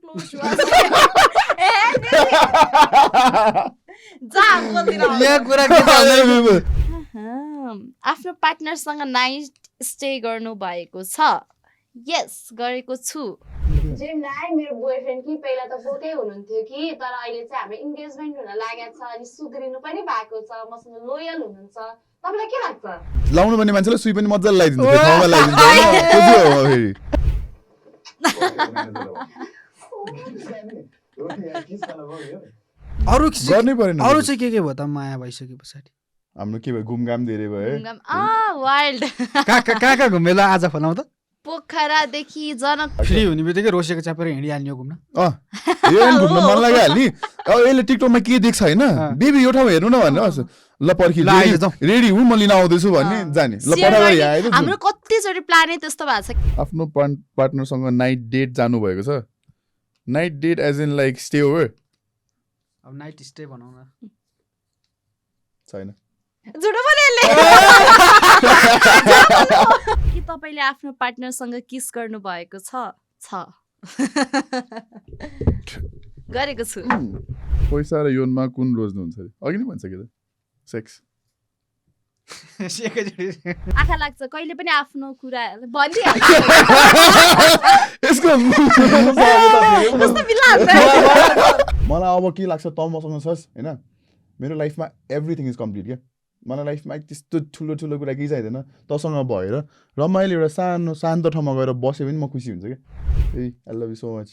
close was. यहाँ कुरा के छ आफ्नो पार्टनरसँग नाइट स्टे गर्नु भएको छ? यस, गरेको छु। जेमलाई मेरो बोयफ्रेन्ड कि पहिला त बोकै हुनुहुन्थ्यो कि तर अहिले चाहिँ हाम्रो इन्गेजमेन्ट हुन लागेको छ अनि सुध्रिनु पनि भएको छ मसँग लोयल हुनुहुन्छ तपाईलाई के लाग्छ लाउनु पर्ने मान्छेले सुई पनि मजाले लगाइदिन्छ त्यो ठाउँमा लगाइदिन्छ हैन त्यो चाहिँ हो फेरि अरु गर्नै परेन अरु चाहिँ के भयो त माया भइसके पछाडि हाम्रो के भयो घुमघाम धेरै भयो वाइल्ड कहाँ घुमेला आज फलाउ त पोखरादेखि जनक फ्री हुने बित्तिकै रोसेको च्यापेर हिँडिहाल्ने हो घुम्न यो घुम्न मन लागिहाल्ने अब यसले टिकटकमा के देख्छ हैन बेबी यो ठाउँ हेर्नु न भन्नु ल पर्खि रेडी हुँ म लिन आउँदैछु भन्ने जाने ल पठाएर आयो हाम्रो कतिचोटि प्लानै त्यस्तो भएको छ आफ्नो पार्टनरसँग नाइट डेट जानु भएको छ night date as in like stay over अब नाइट स्टे भनौँ न छैन जुडो पनि कि तपाईले आफ्नो पार्टनरसँग किस गर्नु भएको छ गरेको छु पैसा र योनमा कुन रोज्नुहुन्छ अघि नै भन्छ के त सेक्स आँखा लाग्छ कहिले पनि आफ्नो कुरा भनिदिहाल्छ यसको मलाई अब के लाग्छ त मसँग छस् हैन मेरो लाइफमा एभ्रिथिङ इज कम्प्लिट क्या मलाई लाइफमा त्यस्तो ठुलो ठुलो कुरा केही चाहिँदैन तसँग भएर रमाइलो एउटा सानो शान्त ठाउँमा गएर बसे पनि म खुसी हुन्छ क्या ए I love you so much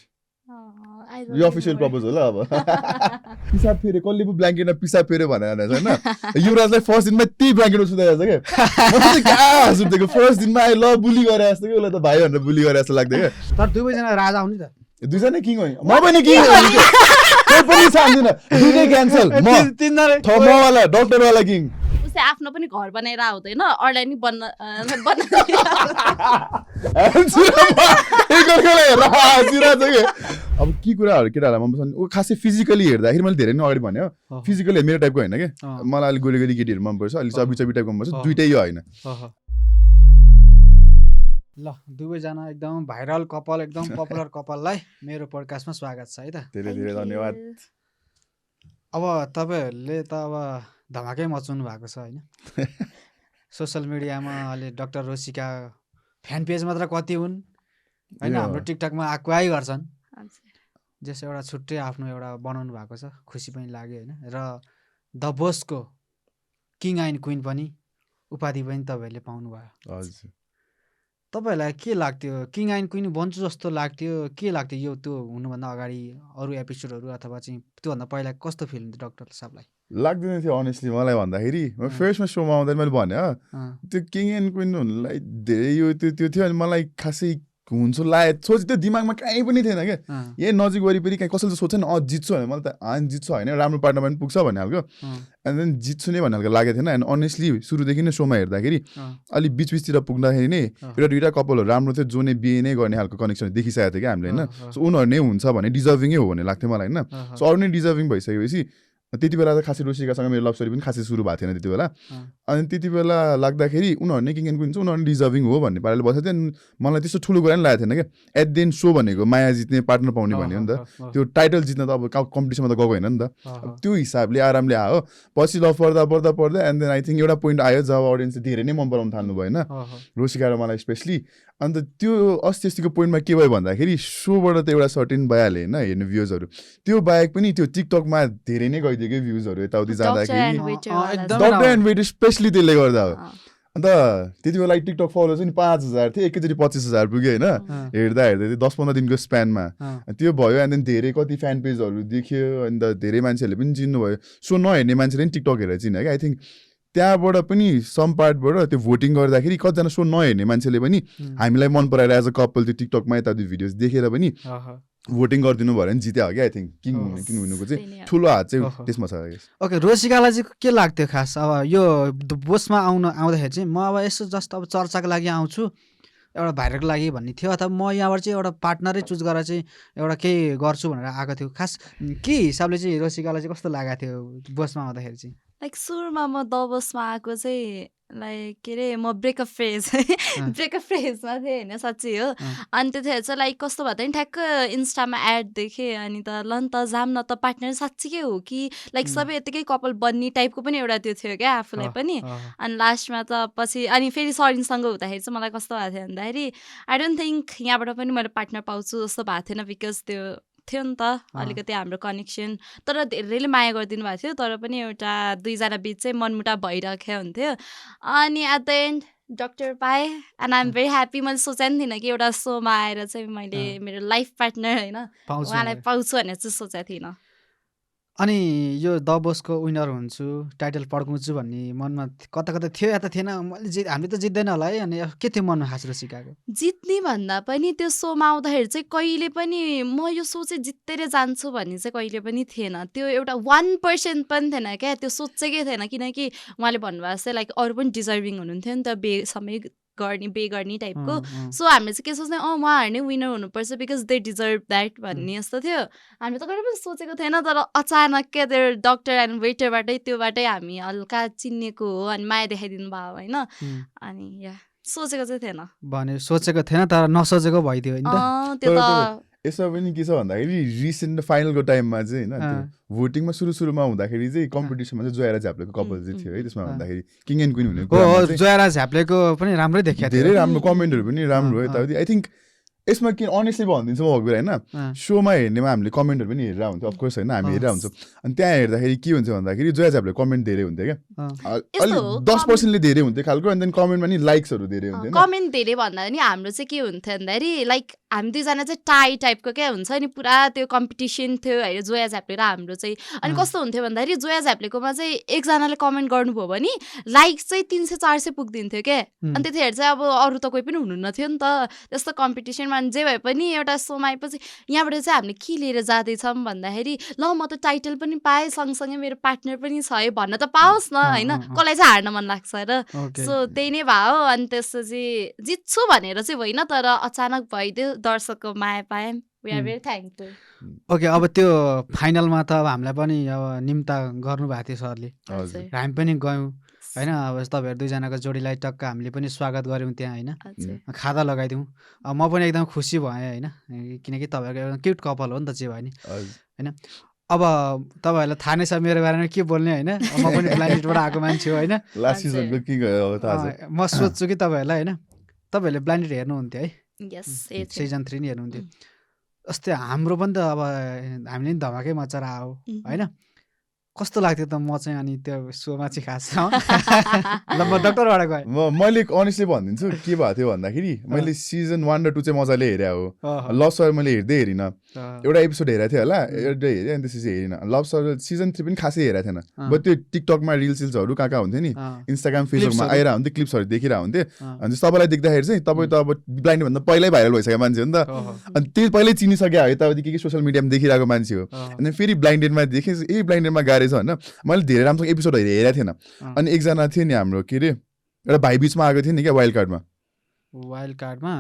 यो अफिसियल प्रपोज होला अब पिसाब फेरे कसले पो ब्ल्याङ्केटमा पिसाब फेऱ्यो भनेर होइन युवराजलाई फर्स्ट दिनमा त्यही ब्ल्याङ्केटमा सुताइरहेको छ क्या सुतेको फर्स्ट दिनमा आयो ल बुली गरे जस्तो कि उसलाई त भाइ भनेर बुली गरे जस्तो लाग्दै क्या तर दुवैजना राजा आउने त दुईजना किङ हो म पनि किङ हो कोही पनि चाहदिन दुईटै क्यान्सल मवाला डक्टरवाला किङ उसले आफ्नो पनि घर बनाएर आउँदैन अरूलाई नि बन्न अब के कुराहरू केटाहरूलाई मनपर्छ ऊ खासै फिजिकली हेर्दाखेरि मैले धेरै नै अगाडि भने हो फिजिकली मेरो टाइपको होइन क्या मलाई अलिक गोली गोली केटीहरू मनपर्छ अलिक चबी चबी टाइपको मनपर्छ दुइटै यो होइन ल दुवैजना एकदम भाइरल कपाल एकदम पपुलर कपाललाई मेरो पोडकास्टमा स्वागत छ है त धेरै धेरै धन्यवाद अब तपाईँहरूले त अब धमाकै मचाउनु भएको छ होइन सोसियल मिडियामा अहिले डाक्टर रोसिका फ्यान पेज मात्र कति हुन् होइन हाम्रो टिकटकमा आक्वाई गर्छन् जस एउटा छुट्टै आफ्नो एउटा बनाउनु भएको छ खुसी पनि लाग्यो होइन र द बोसको किङ एन्ड क्विन पनि उपाधि पनि तपाईँहरूले पाउनुभयो हजुर तपाईँहरूलाई के लाग्थ्यो किङ एन्ड क्विन बन्छु जस्तो लाग्थ्यो के लाग्थ्यो यो त्यो हुनुभन्दा अगाडि अरू एपिसोडहरू अथवा चाहिँ त्योभन्दा पहिला कस्तो फिल हुन्थ्यो डाक्टर साहबलाई लाग्दैन थियो अनेस्टली मलाई भन्दाखेरि म फर्स्टमा सोमा आउँदा मैले भने त्यो किङ एन्ड क्विन हुनुलाई धेरै यो त्यो थियो अनि मलाई खासै हुन्छ लायक सोच त्यो दिमागमा कहीँ पनि थिएन क्या यही नजिक वरिपरि कहीँ कसैले सोध्छ नि जित्छु भने मलाई त जित्छु होइन राम्रो पार्टनरमा पनि पुग्छ भन्ने खालको एन्ड देन जित्छु नै भन्ने खालको लागेको थिएन एन्ड अनेस्टली सुरुदेखि नै सोमा हेर्दाखेरि अलिक बिचतिर पुग्दाखेरि नै एउटा दुइटा कपालहरू राम्रो थियो जो नै बिहे नै गर्ने खालको कनेक्सन देखिसकेको थियो क्या हामीले होइन सो उनीहरू नै हुन्छ भने डिजर्भिङै हो भन्ने लाग्थ्यो मलाई होइन सो अरू नै डिजर्भिङ भइसकेपछि त्यति बेला त खासै रोसिकासँग मेरो लभ स्टोरी पनि खासै सुरु भएको थिएन त्यति बेला अनि त्यति बेला लाग्दाखेरि उनीहरू नै किङ एन्ड क्विन छ उनीहरू डिजर्भिङ हो भन्ने पाराले बसेको थियो मलाई त्यस्तो ठुलो कुरा पनि लागेको थिएन क्या एट द एन्ड सो भनेको माया जित्ने पार्टनर पाउने भन्यो नि त त्यो टाइटल जित्न त अब कम्पिटिसनमा त गएको होइन नि त त्यो हिसाबले आरामले आयो पछि लभ पढ्दा एन्ड देन आई थिङ्क एउटा पोइन्ट आयो जब अडियन्सले धेरै नै मन पराउनु थाल्नु भयो होइन रोसिका र मलाई स्पेसली अन्त त्यो अस्तिको पोइन्टमा के भयो भन्दाखेरि सोबाट त एउटा सर्टेन भइहाल्यो होइन हेर्ने भ्युजहरू त्यो बाहेक पनि त्यो टिकटकमा धेरै नै गइदियो कि भ्युजहरू यताउति जाँदाखेरि डक्टर एन्ड वेट स्पेसली त्यसले गर्दा हो अन्त त्यति बेला टिकटक फलो चाहिँ 5,000 थियो एकैचोटि 25,000 पुग्यो होइन हेर्दा 10-15 दिनको स्प्यानमा त्यो भयो एन्ड देन धेरै कति फ्यान पेजहरू देखियो अन्त धेरै मान्छेहरूले पनि चिन्नुभयो सो नहेर्ने मान्छेले पनि टिकटक हेरेर चिन्यो क्या आई थिङ्क त्यहाँबाट पनि सम पार्टबाट त्यो भोटिङ गर्दाखेरि कतिजना सो नहेर्ने मान्छेले पनि हामीलाई मन पराएर एज अ कपाल त्यो टिकटकमा यताउति भिडियोज देखेर पनि भोटिङ गरिदिनु भयो भने जित्यो क्या आई थिङ्क किङ हुनुको चाहिँ ठुलो हात चाहिँ त्यसमा छ। ओके रोसिकालाई चाहिँ के लाग्थ्यो खास अब यो बोसमा आउँदाखेरि चाहिँ म अब यसो जस्ट अब चर्चाको लागि आउँछु एउटा भाइरलको लागि भन्ने थियो अथवा म यहाँबाट चाहिँ एउटा पार्टनरै चुज गरेर चाहिँ एउटा केही गर्छु भनेर आएको थियो खास के हिसाबले चाहिँ रोसिकालाई चाहिँ कस्तो लागेको थियो बोसमा आउँदाखेरि चाहिँ लाइक सुरुमा म द बोसमा आएको चाहिँ लाइक के अरे म ब्रेकअप फेज ब्रेकअप फेजमा थिएँ होइन साँच्चै हो अनि त्यतिखेर चाहिँ लाइक कस्तो भयो त नि ठ्याक्क इन्स्टामा एड देखेँ अनि त ल नि त जाम न त पार्टनर साँच्चीकै हो कि लाइक सबै यतिकै कपाल बन्ने टाइपको पनि एउटा त्यो थियो क्या आफूलाई पनि अनि लास्टमा त पछि अनि फेरि सरिनसँग हुँदाखेरि चाहिँ मलाई कस्तो भएको थियो भन्दाखेरि आई डोन्ट थिङ्क यहाँबाट पनि मैले पार्टनर पाउँछु जस्तो भएको थिएन बिकज त्यो थियो नि त अलिकति हाम्रो कनेक्सन तर धेरैले माया गरिदिनु भएको थियो तर पनि एउटा दुईजना बिच चाहिँ मनमुटाव भइरहेको हुन्थ्यो अनि एट द एन्ड डक्टर पाएँ and I am very happy मैले सोचेको थिइनँ कि एउटा सोमा आएर चाहिँ मैले मेरो लाइफ पार्टनर होइन उहाँलाई पाउँछु भनेर चाहिँ सोचेको थिइनँ अनि यो द बोसको विनर हुन्छु टाइटल पड्काउँछु भन्ने मनमा कता कता थियो या त थिएन मैले हामी त जित्दैन होला है अनि के थियो मनमा खास सिकाएको जित्ने भन्दा पनि त्यो सोमा आउँदाखेरि चाहिँ कहिले पनि म यो सो चाहिँ जितेर जान्छु भन्ने चाहिँ कहिले पनि थिएन त्यो एउटा 1% पनि थिएन क्या त्यो सोचेकै थिएन किनकि उहाँले भन्नुभएको चाहिँ लाइक अरू पनि डिजर्भिङ हुनुहुन्थ्यो नि त समय बे गर्ने टाइपको सो हामीले चाहिँ के सोच्ने उहाँहरू नै विनर हुनुपर्छ बिकज दे डिजर्भ द्याट भन्ने जस्तो थियो हामीले त कहिले पनि सोचेको थिएन तर अचानक क्या त्यो डक्टर एन्ड वेटरबाटै त्योबाटै हामी हल्का चिन्नेको हो अनि माया देखाइदिनु भयो होइन अनि या सोचेको चाहिँ थिएन भने सोचेको थिएन तर नसोचेको भइदियो नि त्यो त यसमा पनि के छ भन्दाखेरि रिसेन्ट फाइनलको टाइममा चाहिँ होइन भोटिङमा सुरुमा हुँदाखेरि चाहिँ कम्पिटिसनमा चाहिँ जोया झाप्लेको कपाल चाहिँ थियो है त्यसमा भन्दाखेरि किङ एन्ड क्विन हुने जोया झाप्लेको पनि राम्रै देखियो धेरै राम्रो कमेन्टहरू पनि राम्रो हो यताउति आई थिङ्क यसमा किन अनेस्टली भनिदिन्छु म भगबेर होइन सोमा हेर्नेमा हामीले कमेन्टहरू पनि हेरेर हुन्थ्यो अफकोर्स होइन हामी हेरेर हुन्छौँ अनि त्यहाँ हेर्दाखेरि के हुन्छ भन्दाखेरि जोया झाप्ले कमेन्ट धेरै हुन्थ्यो क्या अलिक 10%ले धेरै हुन्थ्यो खालको अनि देन कमेन्टमा नि लाइक्सहरू धेरै हुन्थ्यो कमेन्ट धेरै भन्दा नि हाम्रो चाहिँ के हुन्थ्यो भन्दाखेरि लाइक हामी दुईजना चाहिँ टाई टाइपको क्या हुन्छ नि पुरा त्यो कम्पिटिसन थियो होइन जोया झाप्ले र हाम्रो चाहिँ अनि कस्तो हुन्थ्यो भन्दाखेरि जोया झाप्लेकोमा चाहिँ एकजनाले कमेन्ट गर्नुभयो भने लाइक चाहिँ 300-400 पुग्दिन्थ्यो क्या अनि त्यतिखेर चाहिँ अब अरू त कोही पनि हुनुहुन्न थियो नि त त्यस्तो कम्पिटिसनमा जे भए पनि एउटा सोमा आएपछि यहाँबाट चाहिँ हामीले के लिएर जाँदैछौँ भन्दाखेरि ल म त टाइटल पनि पाएँ सँगसँगै मेरो पार्टनर पनि छ है भन्न त पाओस् न होइन कसलाई चाहिँ हार्न मन लाग्छ र सो त्यही नै भयो अनि त्यसपछि जित्छु भनेर चाहिँ होइन तर अचानक भइदियो दर्शकको माया पायौँ we are very thankful okay अब त्यो फाइनलमा त अब हामीलाई पनि अब निम्ता गर्नुभएको थियो सरले हामी पनि गयौँ होइन अब तपाईँहरू दुईजनाको जोडीलाई टक्क हामीले पनि स्वागत गऱ्यौँ त्यहाँ होइन खादा लगाइदिउँ म पनि एकदम खुसी भएँ होइन किनकि तपाईँहरूको एउटा क्युट कपाल हो नि त जे भयो नि होइन अब तपाईँहरूलाई थाहा नै छ मेरो बारेमा के बोल्ने होइन म पनि ब्लाइन्डेडबाट आएको मान्छे हो होइन म सोध्छु कि तपाईँहरूलाई होइन तपाईँहरूले ब्लाइन्डेड हेर्नुहुन्थ्यो है सिजन 3 नि हेर्नुहुन्थ्यो अस्ति हाम्रो पनि त अब हामीले नि धमाकै मचाएर आयो होइन कस्तो लाग्थ्यो त म चाहिँ अनि त्यो सोमा चाहिँ खास ल म डक्टरबाट गएँ मैले अनेस्टली भनिदिन्छु के भएको थियो भन्दाखेरि मैले सिजन 1 र 2 चाहिँ मजाले हेरेँ हो लभ स्टोरी मैले हेर्दै हेरिनँ एउटा एपिसोड हेरेको थिएँ होला एउटा हेरेँ अनि त्यसपछि हेरिनँ लभ स्टोरी सिजन 3 पनि खासै हेरेको थिएन बट त्यो टिकटकमा रिल्सहरू कहाँ हुन्थ्यो नि इन्स्टाग्राम फेसबुकमा आइरहेको हुन्थ्यो क्लिप्सहरू देखिरहेको हुन्थ्यो अनि तपाईँलाई देख्दाखेरि चाहिँ तपाईँ त अब ब्लाइन्ड भन्दा पहिल्यै भाइरल भइसकेको मान्छे हो नि त अनि त्यो पहिल्यै चिनिसक्यो हो यताउति के सोसियल मिडियामा देखिरहेको मान्छे हो अनि फेरि ब्लाइन्डेडमा देखेँ ब्लाइन्डेडमा गाह्रो छ होइन मैले धेरै राम्रो एपिसोडहरू हेरेको थिएन अनि एकजना थियो नि हाम्रो के अरे एउटा भाइ बिचमा आएको थियो नि क्या वाइल्ड कार्डमा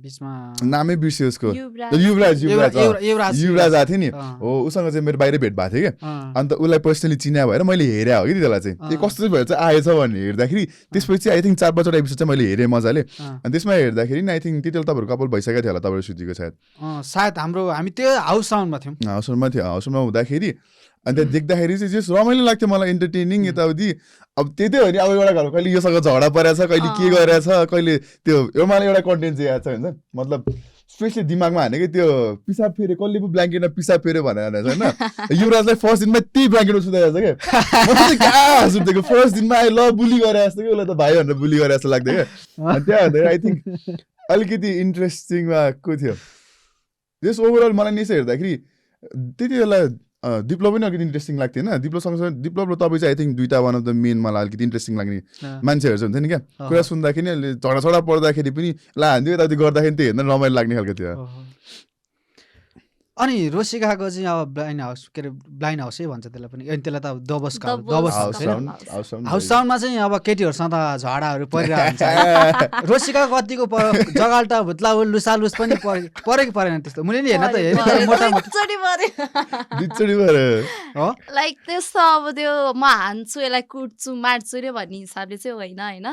बिचमा नामै बिर्स्यो उसको युवराज आएको थियो नि हो उसँग चाहिँ मेरो बाहिर भेट भएको थियो क्या अन्त उसलाई पर्सनली चिन्या भएर मैले हेरेँ हो कि त्यसलाई चाहिँ त्यो कस्तो भएर चाहिँ आएछ भने हेर्दाखेरि त्यसपछि आई थिङ्क 4-5वटा एपिसोड चाहिँ मैले हेरेँ मजाले अनि त्यसमा हेर्दाखेरि आई थिङ्क त्यति बेला तपाईँहरू कपाल भइसकेको थियो होला तपाईँहरू सुतीको सायद हामी त्यो हाउस साउन्डमा थियौँ हाउसमा हुँदाखेरि अनि त्यहाँ देख्दाखेरि चाहिँ जस रमाइलो लाग्थ्यो मलाई इन्टरटेनिङ यताउति अब त्यही हो नि अब एउटा घर कहिले योसँग झगडा परेछ कहिले के गरेछ कहिले त्यो मलाई एउटा कन्टेन्ट चाहिँ याद छ होइन मतलब स्पेसली दिमागमा हानेको त्यो पिसाब फेऱ्यो कसले पो ब्ल्याङ्केटमा पिसाब फेऱ्यो भनेर होइन युवराजलाई फर्स्ट दिनमा त्यही ब्ल्याङ्केटमा सुताएको छ क्या म चाहिँ कहाँ सुतेको फर्स्ट दिनमा आयो ल बुली गरे जस्तो कि उसलाई त भाइ भनेर बुली गरे जस्तो लाग्थ्यो क्या त्यहाँ हुँदाखेरि आई थिङ्क अलिकति इन्ट्रेस्टिङ भएको थियो जस ओभरअल मलाई यसो हेर्दाखेरि त्यति बेला दिप्लव पनि अलिकति इन्ट्रेस्टिङ लाग्थ्यो होइन दिप्लव र तपाईँ चाहिँ आई थिङ्क दुइटा वान अफ द मेन मलाई अलिकति इन्ट्रेस्टिङ लाग्ने मान्छेहरू चाहिँ हुन्थ्यो नि क्या कुरा सुन्दाखेरि अहिले झगडा पर्दाखेरि पनि ला हान्थ्यो यताउति गर्दाखेरि त्यो हेर्न रमाइलो लाग्ने खालको थियो अनि रोसिकाको चाहिँ अब ब्लाइन्ड हाउस के अरे ब्लाइन्ड हाउसै भन्छ त्यसलाई पनि अनि त्यसलाई त अब दबस दबस हाउस होइन हाउस साउन्ड हाउस साउन्डमा चाहिँ अब केटीहरूसँग त झगडाहरू परिरहेको हुन्छ रोसिकाको कतिको जगाल्टा भुत्ला लुसालुस पनि परेको परेन त्यस्तो मैले नि हेर्न त हेरेँ मोटामोटी बिचडी भएर हो लाइक त्यस्तो अब त्यो म हान्छु यसलाई कुट्छु मार्छु रे भन्ने हिसाबले चाहिँ होइन होइन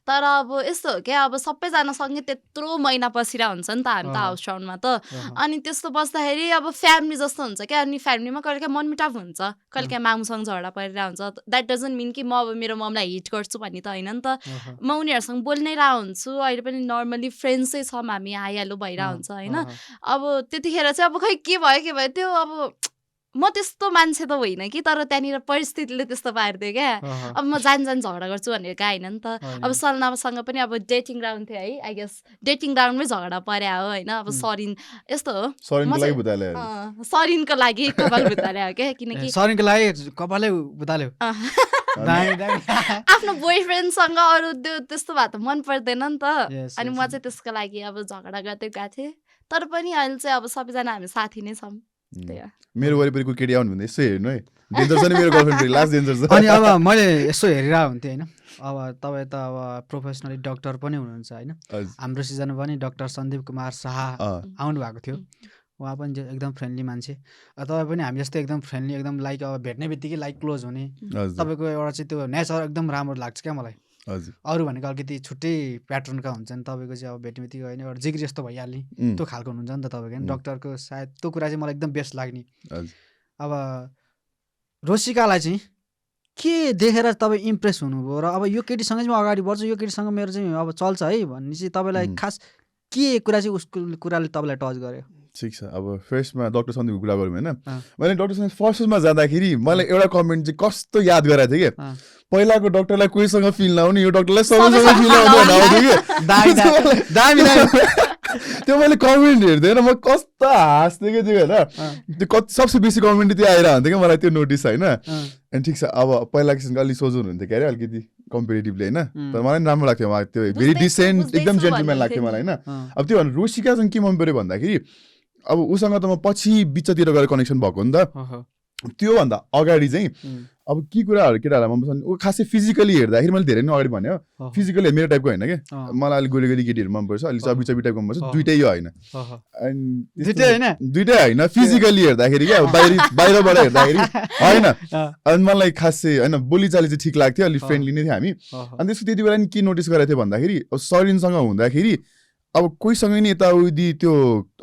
तर अब यस्तो हो क्या अब सबैजना सँगै त्यत्रो महिना बसिरहेको हुन्छ नि त हामी त हाउस साउन्डमा त अनि त्यस्तो बस्दाखेरि अब फ्यामिली जस्तो हुन्छ क्या अनि फ्यामिलीमा कहिले काहीँ मनमुटाव हुन्छ कहिले काहीँ मामुसँग झगडा परिरहेको हुन्छ द्याट डजन्ट मिन कि म अब मेरो ममलाई हिट गर्छु भन्ने त होइन नि त म उनीहरूसँग बोल्नै रहेको हुन्छु अहिले पनि नर्मली फ्रेन्ड्सै छौँ हामी हाइहालो भइरहेको हुन्छ होइन अब त्यतिखेर चाहिँ अब खै के भयो त्यो अब म त्यस्तो मान्छे त होइन कि तर त्यहाँनिर परिस्थितिले त्यस्तो पारिदियो क्या अब म जान झगडा गर्छु भनेर गएको होइन नि त अब सलनासँग पनि अब डेटिङ राउन्ड थियो है आई गेस डेटिङ राउन्डमै झगडा पर्या हो होइन अब सरिन यस्तो हो सरिनको लागि कपाल भुताले हो क्या किनकि सरिनको लागि कपालै भुताल्यो आफ्नो बोयफ्रेन्डसँग अरू त्यो त्यस्तो भए त मन पर्दैन नि त अनि म चाहिँ त्यसको लागि अब झगडा गर्दै गएको थिएँ तर पनि अहिले चाहिँ अब सबैजना हामी साथी नै छौँ मेरो वरिपरिको केटी आउनु भन्दा यसो हेर्नु है डेन्जर छ नि मेरो गर्लफ्रेन्ड लास्ट डेन्जर छ अनि अब मैले यसो हेरिरहेको हुन्थेँ होइन अब तपाईँ त अब प्रोफेसनली डक्टर पनि हुनुहुन्छ होइन हाम्रो सिजनमा पनि डाक्टर सन्दीप कुमार शाह आउनु भएको थियो उहाँ पनि एकदम फ्रेन्डली मान्छे तपाईँ पनि हामी जस्तै एकदम फ्रेन्डली एकदम लाइक अब भेट्ने बित्तिकै लाइक क्लोज हुने तपाईँको एउटा चाहिँ त्यो नेचर एकदम राम्रो लाग्छ क्या मलाई अरू भनेको अलिकति छुट्टै प्याटर्नका हुन्छन् तपाईँको चाहिँ अब भेट्ने बित्तिकै होइन एउटा जिग्री जस्तो भइहाल्ने त्यो खालको हुनुहुन्छ नि त तपाईँको डक्टरको सायद त्यो कुरा चाहिँ मलाई एकदम बेस्ट लाग्ने अब रोसिकालाई चाहिँ के देखेर तपाईँ इम्प्रेस हुनुभयो र अब यो केटीसँग चाहिँ म अगाडि बढ्छु यो केटीसँग मेरो चाहिँ अब चल्छ है भन्ने चाहिँ तपाईँलाई खास के कुरा चाहिँ उसको कुराले तपाईँलाई टच गर्यो ठिक छ अब फर्स्टमा डक्टर सन्दीपको कुरा गरौँ होइन मैले डक्टर सन्दीप फर्स्टमा जाँदाखेरि मलाई एउटा कमेन्ट चाहिँ कस्तो याद गराएको थिएँ कि पहिलाको डक्टरलाई कोहीसँग फिल नहुने यो डक्टरलाई सबैसँग फिल आउँथ्यो त्यो मैले कमेन्ट हेर्दैन म कस्तो हाँस्थेँ कि त्यो होइन त्यो कति सबसे बेसी कमेन्ट त्यो आइरहन्थ्यो कि मलाई त्यो नोटिस होइन अनि ठिक छ अब पहिला किसिमको अलिक सोझो हुनुहुन्थ्यो क्या अरे अलिकति कम्पेरिटिभली होइन तर मलाई पनि राम्रो लाग्थ्यो उहाँ त्यो भेरी डिसेन्ट एकदम जेन्टलम्यान लाग्थ्यो मलाई होइन अब त्यो भने रोसिकासँग के मन पऱ्यो भन्दाखेरि अब उसँग त म पछि बिचतिर गएर कनेक्सन भएको नि त त्योभन्दा अगाडि चाहिँ अब के कुराहरू केटाहरूलाई मन पर्छ ऊ खासै फिजिकली हेर्दाखेरि मैले धेरै नै अगाडि भन्यो फिजिकली मेरो टाइपको होइन कि मलाई अलिक गोली गोली केटीहरू मनपर्छ अलिक चबी चबी टाइपको मनपर्छ दुइटै यो होइन दुइटै होइन फिजिकली हेर्दाखेरि क्या बाहिरबाट हेर्दाखेरि होइन अनि मलाई खासै होइन बोलीचाली चाहिँ ठिक लाग्थ्यो अलिक फ्रेन्डली नै थियो हामी अनि त्यसको त्यति बेला नि के नोटिस गरेको थियो भन्दाखेरि सरिनसँग हुँदाखेरि अब कोहीसँग नि यताउति त्यो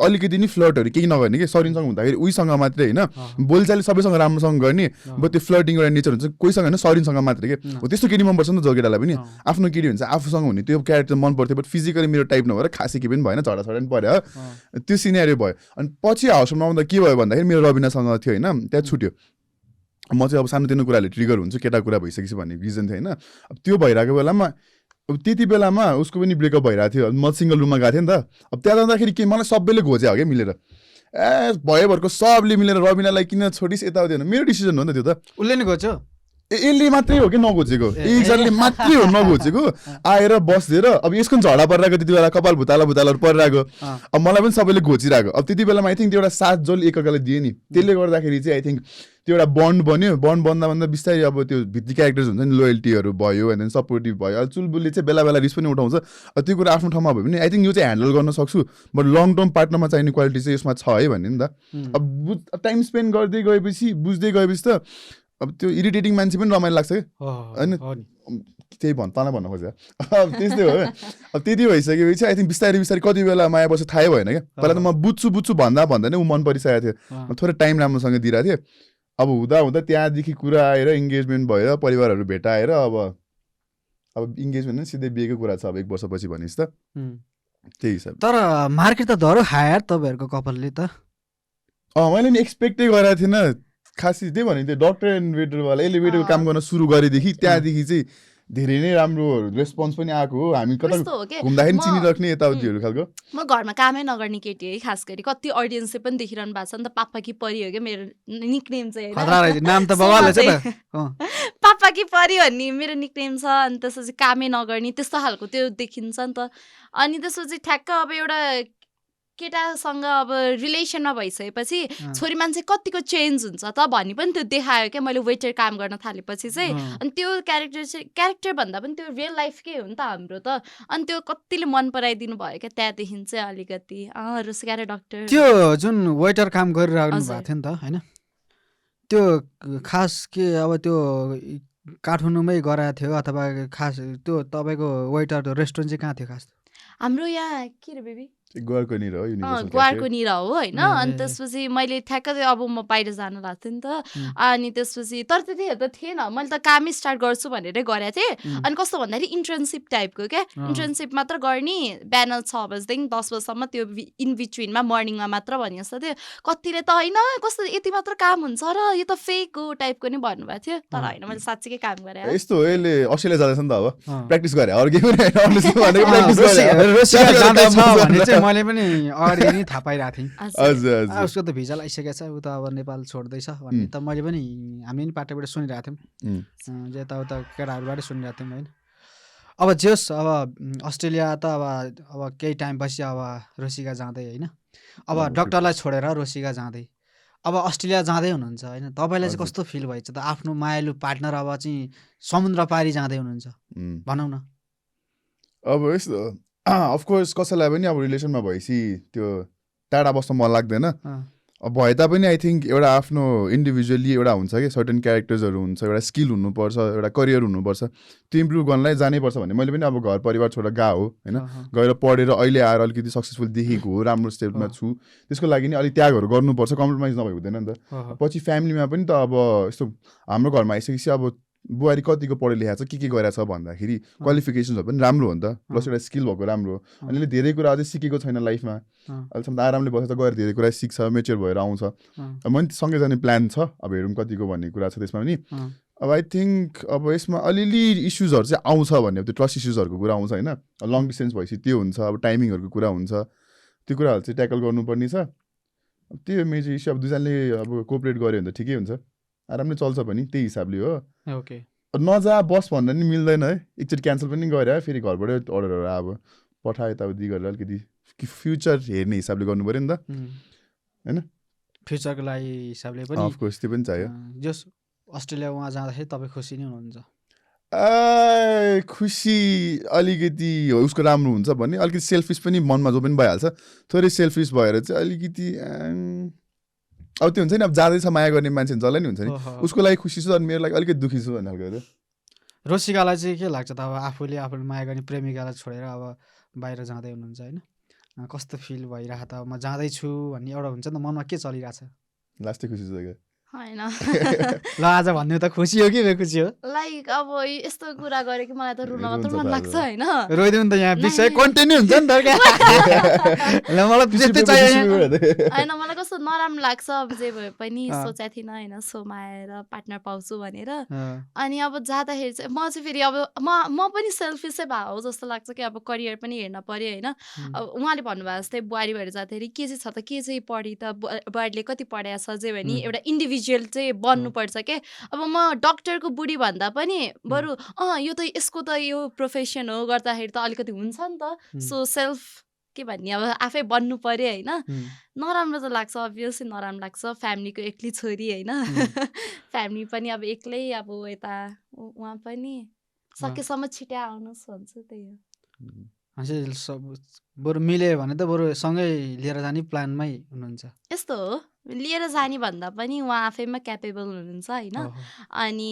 अलिकति नि फ्लर्टहरू केही नगर्ने कि सरिनसँग हुँदाखेरि उहीसँग मात्रै होइन बोलचाली सबैसँग राम्रोसँग गर्ने अब त्यो फ्लर्टिङ गर्ने नेचर हुन्छ कोहीसँग होइन सरिनसँग मात्रै के हो त्यस्तो केटी मनपर्छ नि त जो केटालाई पनि आफ्नो केटी हुन्छ आफूसँग हुने त्यो क्यारेक्टर मन पर्थ्यो बट फिजिकली मेरो टाइप नभएर खासै के पनि भएन झडा पनि पऱ्यो त्यो सिनेरियो भयो अनि पछि हाउसमा आउँदा के भयो भन्दाखेरि मेरो रबिनासँग थियो होइन त्यहाँ छुट्यो म चाहिँ अब सानोतिनो कुराले ट्रिगर हुन्छु केटा कुरा भइसकेपछि भन्ने रिजन थियो होइन अब त्यो भइरहेको बेलामा अब त्यति बेलामा उसको पनि ब्रेकअप भइरहेको थियो म सिङ्गल रुममा गएको थिएँ नि त अब त्यहाँ जाँदाखेरि के मलाई सबैले घोजे हो क्या मिलेर भयोभरको सबले मिलेर रबिनालाई किन छोडिस् यताउति होइन मेरो डिसिजन हो नि त त्यो त उसले नै घोच्यो यसले मात्रै हो कि नघोचेको एकजनाले मात्रै हो नघोचेको आएर बसिदिएर अब यसको पनि झडा परिरहेको त्यति बेला कपाल भुतालाहरू परिरहेको अब मलाई पनि सबैले घोचिरहेको अब त्यति बेलामा आई थिङ्क त्यो एउटा साथ जसले एकअर्काले दिए नि त्यसले गर्दाखेरि चाहिँ आई थिङ्क त्यो एउटा बन्ड बन्यो बन्ड बन्दा बिस्तारै अब त्यो भित्री क्यारेक्टर्स हुन्छ नि लोयल्टीहरू भयो एन्ड देन सपोर्टिभ भयो अब चुलबुलले चाहिँ बेला बेला रिस पनि उठाउँछ त्यो कुरा आफ्नो ठाउँमा भयो भने आई थिङ्क यो चाहिँ ह्यान्डल गर्न सक्छु बट लङ टर्म पार्टनरमा चाहिने क्वालिटी चाहिँ यसमा छ है भन्ने नि त अब टाइम स्पेन्ड गर्दै गएपछि बुझ्दै गएपछि त अब त्यो इरिटेटिङ मान्छे पनि रमाइलो लाग्छ कि होइन त्यही तँलाई भन्न खोजेँ अब त्यस्तै हो अब त्यति भइसकेपछि आई थिङ्क बिस्तारै कति बेला माया बस्छ थाहै भएन क्या पहिला त म बुझ्छु भन्दा नै ऊ मन परिसकेको थियो थोरै टाइम राम्रोसँग दिइरहेको थिएँ अब हुँदा त्यहाँदेखि कुरा आएर इङ्गेजमेन्ट भएर परिवारहरू भेटाएर अब इङ्गेजमेन्ट सिधै बिहेको कुरा छ अब 1 वर्षपछि भनेपछि त त्यही हिसाब तर मार्केट त धरो खायो तपाईँहरूको कपालले त मैले नि एक्सपेक्टै गरेको थिइनँ खासै त्यही भनेको थियो डक्टर एन्ड वेटरवाला एलिभेटरको काम गर्न सुरु गरेदेखि त्यहाँदेखि चाहिँ धेरै नै राम्रो रेस्पोन्स पनि आएको हो हामी कता घुम्दाखेरि चिनिराख्ने यताउतिहरू खालको म घरमा कामै नगर्ने केटी है खास गरी कति अडियन्सले पनि देखिरहनु भएको छ नि त पापा कि परी हो क्या मेरो निकनेम चाहिँ नाम त बवाल छ त पापा कि परी भन्ने मेरो निकनेम छ अनि त्यसपछि कामै नगर्ने त्यस्तो खालको त्यो देखिन्छ नि त अनि त्यसपछि ठ्याक्क अब एउटा केटासँग अब रिलेसनमा भइसकेपछि छोरी मान्छे कतिको चेन्ज हुन्छ त भन्ने पनि त्यो देखायो क्या मैले वेटर काम गर्न थालेपछि चाहिँ अनि त्यो क्यारेक्टर भन्दा पनि त्यो रियल लाइफकै हो नि त हाम्रो त अनि त्यो कतिले मन पराइदिनु भयो क्या त्यहाँदेखि चाहिँ अलिकति रुसिका र डक्टर त्यो जुन वेटर काम गरिरहनु भएको थियो नि त होइन त्यो खास के अब त्यो काठमाडौँमै गराएको थियो अथवा खास त्यो तपाईँको वेटर रेस्टुरेन्ट चाहिँ कहाँ थियो खास हाम्रो यहाँ के रे बेबी ग्वारकोनिर हो ग्वारकोनिर हो होइन अनि त्यसपछि मैले ठ्याक्कै अब म बाहिर जानु लाग्थ्यो नि त अनि त्यसपछि तर त्यतिखेर त थिएन मैले त कामै स्टार्ट गर्छु भनेरै गरेको थिएँ अनि कस्तो भन्दाखेरि इन्टर्नसिप टाइपको क्या इन्टर्नसिप मात्र गर्ने बिहान 6 बजीदेखि 10 बजीसम्म त्यो इन बिट्विनमा मर्निङमा मात्र भने जस्तो थियो कतिले त होइन कस्तो यति मात्र काम हुन्छ र यो त फेक हो टाइपको नि भन्नुभएको थियो तर होइन मैले साँच्चीकै काम गरेँ यस्तो हो यसले अस्ट्रेलिया जाँदैछ नि त अब प्र्याक्टिस गरे अरू केही पनि मैले पनि अगाडि नै थाहा पाइरहेको थिएँ उसको त भिजा लागिसकेको छ ऊ त अब नेपाल छोड्दैछ भन्ने त मैले पनि हामी पनि पाटाबाट सुनिरहेको थियौँ यताउता केटाहरूबाटै सुनिरहेको थियौँ होइन अब जेस अब अस्ट्रेलिया त अब केही टाइमपछि अब रुसिका जाँदै होइन अब डक्टरलाई छोडेर रुसिका जाँदै अब अस्ट्रेलिया जाँदै हुनुहुन्छ होइन तपाईँलाई चाहिँ कस्तो फिल भएछ त आफ्नो मायालु पार्टनर अब चाहिँ समुद्र पारी जाँदै हुनुहुन्छ भनौँ न अब यस्तो अफकोर्स कसैलाई पनि अब रिलेसनमा भएपछि त्यो टाढा बस्न मन लाग्दैन अब भए तापनि आई थिङ्क एउटा आफ्नो इन्डिभिजुअली एउटा हुन्छ कि सर्टेन क्यारेक्टर्सहरू हुन्छ एउटा स्किल हुनुपर्छ एउटा करियर हुनुपर्छ त्यो इम्प्रुभ गर्नलाई जानैपर्छ भन्ने मैले पनि अब घर परिवार छोडेर गएको हो होइन गएर पढेर अहिले आएर अलिकति सक्सेसफुल देखेको हो राम्रो स्टेपमा छु त्यसको लागि नि अलिक त्यागहरू गर्नुपर्छ कम्प्रोमाइज नभए हुँदैन नि त पछि फ्यामिलीमा पनि त अब यस्तो हाम्रो घरमा आइसकेपछि अब बुहारी कतिको पढे लेखाएको छ के गरिरहेको छ भन्दाखेरि क्वालिफिकेसन्सहरू पनि राम्रो हो नि त प्लस एउटा स्किल भएको राम्रो हो अनि अहिले धेरै कुरा अझै सिकेको छैन लाइफमा अहिलेसम्म त आरामले बसेर गएर धेरै कुरा सिक्छ मेच्योर भएर आउँछ मैले सँगै जाने प्लान छ अब हेरौँ कतिको भन्ने कुरा छ त्यसमा पनि अब आई थिङ्क अब यसमा अलिअलि इस्युजहरू चाहिँ आउँछ भन्ने त्यो ट्रस्ट इस्युजहरूको कुरा आउँछ होइन लङ डिस्टेन्स भएपछि त्यो हुन्छ अब टाइमिङहरूको कुरा हुन्छ त्यो कुराहरू चाहिँ ट्याकल गर्नुपर्ने छ त्यो मेजर इस्यु अब दुईजनाले अब कोअपरेट गऱ्यो भने त ठिकै हुन्छ आरामले चल्छ पनि त्यही हिसाबले हो ओके नजा बस भन्दा नि मिल्दैन है एकचोटि क्यान्सल पनि गरे फेरि घरबाटै अर्डरहरू अब पठायो यताउति गरेर अलिकति फ्युचर हेर्ने हिसाबले गर्नु पऱ्यो नि त होइन फ्युचरको लागि हिसाबले पनि अफकोर्स त्यो पनि चाहियो जस अस्ट्रेलिया उहाँ जाँदाखेरि तपाईँ खुसी नै हुनुहुन्छ खुसी अलिकति उसको राम्रो हुन्छ भन्ने अलिकति सेल्फिस पनि मनमा जो पनि भइहाल्छ थोरै सेल्फिस भएर चाहिँ अलिकति अब त्यो हुन्छ नि अब जाँदैछ माया गर्ने मान्छे जसलाई नि हुन्छ नि उसको लागि खुसी छु अनि मेरो लागि अलिकति दुःखी छु भन्ने खालको रोसिकालाई चाहिँ के लाग्छ त अब आफूले माया गर्ने प्रेमिकालाई छोडेर अब बाहिर जाँदै हुनुहुन्छ होइन कस्तो फिल भइरहेको त म जाँदैछु भन्ने एउटा हुन्छ नि त मनमा के चलिरहेछ लास्टै खुसी छु होइन ल आज भन्ने त खुसी हो कि बेखुसी हो लाइक अब यस्तो कुरा गरे कि मलाई त रुन मात्र मन लाग्छ होइन रोइदिउँ त यहाँ विषय कन्टिन्यू हुन्छ नि त होइन मलाई कस्तो नराम्रो लाग्छ अब जे भए पनि सोचेको थिइनँ होइन सोमा आएर पार्टनर पाउँछु भनेर अनि अब जाँदाखेरि चाहिँ म चाहिँ फेरि अब म पनि सेल्फिसै भए हो जस्तो लाग्छ कि अब करियर पनि हेर्न पर्यो होइन अब उहाँले भन्नुभएको जस्तै बुहारी भएर जाँदाखेरि के चाहिँ छ त के चाहिँ पढी त बुहारीले कति पढाएको छ जे भने एउटा इन्डिभिजुअल चाहिँ बन्नुपर्छ के अब म डक्टरको बुढी भन्दा पनि बरु यो त यसको त यो प्रोफेसन हो गर्दाखेरि त अलिकति हुन्छ नि त सो सेल्फ के भन्ने अब आफै बन्नु पर्यो होइन नराम्रो त लाग्छ अभियसली नराम्रो लाग्छ फ्यामिलीको एक्लै छोरी होइन फ्यामिली पनि अब एक्लै अब यता उहाँ पनि सकेसम्म छिटै आउनुहोस् भन्छु त्यही हो बरु मिल्यो भने त बरु सँगै लिएर जाने प्लानमै हुनुहुन्छ यस्तो हो लिएर जाने भन्दा पनि उहाँ आफैमा क्यापेबल हुनुहुन्छ होइन अनि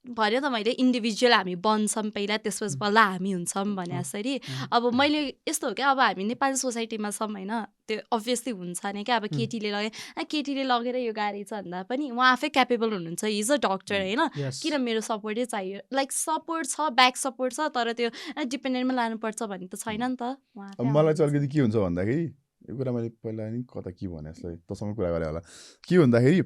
भन्यो त मैले इन्डिभिजुअल हामी बन्छौँ पहिला त्यसपछि बल्ल हामी हुन्छौँ भने जसरी अब मैले यस्तो हो क्या अब हामी नेपाली सोसाइटीमा छौँ होइन त्यो अभियसली हुन्छ नि क्या अब केटीले लगेर यो गाडी छ भन्दा पनि उहाँ आफै क्यापेबल हुनुहुन्छ हिज अ डक्टर होइन किन मेरो सपोर्टै चाहियो लाइक सपोर्ट छ ब्याक सपोर्ट छ तर त्यो डिपेन्डेन्टमा लानुपर्छ भन्ने त छैन नि त मलाई चाहिँ अलिकति के हुन्छ भन्दाखेरि यो कुरा मैले पहिला नि कता के भने जस्तै तँसँग कुरा गरेँ होला के भन्दाखेरि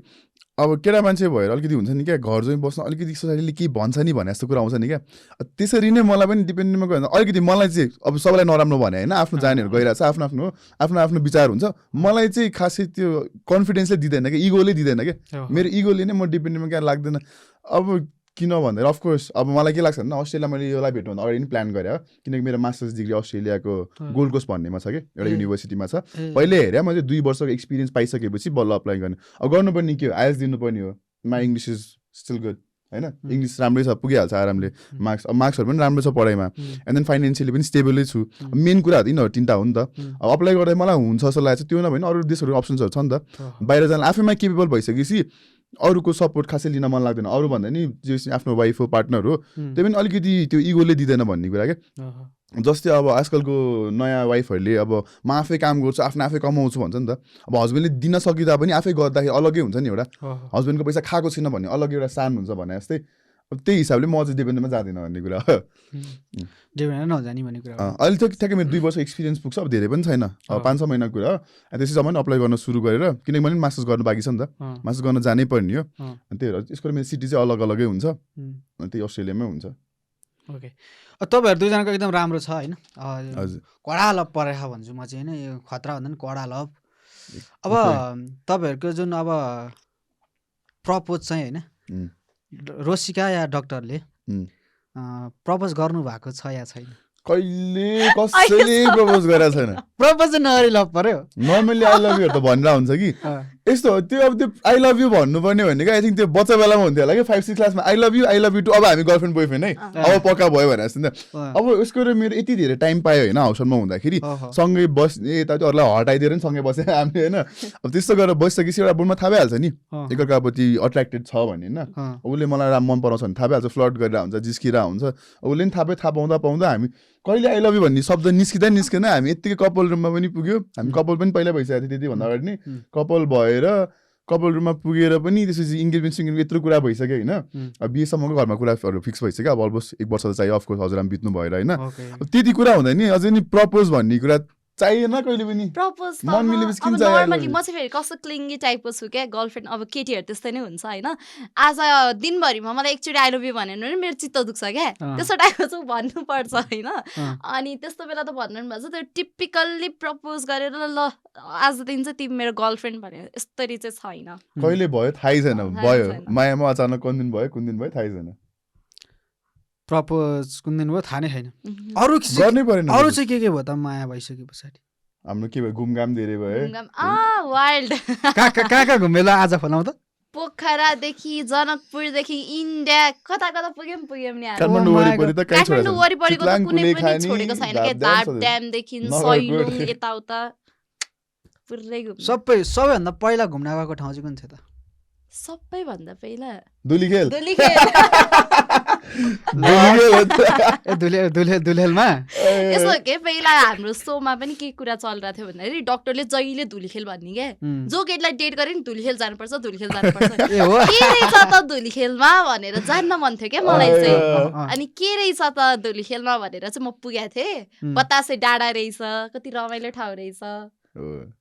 अब केटा मान्छे भएर अलिकति हुन्छ नि क्या घर जोइन बस्न अलिकति सोसाइटीले के भन्छ नि भने जस्तो कुरा आउँछ नि क्या त्यसरी नै मलाई पनि डिपेन्डेन्टमा गयो भने अलिकति मलाई चाहिँ अब सबैलाई नराम्रो भने होइन आफ्नो जानेहरू गइरहेको छ आफ्नो आफ्नो विचार हुन्छ मलाई चाहिँ खासै त्यो कन्फिडेन्सले दिँदैन क्या इगोले दिँदैन क्या मेरो इगोले नै म डिपेन्डेन्टमा क्या लाग्दैन अब किन भन्दाखेरि अफकोर्स अब मलाई के लाग्छ भने अस्ट्रेलिया मैले योलाई भेट्नुभन्दा अगाडि पनि प्लान गरेँ किनकि मेरो मास्टर्स डिग्री अस्ट्रेलियाको गोल्ड कोस्ट भन्नेमा छ कि एउटा युनिभर्सिटीमा छ पहिले हेरेँ मैले 2 वर्षको एक्सपिरियन्स पाइसकेपछि बल्ल अप्लाई गर्ने अब गर्नुपर्ने के हो आइएल्स दिनुपर्ने हो my English is still good होइन इङ्ग्लिस राम्रै छ पुगिहाल्छ आरामले मार्क्सहरू पनि राम्रो छ पढाइमा एन्ड देन फाइनेन्सियली पनि स्टेबलै छु मेन कुरा यिनीहरू 3टा हो नि त अब अप्लाई गर्दा मलाई हुन्छ जस्तो लागेको छ त्यो नभए अरू देशहरू अप्सन्सहरू छ नि त बाहिर जान आफैमा केपेबल भइसकेपछि अरूको सपोर्ट खासै लिन मन लाग्दैन अरू भन्दा नि जो आफ्नो वाइफ हो पार्टनर हो त्यो पनि अलिकति त्यो इगोले दिँदैन भन्ने कुरा क्या जस्तै अब आजकलको नयाँ वाइफहरूले अब म आफै काम गर्छु आफ्नो आफै कमाउँछु भन्छ नि त अब हस्बेन्डले दिन सकिँदा पनि आफै गर्दाखेरि अलग्गै हुन्छ नि एउटा हस्बेन्डको पैसा खाएको छैन भन्ने अलग्गै एउटा सान हुन्छ भने जस्तै अब त्यही हिसाबले म चाहिँ डिपेन्डमा जाँदिनँ भन्ने कुरा नजाने भन्ने कुरा अहिले त ठ्याक्कै मेरो 2 वर्ष एक्सपिरियन्स पुग्छ अब धेरै पनि छैन अब 5-6 महिनाको कुरा हो त्यसै जम्मै अप्लाई गर्न सुरु गरेर किनकि मैले मास्टर्स गर्नु बाँकी छ नि त मास्टर्स गर्न जानै पर्ने हो अनि त्यही भएर यसको मेरो सिटी चाहिँ अलग अलगै हुन्छ अनि त्यही अस्ट्रेलियामै हुन्छ ओके तपाईँहरू दुईजनाको एकदम राम्रो छ होइन हजुर कडा लभ परेको भन्छु म चाहिँ होइन यो खतरा भन्दा पनि कडा लभ अब तपाईँहरूको जुन अब प्रपोज चाहिँ होइन रोसिका या डक्टरले प्रपोज गर्नु भएको छ या छैन कहिले कसैले प्रपोज गरेको छैन प्रपोज चाहिँ नगरी लभ पर्यो नर्मली आई लभ यु त भनेर हुन्छ कि यस्तो त्यो अब त्यो आई लभ यु भन्नुपर्ने भनेको आई थिङ्क त्यो बच्चा बेलामा हुन्थ्यो होला कि 5-6 क्लासमा आई लभ यु टु अब हामी गर्लफ्रेन्ड बोयफ्रेन्ड है अब पक्का भयो भनेर जस्तो नि त अब उसको र मेरो यति धेरै टाइम पायो होइन हाउसमा हुँदाखेरि सँगै बस्ने यता त्यो अरूलाई हटाइदिएर पनि सँगै बसेँ हामीले होइन अब त्यस्तो गरेर बसिसकेपछि एउटा बुढमा थाहा भइहाल्छ नि एकअर्काप्रति अट्र्याक्टेड छ भने होइन उसले मलाई मन पराउँछ भने थाहा भइहाल्छ फ्लर्ट गरेर हुन्छ जिस्किरहेको हुन्छ उसले पनि थाहा पाउँदा हामी कहिले आई लभ यु भन्ने शब्द निस्किँदैन हामी यत्तिकै कपल रुममा पनि पुग्यो हामी कपल पनि पहिला भइसकेको थियो त्यतिभन्दा अगाडि नै कपल भएर कपल रुममा पुगेर पनि त्यसपछि इङ्गेजमेन्ट यत्रो कुरा भइसक्यो होइन अब बिहेसम्मको घरमा कुराहरू फिक्स भइसक्यो अब अलमोस्ट 1 वर्ष त चाहियो अफकोर्स हजुरआमा बित्नु भएर होइन अब त्यति कुरा हुँदैन नि अझै नि प्रपोज भन्ने कुरा चाहिएन कहिले पनि प्रपोज मन मिलेपछि किन नर्मली म चाहिँ फेरि कस्तो क्लिङ्गी टाइपको छु क्या गर्लफ्रेन्ड अब केटीहरू त्यस्तै नै हुन्छ होइन आज दिनभरिमा मलाई एकचोटि आई लभ यु भन्यो भने मेरो चित्त दुख्छ क्या त्यस्तो टाइपको चाहिँ भन्नुपर्छ होइन अनि त्यस्तो बेला त भन्नु भएको छ त्यो टिपिकल्ली प्रपोज गरेर ल आजदेखि चाहिँ तिमी मेरो गर्लफ्रेन्ड भने यस्तरी चाहिँ छैन कहिले भयो थाहै छैन भयो मायामा अचानक कुन दिन भयो थाहै छैन प्रपोज कुन दिन भयो थाहा नै छैन अरू गर्नै परेन अरू चाहिँ के भयो त माया भइसके पछाडि हाम्रो के भयो घुमघाम धेरै भयो वाइल्ड कहाँ घुमेर आज फलाउ त पोखरादेखि जनकपुरदेखि इन्डिया कता पुग्यौँ नि काठमाडौँ वरिपरि त कहीँ काठमाडौँ वरिपरिको त कुनै पनि छोडेको छैन क्या धाप ड्यामदेखि सैलुङ यताउता पुरै घुम्नु सबैभन्दा पहिला घुम्न गएको ठाउँ चाहिँ कुन थियो त सबैभन्दा पहिला दुलीखेल दुलेलमा यसो के पहिला हाम्रो सोमा पनि के कुरा चलिरहेको थियो भन्दाखेरि डक्टरले जहिले धुलीखेल भन्ने क्या जो केटीलाई डेट गरे नि धुलीखेल जानुपर्छ के रहेछ त धुलीखेलमा भनेर जान्न मन थियो क्या मलाई चाहिँ अनि के रहेछ त धुलीखेलमा भनेर चाहिँ म पुगेको थिएँ बतासे डाँडा रहेछ कति रमाइलो ठाउँ रहेछ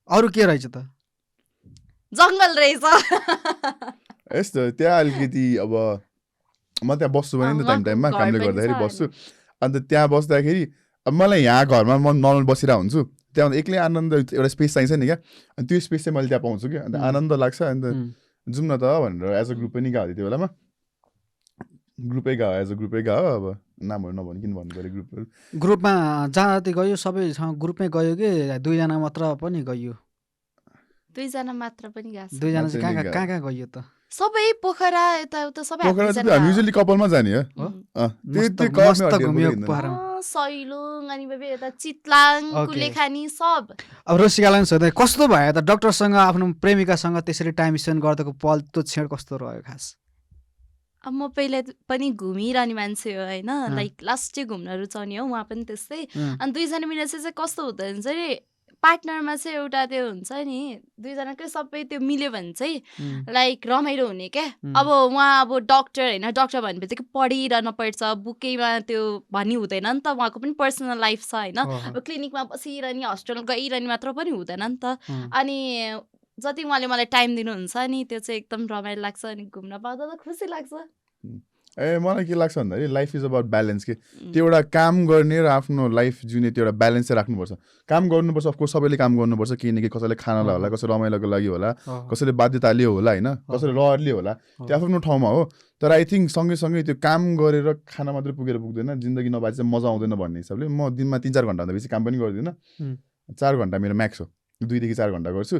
अरू के रहेछ त जङ्गल रहेछ यस्तो त्यहाँ अलिकति अब म त्यहाँ बस्छु भने नि त टाइममा कामले गर्दाखेरि बस्छु अन्त त्यहाँ बस्दाखेरि अब मलाई यहाँ घरमा म नर्मल बसिरहेको हुन्छु त्यहाँ एक्लै आनन्द एउटा स्पेस चाहिन्छ नि क्या अनि त्यो स्पेस चाहिँ मैले त्यहाँ पाउँछु क्या अन्त आनन्द लाग्छ अन्त जाउँ न त भनेर एज अ ग्रुप पनि गएको थियो त्यो बेलामा ग्रुपै गयो अब नामहरू नभन् किन भन्नु पऱ्यो ग्रुपमा जहाँ जति गयो सबैसँग ग्रुपमै गयो कि दुईजना मात्र पनि गयो दुईजना मात्र पनि गएको दुईजना चाहिँ कहाँ गयो त सबै पोखरा यताउता सबै हामी युजुअली कपलमा जाने हो सैलुङ अनि यता चितलाङ कुलेखानी सब अब रोसिकालाई सोध्दै कस्तो भयो त डक्टरसँग आफ्नो प्रेमिकासँग त्यसरी टाइम स्पेन्ड गर्दाको पल त्यो क्षण कस्तो रह्यो खास अब म पहिला पनि घुमिरहने मान्छे हो होइन लाइक लास्ट चाहिँ घुम्न रुचाउने हो उहाँ पनि त्यस्तै अनि दुईजना मिलेर चाहिँ कस्तो हुँदो हुन्छ अरे पार्टनरमा चाहिँ एउटा त्यो हुन्छ नि दुईजनाकै सबै त्यो मिल्यो भने चाहिँ लाइक रमाइलो हुने क्या अब उहाँ अब डक्टर होइन डक्टर भन्ने बित्तिकै पढिरहनु पर्छ बुकैमा त्यो भन्ने हुँदैन नि त उहाँको पनि पर्सनल लाइफ छ होइन अब क्लिनिकमा बसिरहने हस्पिटल गइरहने मात्र पनि हुँदैन नि त अनि जति उहाँले मलाई टाइम दिनुहुन्छ नि त्यो चाहिँ एकदम रमाइलो लाग्छ अनि घुम्न पाउँदा त खुसी लाग्छ मलाई के लाग्छ भन्दाखेरि लाइफ इज अबाउट ब्यालेन्स के त्यो एउटा काम गर्ने र आफ्नो लाइफ जिउने त्यो एउटा ब्यालेन्स चाहिँ राख्नुपर्छ काम गर्नुपर्छ अफकोर्स सबैले काम गर्नुपर्छ केही न केही कसैले खानालाई होला कसैले रमाइलोको लागि होला कसैले बाध्यताले होला होइन कसैले रहरले होला त्यो आफ्नो ठाउँमा हो तर आई थिङ्क सँगैसँगै त्यो काम गरेर खाना मात्रै पुगेर पुग्दैन, जिन्दगी नभए चाहिँ मजा आउँदैन भन्ने हिसाबले म दिनमा 3-4 घन्टाभन्दा बेसी काम पनि गर्दिनँ। 4 घन्टा मेरो म्याक्स हो, 2 देखि 4 घन्टा गर्छु।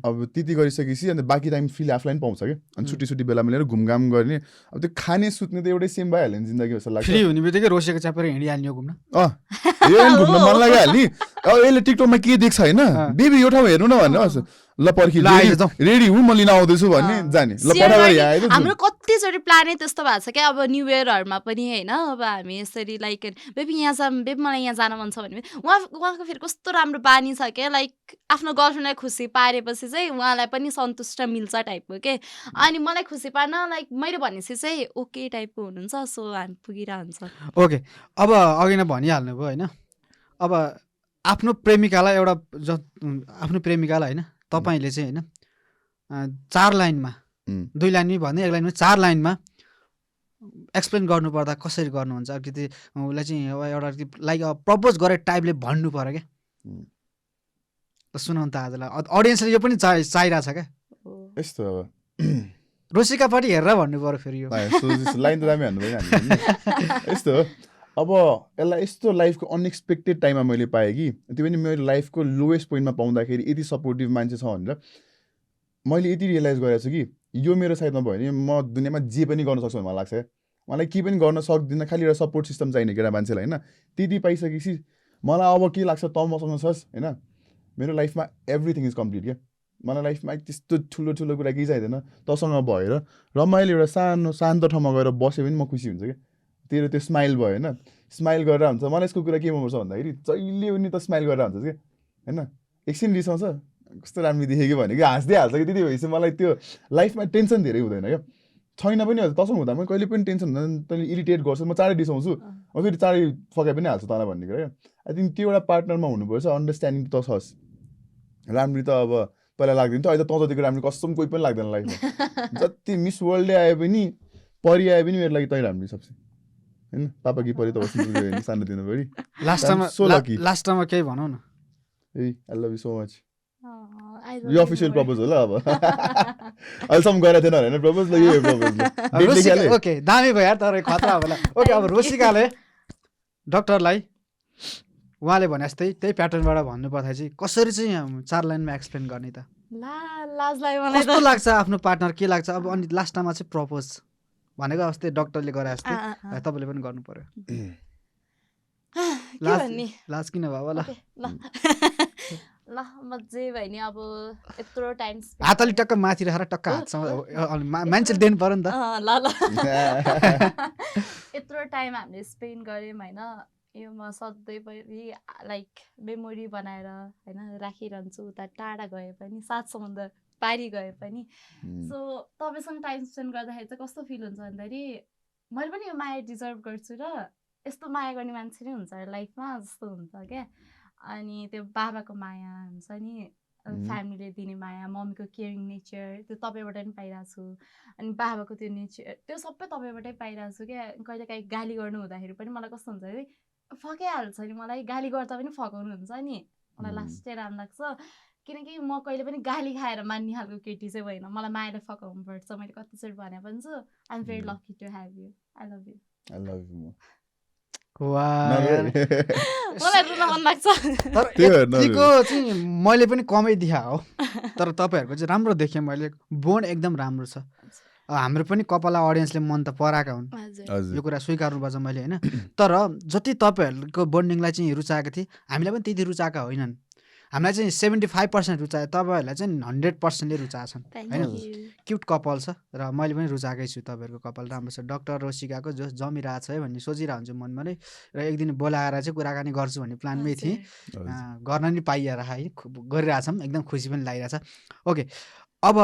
अब त्यति गरिसकेपछि अन्त बाँकी टाइम फ्रीले आफूलाई पनि पाउँछ क्या, अनि छुट्टी बेला मिलेर घुमघाम गर्ने। अब त्यो खाने सुत्ने त एउटै सेम भइहाल्यो नि जिन्दगी जस्तो लाग्छ। फ्री हुने बित्तिकै रोसेको च्यापेर हिँडिहाल्ने घुम्न। यो घुम्न मन लागिहाल्ने। अब यसले टिकटकमा के देख्छ होइन, बेबी यो ठाउँ हेर्नु न भन्ने, ल पर्खी रेडी हुँ म लिन आउँदैछु भन्ने जाने, ल पठाएर हाम्रो कतिचोटि प्लानै त्यस्तो भएको छ क्या। अब न्यु इयरहरूमा पनि होइन, अब हामी यसरी लाइक बेबी यहाँ जाऊँ, बेबी मलाई यहाँ जान मन छ भने उहाँको फेरि कस्तो राम्रो बानी छ क्या, लाइक आफ्नो गर्लफ्रेन्डलाई खुसी पारेपछि चाहिँ उहाँलाई पनि सन्तुष्ट मिल्छ टाइपको के। अनि मलाई खुसी पार्न लाइक मैले भनेपछि चाहिँ ओके टाइपको हुनुहुन्छ, सो हामी पुगिरहेको हुन्छ। ओके, अब अघि नै भनिहाल्नु भयो होइन, अब आफ्नो प्रेमिकालाई होइन तपाईँले चाहिँ होइन 4 लाइनमा, 2 लाइनमै भन्दै 1 लाइनमा 4 लाइनमा एक्सप्लेन गर्नुपर्दा कसरी गर्नुहुन्छ? अलिकति उसलाई चाहिँ एउटा लाइक प्रपोज गरेको टाइपले भन्नु पर्यो क्या। सुनाउनु त आजलाई अडियन्सले यो पनि चाहिरहेको छ क्या। यस्तो अब रोसिकापट्टि हेरेर भन्नु पर्यो फेरि यो लाइन त दामी हान्नु भएन। यस्तो हो, अब यसलाई यस्तो लाइफको अनएक्सपेक्टेड टाइममा मैले पाएँ कि, त्यो पनि मेरो लाइफको लोएस्ट पोइन्टमा पाउँदाखेरि यति सपोर्टिभ मान्छे छ भनेर मैले यति रियलाइज गरेको छु कि यो मेरो साइडमा भयो भने म दुनियाँमा जे पनि गर्न सक्छु भन्ने मलाई लाग्छ। मलाई केही पनि गर्न सक्दिनँ, खालि एउटा सपोर्ट सिस्टम चाहिने केटा मान्छेलाई होइन। त्यति पाइसकेपछि मलाई अब के लाग्छ, त मसँग छस् होइन, मेरो लाइफमा एभ्रिथिङ इज कम्प्लिट क्या। मलाई लाइफमा त्यस्तो ठुलो कुरा केही चाहिँदैन, तसँग भएर रमाइलो एउटा सानो शान्त ठाउँमा गएर बस्यो भने म खुसी हुन्छ क्या। तेरो त्यो स्माइल भयो होइन, स्माइल गरेर हुन्छ। मलाई यसको कुरा के मनपर्छ भन्दाखेरि जहिले पनि त स्माइल गरेर हुन्छ क्या होइन। एकछिन रिसाउँछ, कस्तो राम्रो देखेँ कि भनेको हाँस्दै हाल्छ कि, त्यति भएपछि मलाई त्यो लाइफमा टेन्सन धेरै हुँदैन क्या। छैन पनि हजुर तसँग हुँदा मैले कहिले पनि टेन्सन हुँदैन, तैँले इरिटेट गर्छु म चाँडै रिसाउँछु, म फेरि चाँडै फकाइ पनि हाल्छु तँलाई भन्ने कुरा क्या। आई थिङ्क त्यो एउटा पार्टनरमा हुनुपर्छ, अन्डरस्ट्यान्डिङ त छस्। राम्री त अब पहिला लाग्दैन थियो, अहिले त तँ जतिको राम्रो कसम कोही पनि लाग्दैन लाइफमा। जति मिस वर्ल्डले आए पनि परि आए पनि मेरो लागि तै राम्रो सबसे होइन। पापा कि परि त सानोतिनो बढी लास्टमा केही भनौँ न। I love you so much. यो अफिसियल प्रपोज होला अब। अहिलेसम्म गरेको थिएन होइन प्रपोज, ल यो प्रपोज। ओके दामी भयो यार, तर खतरा होला। ओके, अब रोसिकाले डक्टरलाई उहाँले भने जस्तै त्यही प्याटर्नबाट भन्नु पर्दा चाहिँ कसरी चाहिँ 4 लाइनमा एक्सप्लेन गर्ने त? लाज लाग्यो मलाई। कस्तो लाग्छ आफ्नो पार्टनर, के लाग्छ? अब अनि लास्टमा चाहिँ प्रपोज भनेको जस्तै डक्टरले गरे जस्तै तपाईँले पनि गर्नु पर्यो। लाज किन भयो होला? ल म जे भयो नि, अब यत्रो टाइम हात अलि टक्क माथि राखेर टक्क हातसँग मान्छेले दिनु पर्यो नि त। ल यत्रो टाइम हामीले स्पेन्ड गऱ्यौँ होइन, यो म सधैँभरि लाइक मेमोरी बनाएर होइन राखिरहन्छु। उता टाढा गए पनि, 7 समुद्र पारी गए पनि। सो तपाईँसँग टाइम स्पेन्ड गर्दाखेरि चाहिँ कस्तो फिल हुन्छ भन्दाखेरि मैले पनि यो माया डिजर्भ गर्छु र यस्तो माया गर्ने मान्छे नै हुन्छ लाइफमा जस्तो हुन्छ क्या। अनि त्यो बाबाको माया हुन्छ नि, फ्यामिलीले दिने माया, मम्मीको केयरिङ नेचर त्यो तपाईँबाट पनि पाइरहेको छु। अनि बाबाको त्यो नेचर त्यो सबै तपाईँबाटै पाइरहेको छु क्या। कहिलेकाहीँ गाली गर्नु हुँदाखेरि पनि मलाई कस्तो हुन्छ अरे फकाइहाल्छ नि, मलाई गाली गर्दा पनि फकाउनु हुन्छ नि, मलाई लास्टै राम्रो लाग्छ। किनकि म कहिले पनि गाली खाएर मान्ने खालको केटी चाहिँ होइन, मलाई मायाले फकाउनु पर्छ। मैले कतिचोटि भने पनि छु, I am very lucky to have you, I love you. मलाई रुन मन लाग्छ। यतिको चाहिँ मैले पनि कमै देखा हो, तर तपाईँहरूको चाहिँ राम्रो देखेँ मैले, बोन्ड एकदम राम्रो छ। हाम्रो पनि कपाला अडियन्सले मन त पराएका हुन्, यो कुरा स्वीकार्नुपर्छ मैले होइन। तर जति तपाईँहरूको बोन्डिङलाई चाहिँ रुचाएका थिए, हामीलाई पनि त्यति रुचाएका होइनन्। हामीलाई चाहिँ 75% रुचाए, तपाईँहरूलाई चाहिँ 100%ले रुचाएछन् होइन। क्युट कपाल छ र मैले पनि रुचाएकै छु। तपाईँहरूको कपाल राम्रो छ। डक्टर रोसिकाको जो जमिरहेको छ है भन्ने सोचिरहन्छु मनमा नै, र एक दिन बोलाएर चाहिँ कुराकानी गर्छु भन्ने प्लानमै थिएँ, गर्न नि पाइएर है गरिरहेछौँ, एकदम खुसी पनि लागिरहेछ। ओके, अब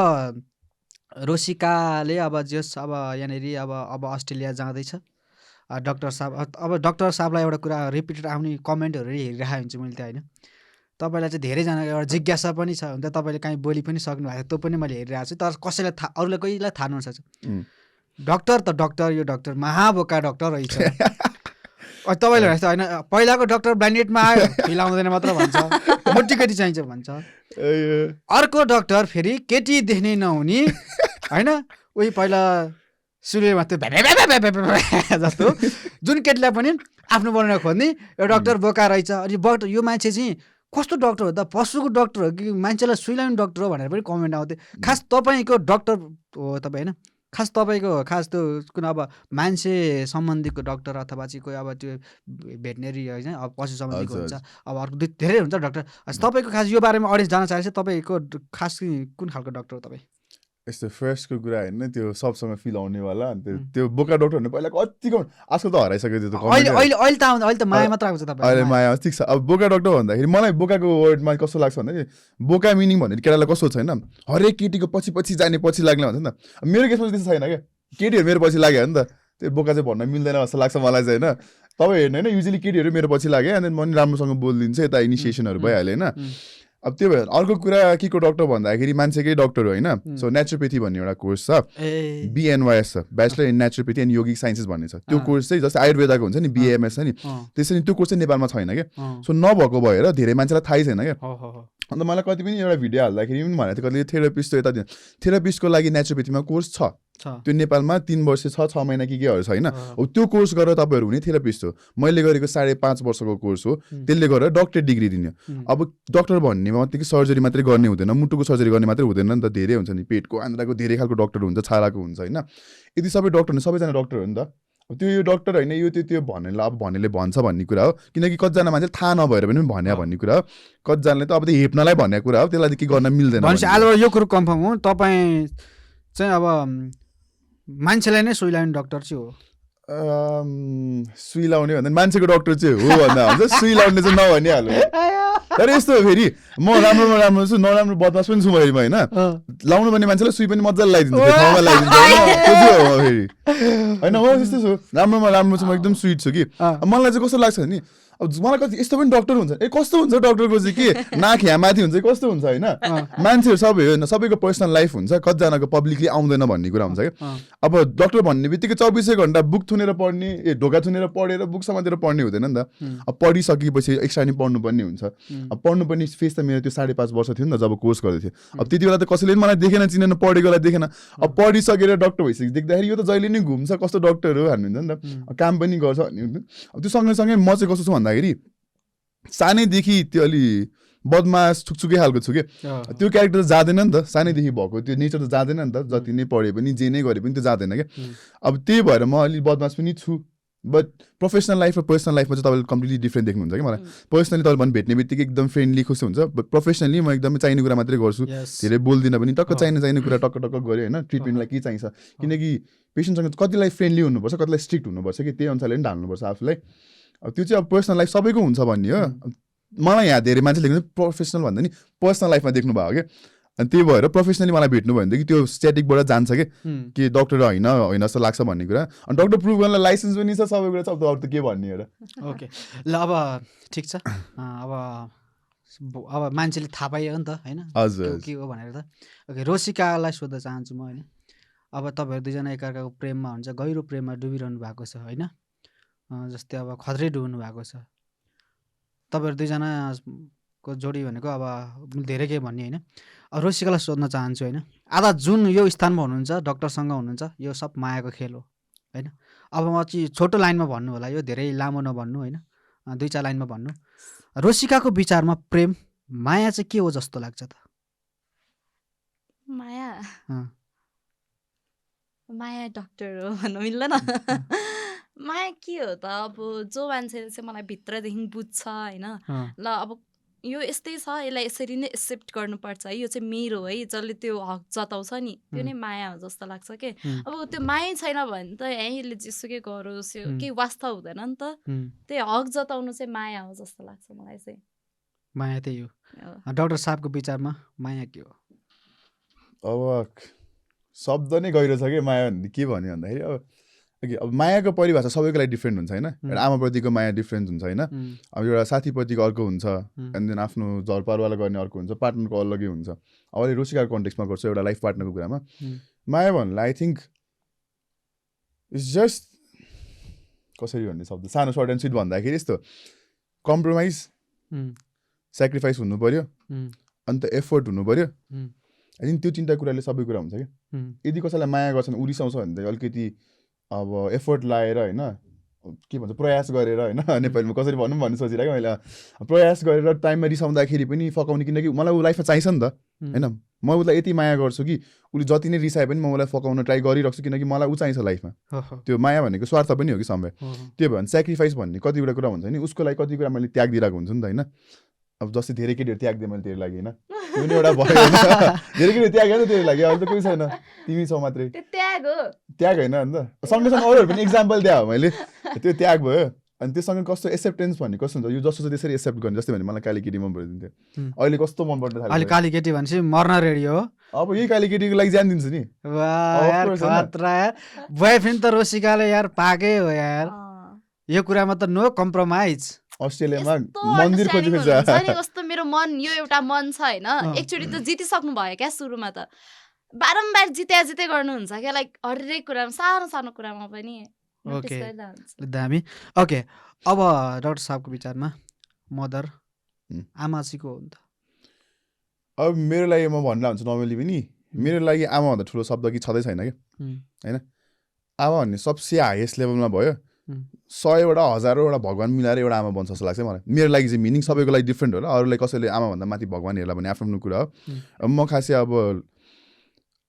रोसिकाले अब जस अब यहाँनिर अब अस्ट्रेलिया जाँदैछ डक्टर साहब। अब डक्टर साहबलाई एउटा कुरा रिपिटेड आउने कमेन्टहरू हेरिरहेको हुन्छु मैले त होइन। तपाईँलाई चाहिँ धेरैजनाको एउटा जिज्ञासा पनि छ, हुन त तपाईँले काहीँ बोली पनि सक्नु भएको, त्यो पनि मैले हेरिरहेको छु। तर कसैलाई अरूलाई कहिलेलाई थाहा नसक्छ। डक्टर त डक्टर, यो डक्टर महाबोका डक्टर रहेछ। तपाईँले भनेको होइन, पहिलाको डक्टर ब्ल्यान्डेडमा आयो फिल आउँदैन मात्र भन्छ, मोटी केटी चाहिन्छ भन्छ। अर्को डक्टर फेरि केटी देख्ने नहुने होइन, उही पहिला सुरुमा त्यो जस्तो जुन केटीलाई पनि आफ्नो बनाउन खोज्ने यो डक्टर बोका रहेछ अनि डक्टर यो मान्छे चाहिँ कस्तो डक्टर हो त पशुको डक्टर हो कि मान्छेलाई सुई लगाउने डक्टर हो भनेर पनि कमेन्ट आउँथ्यो खास तपाईँको डक्टर हो तपाईँ होइन खास तपाईँको खास त्यो कुन अब मान्छे सम्बन्धीको डक्टर अथवा चाहिँ कोही अब त्यो भेटनेरी होइन अब पशु सम्बन्धीको हुन्छ अब अर्को धेरै हुन्छ डक्टर तपाईँको खास यो बारेमा अडियन्स जान्न चाहेको छ तपाईँको खास कुन खालको डक्टर हो तपाईँ यस्तो फर्स्टको कुरा होइन त्यो सबसँग फिल आउनेवाला अनि त्यो बोका डक्टरहरूले पहिला कतिको आजकल त हराइसक्यो त्यो त अहिले त माया मात्र आएको छ तपाईँ अहिले माया ठिक छ अब बोका डक्टर भन्दाखेरि मलाई बोकाको वर्डमा कस्तो लाग्छ भन्दाखेरि बोका मिनिङ भन्ने केटालाई कस्तो छैन हरेक केटीको पछि जाने पछि लाग्ने भन्छ नि त मेरो केसमा त्यस्तो छैन क्या केटीहरू मेरो पछि लाग्यो नि त त्यो बोका चाहिँ भन्न मिल्दैन जस्तो लाग्छ मलाई चाहिँ होइन तपाईँ हेर्नु होइन युजली केटीहरू मेरो पछि लाग्यो अनि म पनि राम्रोसँग बोलिदिन्छु यता इनिसिएसनहरू भइहाल्यो होइन अब त्यो भएर अर्को कुरा के को डक्टर भन्दाखेरि मान्छेकै डक्टर हो होइन सो नेचुरोपेथी भन्ने एउटा कोर्स छ BNYS छ bachelor in naturopathy and yogic sciences भन्ने छ त्यो कोर्स चाहिँ जस्तै आयुर्वेदाको हुन्छ नि BAMS छ नि त्यसरी त्यो कोर्स चाहिँ नेपालमा छैन क्या सो नभएको भएर धेरै मान्छेलाई थाहै छैन क्या अन्त मलाई कति पनि एउटा भिडियो हाल्दाखेरि पनि भनेको थियो कतिले थेरापिस्ट यता थेरापिस्टको लागि नेचुरोपेथीमा कोर्स छ त्यो नेपालमा 3 वर्ष 6 महिना केहरू छ होइन त्यो कोर्स गरेर तपाईँहरू हुने थेरापिस्ट हो मैले गरेको 5.5 वर्षको कोर्स हो त्यसले गरेर डक्टर डिग्री दिने अब डक्टर भन्ने मात्रै सर्जरी मात्रै गर्ने हुँदैन मुटुको सर्जरी गर्ने मात्रै हुँदैन नि त धेरै हुन्छ नि पेटको आन्द्राको धेरै खालको डक्टर हुन्छ छालाको हुन्छ होइन यदि सबै डक्टर सबैजना डक्टर हो नि त त्यो यो डक्टर होइन यो त्यो भनेर अब भन्नेले भन्छ भन्ने कुरा हो किनकि कतिजना मान्छे थाहा नभएर पनि भन्ने भन्ने कुरा हो कतिजनाले त अब त्यो हेप्नलाई भन्ने कुरा हो त्यसलाई के गर्न मिल्दैन आजबाट यो कुरो कन्फर्म हो तपाईँ चाहिँ अब मान्छेलाई नै सुई लाउने डक्टर चाहिँ हो सुई लाउने भन्दा मान्छेको डक्टर चाहिँ हो भन्दा हुन्छ सुई लाउने चाहिँ नभनिहाल्नु तर यस्तो हो फेरि म राम्रो छु नराम्रो बदमास पनि छु मैले होइन लाउनु पर्ने मान्छेलाई सुई पनि मजाले लगाइदिन्छु ठाउँमा लगाइदिन्छु फेरि होइन म त्यस्तो छु राम्रोमा राम्रो छु म एकदम स्विट छु कि मलाई चाहिँ कस्तो लाग्छ नि अब मलाई कति यस्तो पनि डक्टर हुन्छ कस्तो हुन्छ डक्टरको चाहिँ के नाक यहाँ माथि हुन्छ कस्तो हुन्छ होइन मान्छेहरू सबै होइन सबैको पर्सनल लाइफ हुन्छ कतिजनाको पब्लिकली आउँदैन भन्ने कुरा हुन्छ क्या अब डक्टर भन्ने बित्तिकै 24 घन्टा बुक थुनेर पढ्ने ढोका थुनेर पढेर बुक समातेर पढ्ने हुँदैन नि त अब पढिसकेपछि एक्स्ट्रा नि पढ्नुपर्ने हुन्छ अब पढ्नुपर्ने फेस त मेरो त्यो 5.5 वर्ष थियो नि त जब कोर्स गर्दै थियो अब त्यति बेला त कसैले मलाई देखेन चिनेन पढेकोलाई देखेन अब पढिसकेर डक्टर भइसक्यो देख्दाखेरि यो त जहिले नै घुम्छ कस्तो डक्टर हो भन्नुहुन्छ नि त काम पनि गर्छ भन्ने हुन्छ अब त्यो सँगसँगै म चाहिँ कस्तो छु भन्दाखेरि सानैदेखि त्यो अलि बदमास छुकछुकै खालको छु क्या त्यो क्यारेक्टर त जाँदैन नि त सानैदेखि भएको त्यो नेचर त जाँदैन नि त जति नै पढे पनि जे नै गरे पनि त्यो जाँदैन क्या अब त्यही भएर म अलि बदमास पनि छु बट प्रोफेसनल लाइफ र पर्सनल लाइफमा चाहिँ तपाईँले कम्प्लिटली डिफ्रेन्ट देख्नुहुन्छ कि मलाई पर्सनली तपाईँले भने भेट्ने बित्तिकै एकदम फ्रेन्डली खुसी हुन्छ बट प्रोफेसनली म एकदमै चाहिने कुरा मात्रै गर्छु धेरै बोल्दिनँ पनि टक्क चाहिने कुरा टक्क गऱ्यो होइन ट्रिटमेन्टलाई के चाहिन्छ किनकि पेसेन्टसँग कतिलाई फ्रेन्डली हुनुपर्छ कतिलाई स्ट्रिक्ट हुनुपर्छ कि त्यही अनुसारले पनि ढाल्नुपर्छ आफूलाई अब त्यो चाहिँ अब पर्सनल लाइफ सबैको हुन्छ भन्ने हो मलाई यहाँ धेरै मान्छेले देख्नु प्रोफेसनल भन्दा नि पर्सनल लाइफमा देख्नु भयो क्या अनि त्यही भएर प्रोफेसनली मलाई भेट्नु भयो भनेदेखि त्यो स्ट्याटिकबाट जान्छ कि डक्टर होइन जस्तो लाग्छ भन्ने कुरा अनि डक्टर प्रुभ गर्नलाई लाइसेन्स पनि छ सबै कुरा छ अब त के भन्ने एउटा ओके ल अब ठिक छ अब मान्छेले थाहा पाइयो नि त होइन हजुर के हो भनेर त ओके रोसिकालाई सोध्न चाहन्छु म होइन अब तपाईँहरू दुईजना एकअर्काको प्रेममा हुन्छ गहिरो प्रेममा डुबिरहनु भएको छ होइन जस्तै अब खत्रै डुब्नु भएको छ तपाईँहरू दुईजनाको जोडी भनेको अब धेरै केही भन्ने होइन अब रोसिकालाई सोध्न चाहन्छु होइन आधा जुन यो स्थानमा हुनुहुन्छ डक्टरसँग हुनुहुन्छ यो सब मायाको खेल हो होइन अब म चाहिँ छोटो लाइनमा भन्नु होला यो धेरै लामो नभन्नु होइन 2-4 लाइनमा भन्नु रोसिकाको विचारमा प्रेम माया चाहिँ के हो जस्तो लाग्छ त माया डक्टर हो भन्नु मिल्दैन माया के हो त अब जो मान्छेले चाहिँ मलाई भित्रदेखि बुझ्छ होइन ल अब यो यस्तै छ यसलाई यसरी नै एक्सेप्ट गर्नुपर्छ है यो चाहिँ मेरो है जसले त्यो हक जताउँछ नि त्यो नै माया हो जस्तो लाग्छ के अब त्यो माया छैन भने त यसले जेसुकै गरोस् यो केही वास्ता हुँदैन नि त त्यही हक जताउनु चाहिँ माया हो जस्तो लाग्छ मलाई चाहिँ माया त्यही हो डाक्टर साहबको विचारमा माया के हो अब शब्द नै गहिरो छ कि माया भन्ने के भन्यो भन्दाखेरि अब मायाको परिभाषा सबैको लागि डिफ्रेन्ट हुन्छ होइन एउटा आमाप्रतिको माया डिफ्रेन्ट हुन्छ होइन अब एउटा साथीप्रतिको अर्को हुन्छ एन्ड देन आफ्नो झरपारवाला गर्ने अर्को हुन्छ पार्टनरको अलग्गै हुन्छ अब अहिले रोसिकाको कन्टेक्स्टमा गर्छु एउटा लाइफ पार्टनरको कुरामा माया भन्नुलाई आई थिङ्क इट्स जस्ट कसरी भन्ने शब्द सानो सर्ट एन्ड स्विट भन्दाखेरि यस्तो कम्प्रोमाइज सेक्रिफाइस हुनु पऱ्यो अन्त एफोर्ट हुनु पऱ्यो आई थिङ्क त्यो तिनवटा कुराले सबै कुरा हुन्छ क्या यदि कसैलाई माया गर्छन् उरिसाउँछ भने चाहिँ अलिकति अब एफोर्ट लाएर होइन के भन्छ प्रयास गरेर होइन नेपालीमा कसरी भनौँ भन्नु सोचिरहेको मैले प्रयास गरेर टाइममा रिसाउँदाखेरि पनि फकाउने किनकि मलाई ऊ लाइफमा चाहिन्छ नि त होइन म उसलाई यति माया गर्छु कि उसले जति नै रिसाए पनि म उसलाई फकाउन ट्राई गरिरहेको छु किनकि मलाई ऊ चाहिन्छ लाइफमा त्यो माया भनेको स्वार्थ पनि हो कि समय त्यो भयो भने सेक्रिफाइस भन्ने कतिवटा कुरा हुन्छ नि उसको लागि कति कुरा मैले त्याग दिइरहेको हुन्छु नि त होइन अब जस्तै धेरै केटीहरू त्याग दिएँ मैले तेरो लागि होइन त्यो पनि एउटा भयो होइन धेरै केटीहरू त्याग होइन तेरो लागि अहिले त कोही छैन तिमी छौ मात्रै त्याग होइन अन्त सँगैसँग अरूहरू पनि इक्जाम्पल दिए हो मैले त्यो त्याग भयो अनि त्योसँग कस्तो एक्सेप्टेन्स भन्ने कस्तो हुन्छ यो जस्तो छ त्यसरी एक्सेप्ट गर्ने जस्तै भने मलाई काली केटी मन परिदिन्थ्यो अहिले कस्तो मन पर्दैन अहिले काली केटी भनेपछि मर्न रेडी हो अब यही काली केटीको लागि जान दिन्छु नि बोयफ्रेन्ड त रोसिकाले यार पाकै हो यार यो कुरामा त नो कम्प्रोमाइज अस्ट्रेलियामा मन्दिर खोजी कस्तो मेरो मन यो एउटा मन छ होइन एकचोटि त जितिसक्नु भयो क्या सुरुमा त बारम्बार जिते गर्नुहुन्छ क्या लाइक हरेक कुरामा सानो सानो कुरामा पनि ओके दामी ओके अब डाक्टर साहबको विचारमा मदर आमा चाहिँ को हो नि त अब मेरो लागि म भन्दा हुन्छ नर्मली पनि मेरो लागि आमाभन्दा ठुलो शब्द कि छँदै छैन क्या होइन आमा भन्ने सबसे हाइएस्ट लेभलमा भयो 100वटा 1000वटा भगवान् मिलाएर एउटा आमा बन्छ जस्तो लाग्छ मलाई मेरो लागि चाहिँ मिनिङ सबैको लागि डिफ्रेन्ट होला अरूलाई कसैले आमाभन्दा माथि भगवान् हेर्ला भन्ने आफ्नो कुरा हो म खासै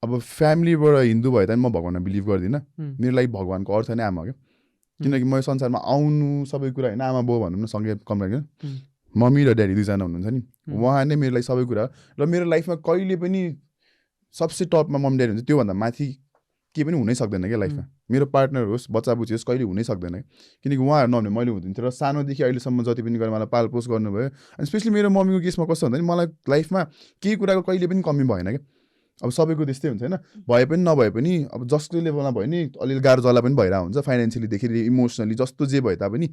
अब फ्यामिलीबाट हिन्दू भए तापनि म भगवानमा बिलिभ गर्दिनँ मेरो लागि भगवानको अर्थ नै आमा हो क्या किनकि म यो संसारमा आउनु सबै कुरा होइन आमा बाउ भनौँ न सँगै कम्प्लेन मम्मी र ड्याडी दुईजना हुनुहुन्छ नि उहाँ नै मेरो लागि सबै कुरा र मेरो लाइफमा कहिले पनि सबसे टपमा मम्मी ड्याडी हुन्छ त्योभन्दा माथि के पनि हुनै सक्दैन क्या लाइफमा मेरो पार्टनर होस् बच्चा बुच्ची होस् कहिले हुनै सक्दैन किनकि उहाँहरू नहुने मैले हुँदैन र सानोदेखि अहिलेसम्म जति पनि गरेर मलाई पालपोस गर्नुभयो अनि स्पेसली मेरो मम्मीको केसमा कस्तो हुन्छ नि मलाई लाइफमा केही कुराको कहिले पनि कमी भएन क्या अब सबैको त्यस्तै हुन्छ होइन भए पनि नभए पनि अब जस्तो लेभलमा भयो नि अलिअलि गाह्रो जला पनि भइरहेको हुन्छ फाइनेन्सियलीदेखि इमोसनली जस्तो जे भए तापनि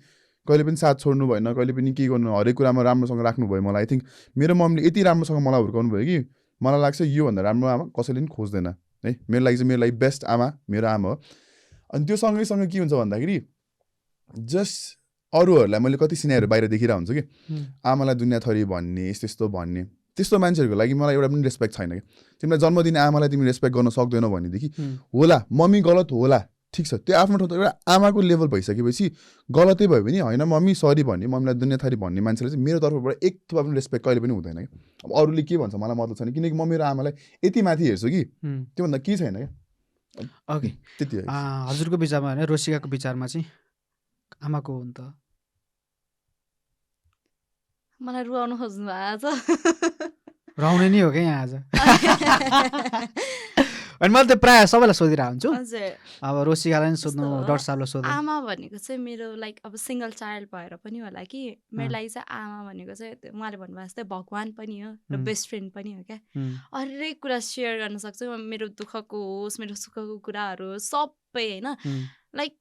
कहिले पनि साथ छोड्नु भएन कहिले पनि के गर्नु हरेक कुरामा राम्रोसँग राख्नुभयो मलाई आई थिङ्क मेरो मम्मीले यति राम्रोसँग मलाई हुर्काउनु भयो कि मलाई लाग्छ योभन्दा राम्रो आमा कसैले पनि खोज्दैन है मेरो लागि बेस्ट आमा मेरो आमा हो अनि त्यो सँगैसँग के हुन्छ भन्दाखेरि जस्ट अरूहरूलाई मैले कति सिनारीहरू बाहिर देखिरहेको हुन्छु कि आमालाई दुनियाँ थरी भन्ने यस्तो यस्तो भन्ने त्यस्तो मान्छेहरूको लागि मलाई एउटा पनि रेस्पेक्ट छैन क्या तिमीलाई जन्म दिने आमालाई तिमी रेस्पेक्ट गर्न सक्दैनौ भनेदेखि होला मम्मी गलत होला ठिक छ त्यो आफ्नो ठाउँमा एउटा आमाको लेभल भइसकेपछि गलतै भयो भने होइन मम्मी सरी भन्ने मम्मीलाई दुनियाँ थरी भन्ने मान्छेले चाहिँ मेरो तर्फबाट एक थोपा पनि रेस्पेक्ट कहिले पनि हुँदैन क्या अब अरूले के भन्छ मलाई मतलब छैन किनकि म मेरो आमालाई यति माथि हेर्छु कि त्योभन्दा के छैन क्या ओके त्यति हो हजुरको विचारमा होइन रोसिकाको विचारमा चाहिँ आमाको हो नि त मलाई रुवाउनु खोज्नु भएको छ रुवाउने नि हो क्या यहाँ आज अनि मैले त प्रायः सबैलाई सोधिरहेको हुन्छु अब रोसिकालाई पनि सोध्नु डाक्टर साहबलाई सोध्नु आमा भनेको चाहिँ मेरो लाइक अब सिङ्गल चाइल्ड भएर पनि होला कि मेरो लागि चाहिँ आमा भनेको चाहिँ उहाँले भन्नुभएको जस्तै भगवान् पनि हो र बेस्ट फ्रेन्ड पनि हो क्या हरेक कुरा सेयर गर्न सक्छु मेरो दुःखको होस् मेरो सुखको कुराहरू सबै होइन लाइक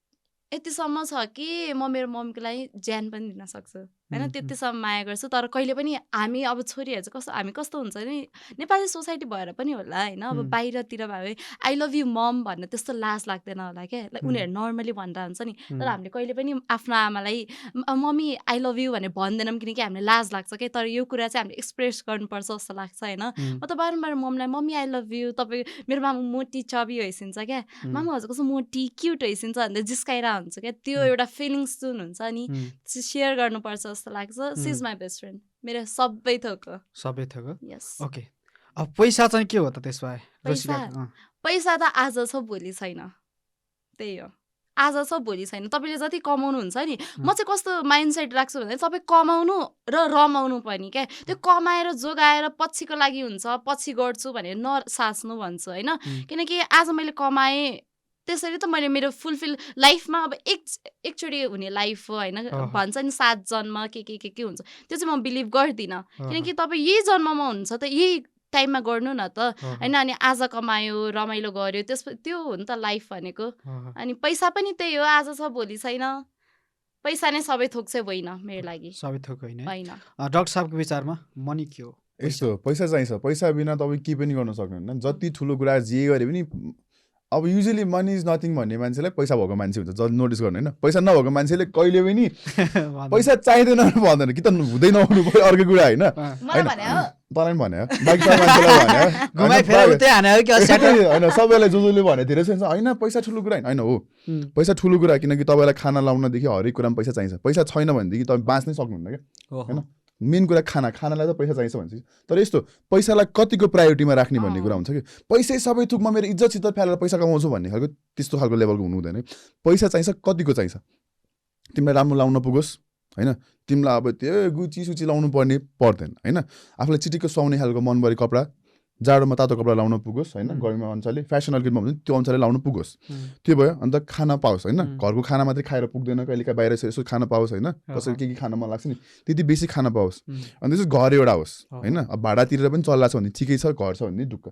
यतिसम्म छ कि म मेरो मम्मीको लागि ज्यान पनि दिन सक्छु होइन त्यतिसम्म माया गर्छु तर कहिले पनि हामी अब छोरीहरू चाहिँ कस्तो हामी कस्तो हुन्छ नि नेपाली सोसाइटी भएर पनि होला होइन अब बाहिरतिर भयो आई लभ यु मम भन्न त्यस्तो लाज लाग्दैन होला क्या उनीहरू नर्मली भनेर हुन्छ नि तर हामीले कहिले पनि आफ्नो आमालाई मम्मी आई लभ यु भनेर भन्दैनौँ किनकि हामीलाई लाज लाग्छ क्या तर यो कुरा चाहिँ हामीले एक्सप्रेस गर्नुपर्छ जस्तो लाग्छ होइन म त बारम्बार मम्मीलाई मम्मी आई लभ यु तपाईँ मेरो मामा मोटी चबी होइसिन्छ क्या मामा हजुर कस्तो मोटी क्युट होइसिन्छ भनेर जिस्काइरहेको हुन्छ क्या त्यो एउटा फिलिङ्स जुन हुन्छ नि सेयर गर्नुपर्छ जस्तो लाग्छ she is my best friend मेरो सबै थोक यस ओके अब पैसा चाहिँ के हो त त्यसमा पैसा त आज छ भोलि छैन त्यही हो आज छ भोलि छैन तपाईँले जति कमाउनुहुन्छ नि म चाहिँ कस्तो माइन्ड सेट राख्छु भने तपाईँ कमाउनु र रमाउनु पनि क्या त्यो कमाएर जोगाएर पछिको लागि हुन्छ पछि गर्छु भनेर नसाच्नु भन्छु होइन किनकि आज मैले कमाएँ त्यसरी त मैले मेरो फुलफिल लाइफमा अब एकचोटि हुने लाइफ हो होइन भन्छ नि 7 जन्म के हुन्छ त्यो चाहिँ म बिलिभ गर्दिनँ किनकि तपाईँ यही जन्ममा हुनुहुन्छ त यही टाइममा गर्नु न त होइन अनि आज कमायो रमाइलो गर्यो त्यो हो नि त लाइफ भनेको अनि पैसा पनि त्यही हो आज छ भोलि छैन पैसा नै सबै थोक चाहिँ होइन मेरो लागि सबै थोक होइन डाक्टर साहबको विचारमा मनी के हो यस्तो पैसा चाहिन्छ पैसा बिना तपाईँ के पनि गर्न सक्नुहुन्न जति ठुलो कुरा जे गरे पनि अब युजली मनी इज नथिङ भन्ने मान्छेलाई पैसा भएको मान्छे हुन्छ जति नोटिस गर्नु होइन पैसा नभएको मान्छेले कहिले पनि पैसा चाहिँदैन भन्दैन कि त हुँदै नहुनु पऱ्यो अर्को कुरा होइन मलाई भने हो तँलाई पनि भने बाइक मान्छेलाई होइन सबैलाई जसले भने धेरै छ होइन पैसा ठुलो कुरा होइन हो पैसा ठुलो कुरा किनकि तपाईँलाई खाना लाउनदेखि हरेक कुरामा पैसा चाहिन्छ पैसा छैन भनेदेखि तपाईँ बाँच्नै सक्नुहुन्न क्या होइन मेन कुरा खानालाई त पैसा चाहिन्छ भन्छ तर यस्तो पैसालाई कतिको प्रायोरिटीमा राख्ने भन्ने कुरा हुन्छ कि पैसै सबै थुकमा मेरो इज्जतसित फ्यालेर पैसा कमाउँछु भन्ने खालको त्यस्तो खालको लेभलको हुनु हुँदैन पैसा चाहिन्छ कतिको चाहिन्छ तिमीलाई राम्रो लाउन पुगोस् होइन तिमीलाई अब त्यो गुची सुची लाउनु पर्दैन होइन आफूलाई चिटिक्क सुहाउने खालको मनभरि कपडा जाडोमा तातो कपडा लाउन पुगोस् होइन गर्मीमा अनुसारले फेसन अर्किडमा हुन्छ त्यो अनुसारले लाउनु पुगोस् त्यो भयो अन्त खाना पाओस् होइन घरको खाना मात्रै खाएर पुग्दैन कहिलेकाहीँ बाहिर यसो खाना पाओस् होइन कसैले के खान मन लाग्छ नि त्यति बेसी खाना पाओस् अनि त्यसो घर एउटा होस् होइन अब भाडा तिरेर पनि चल्ला छ भने ठिकै छ घर छ भने ढुक्क